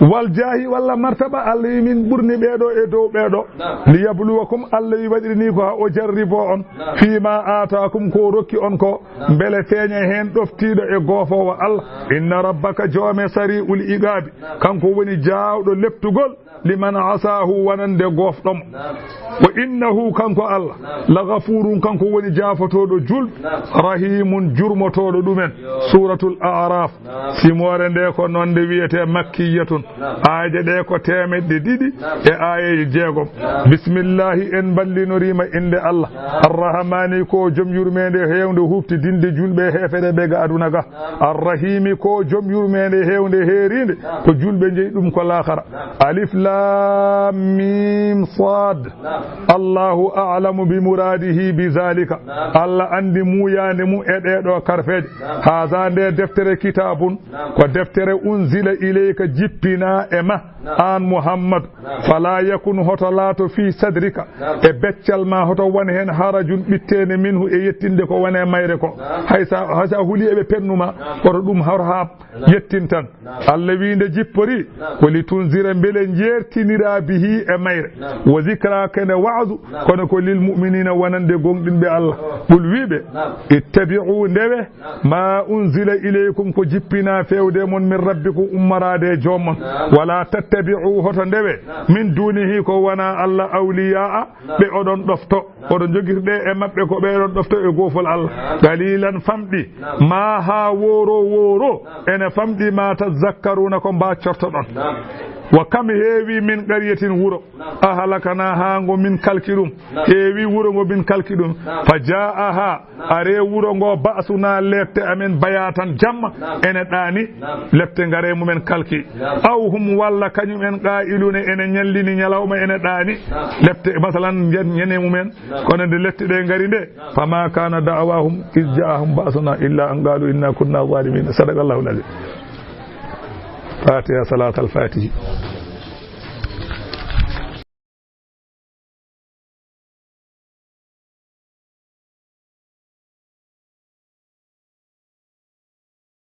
Wal jaahi, walla martaba, Allah wi min ɓurni ɓee ɗo e dow ɓee ɗo. Li yabluwakum, Allah wi waɗiri ni ko haa o jarribo on. Fii ma aataakum, ko rokki on ko. Mbele feeña heen ɗoftiiɗo e goofoowo Allah. Inna rabbaka, joome, sari'ul iqaabi, kanko woni jaawɗo leptugol. Liman asaahu, wonande goofɗo mo. Wa innahu, kanko Allah, la gafuurun, kanko woni jaafotooɗo juulɓe. Rahiimun, jurmotooɗo ɗumen. Suuratul A'raaf. Simoore nde ko noon nde wiyetee, makkiyatun. Aaje ɗe ko teemedde ɗiɗi e aayeeje jeegom. Bismillahi, en mballinorii ma innde Allah. Arrahmaani, ko joom yurmeende heewnde huuɓtidinde juulɓe e heefereɓe ga aduna ga. Arrahiimi, ko joom yurmeende heewnde heeriinde, ko juulɓe njeyi ɗum ko laakara. Alif Laam Miim Saad. Allahu a'lamu bi muraadihi bi zaalika. Allah anndi muuyaande mum e ɗee ɗo karfeeje. Haza, nde deftere, kitaabun, ko deftere, unzila ilayka, jippinaa e ma, aan Muhammadu. Falaa yakun, hoto laato, fii sadrika, e beccal ma, hoto won heen, harajun, ɓitteende, minhu, e yettinde ko woni e mayre ko. Hay sa, hay sa huli eɓe pennu ma, hoto ɗum hor haa yettin tan. Allah wi nde jippori, ko li tunzira, mbele njeertiniraa, bihi, e mayre. Wa zikra, kene waazu, kono ko lil mu'miniina, wonande gooŋɗinɓe Allah. Qul, wi ɓe, ittabi'u, ndewe, ma unzila ilaykum, ko jippinaa feewde mon, min rabbikum, ummoraade e joom mon. Wala tattabi'u, hoto ndewe, min duunihi, ko wonaa Allah, awliyaa, ɓe oɗon ɗofto, oɗon njogirɗe e maɓɓe ko ɓe oɗon ɗofto e goofol Allah. Qalilan, famɗi, ma, haa wooro wooro, ene famɗi, ma tazakkaruuna, ko mbaccortoɗon. Wa kam heewi min qaryatin, wuro, ahlaknaaha, ngo min kalki ɗum. Heewi wuro ngo min kalki ɗum. Fa jaa'aha, are wuro ngo, ba'sunaa, lepte amen, bayaatan, jamma, ene ɗaani, lepte ngare mumen kalki. Aw hum, walla kañum en, qaa'iluuna, ene ñallini ñalawma, ene ɗaani, lepte, masalan, ñande mumen, kono nde lepte ɗe ngari nde, fama kaana da'waahum iz jaa'ahum ba'sunaa illa an qaalu inna kunna zaalimiin. Sadaqallahul aziim. Fatiha, salaatal faatihi.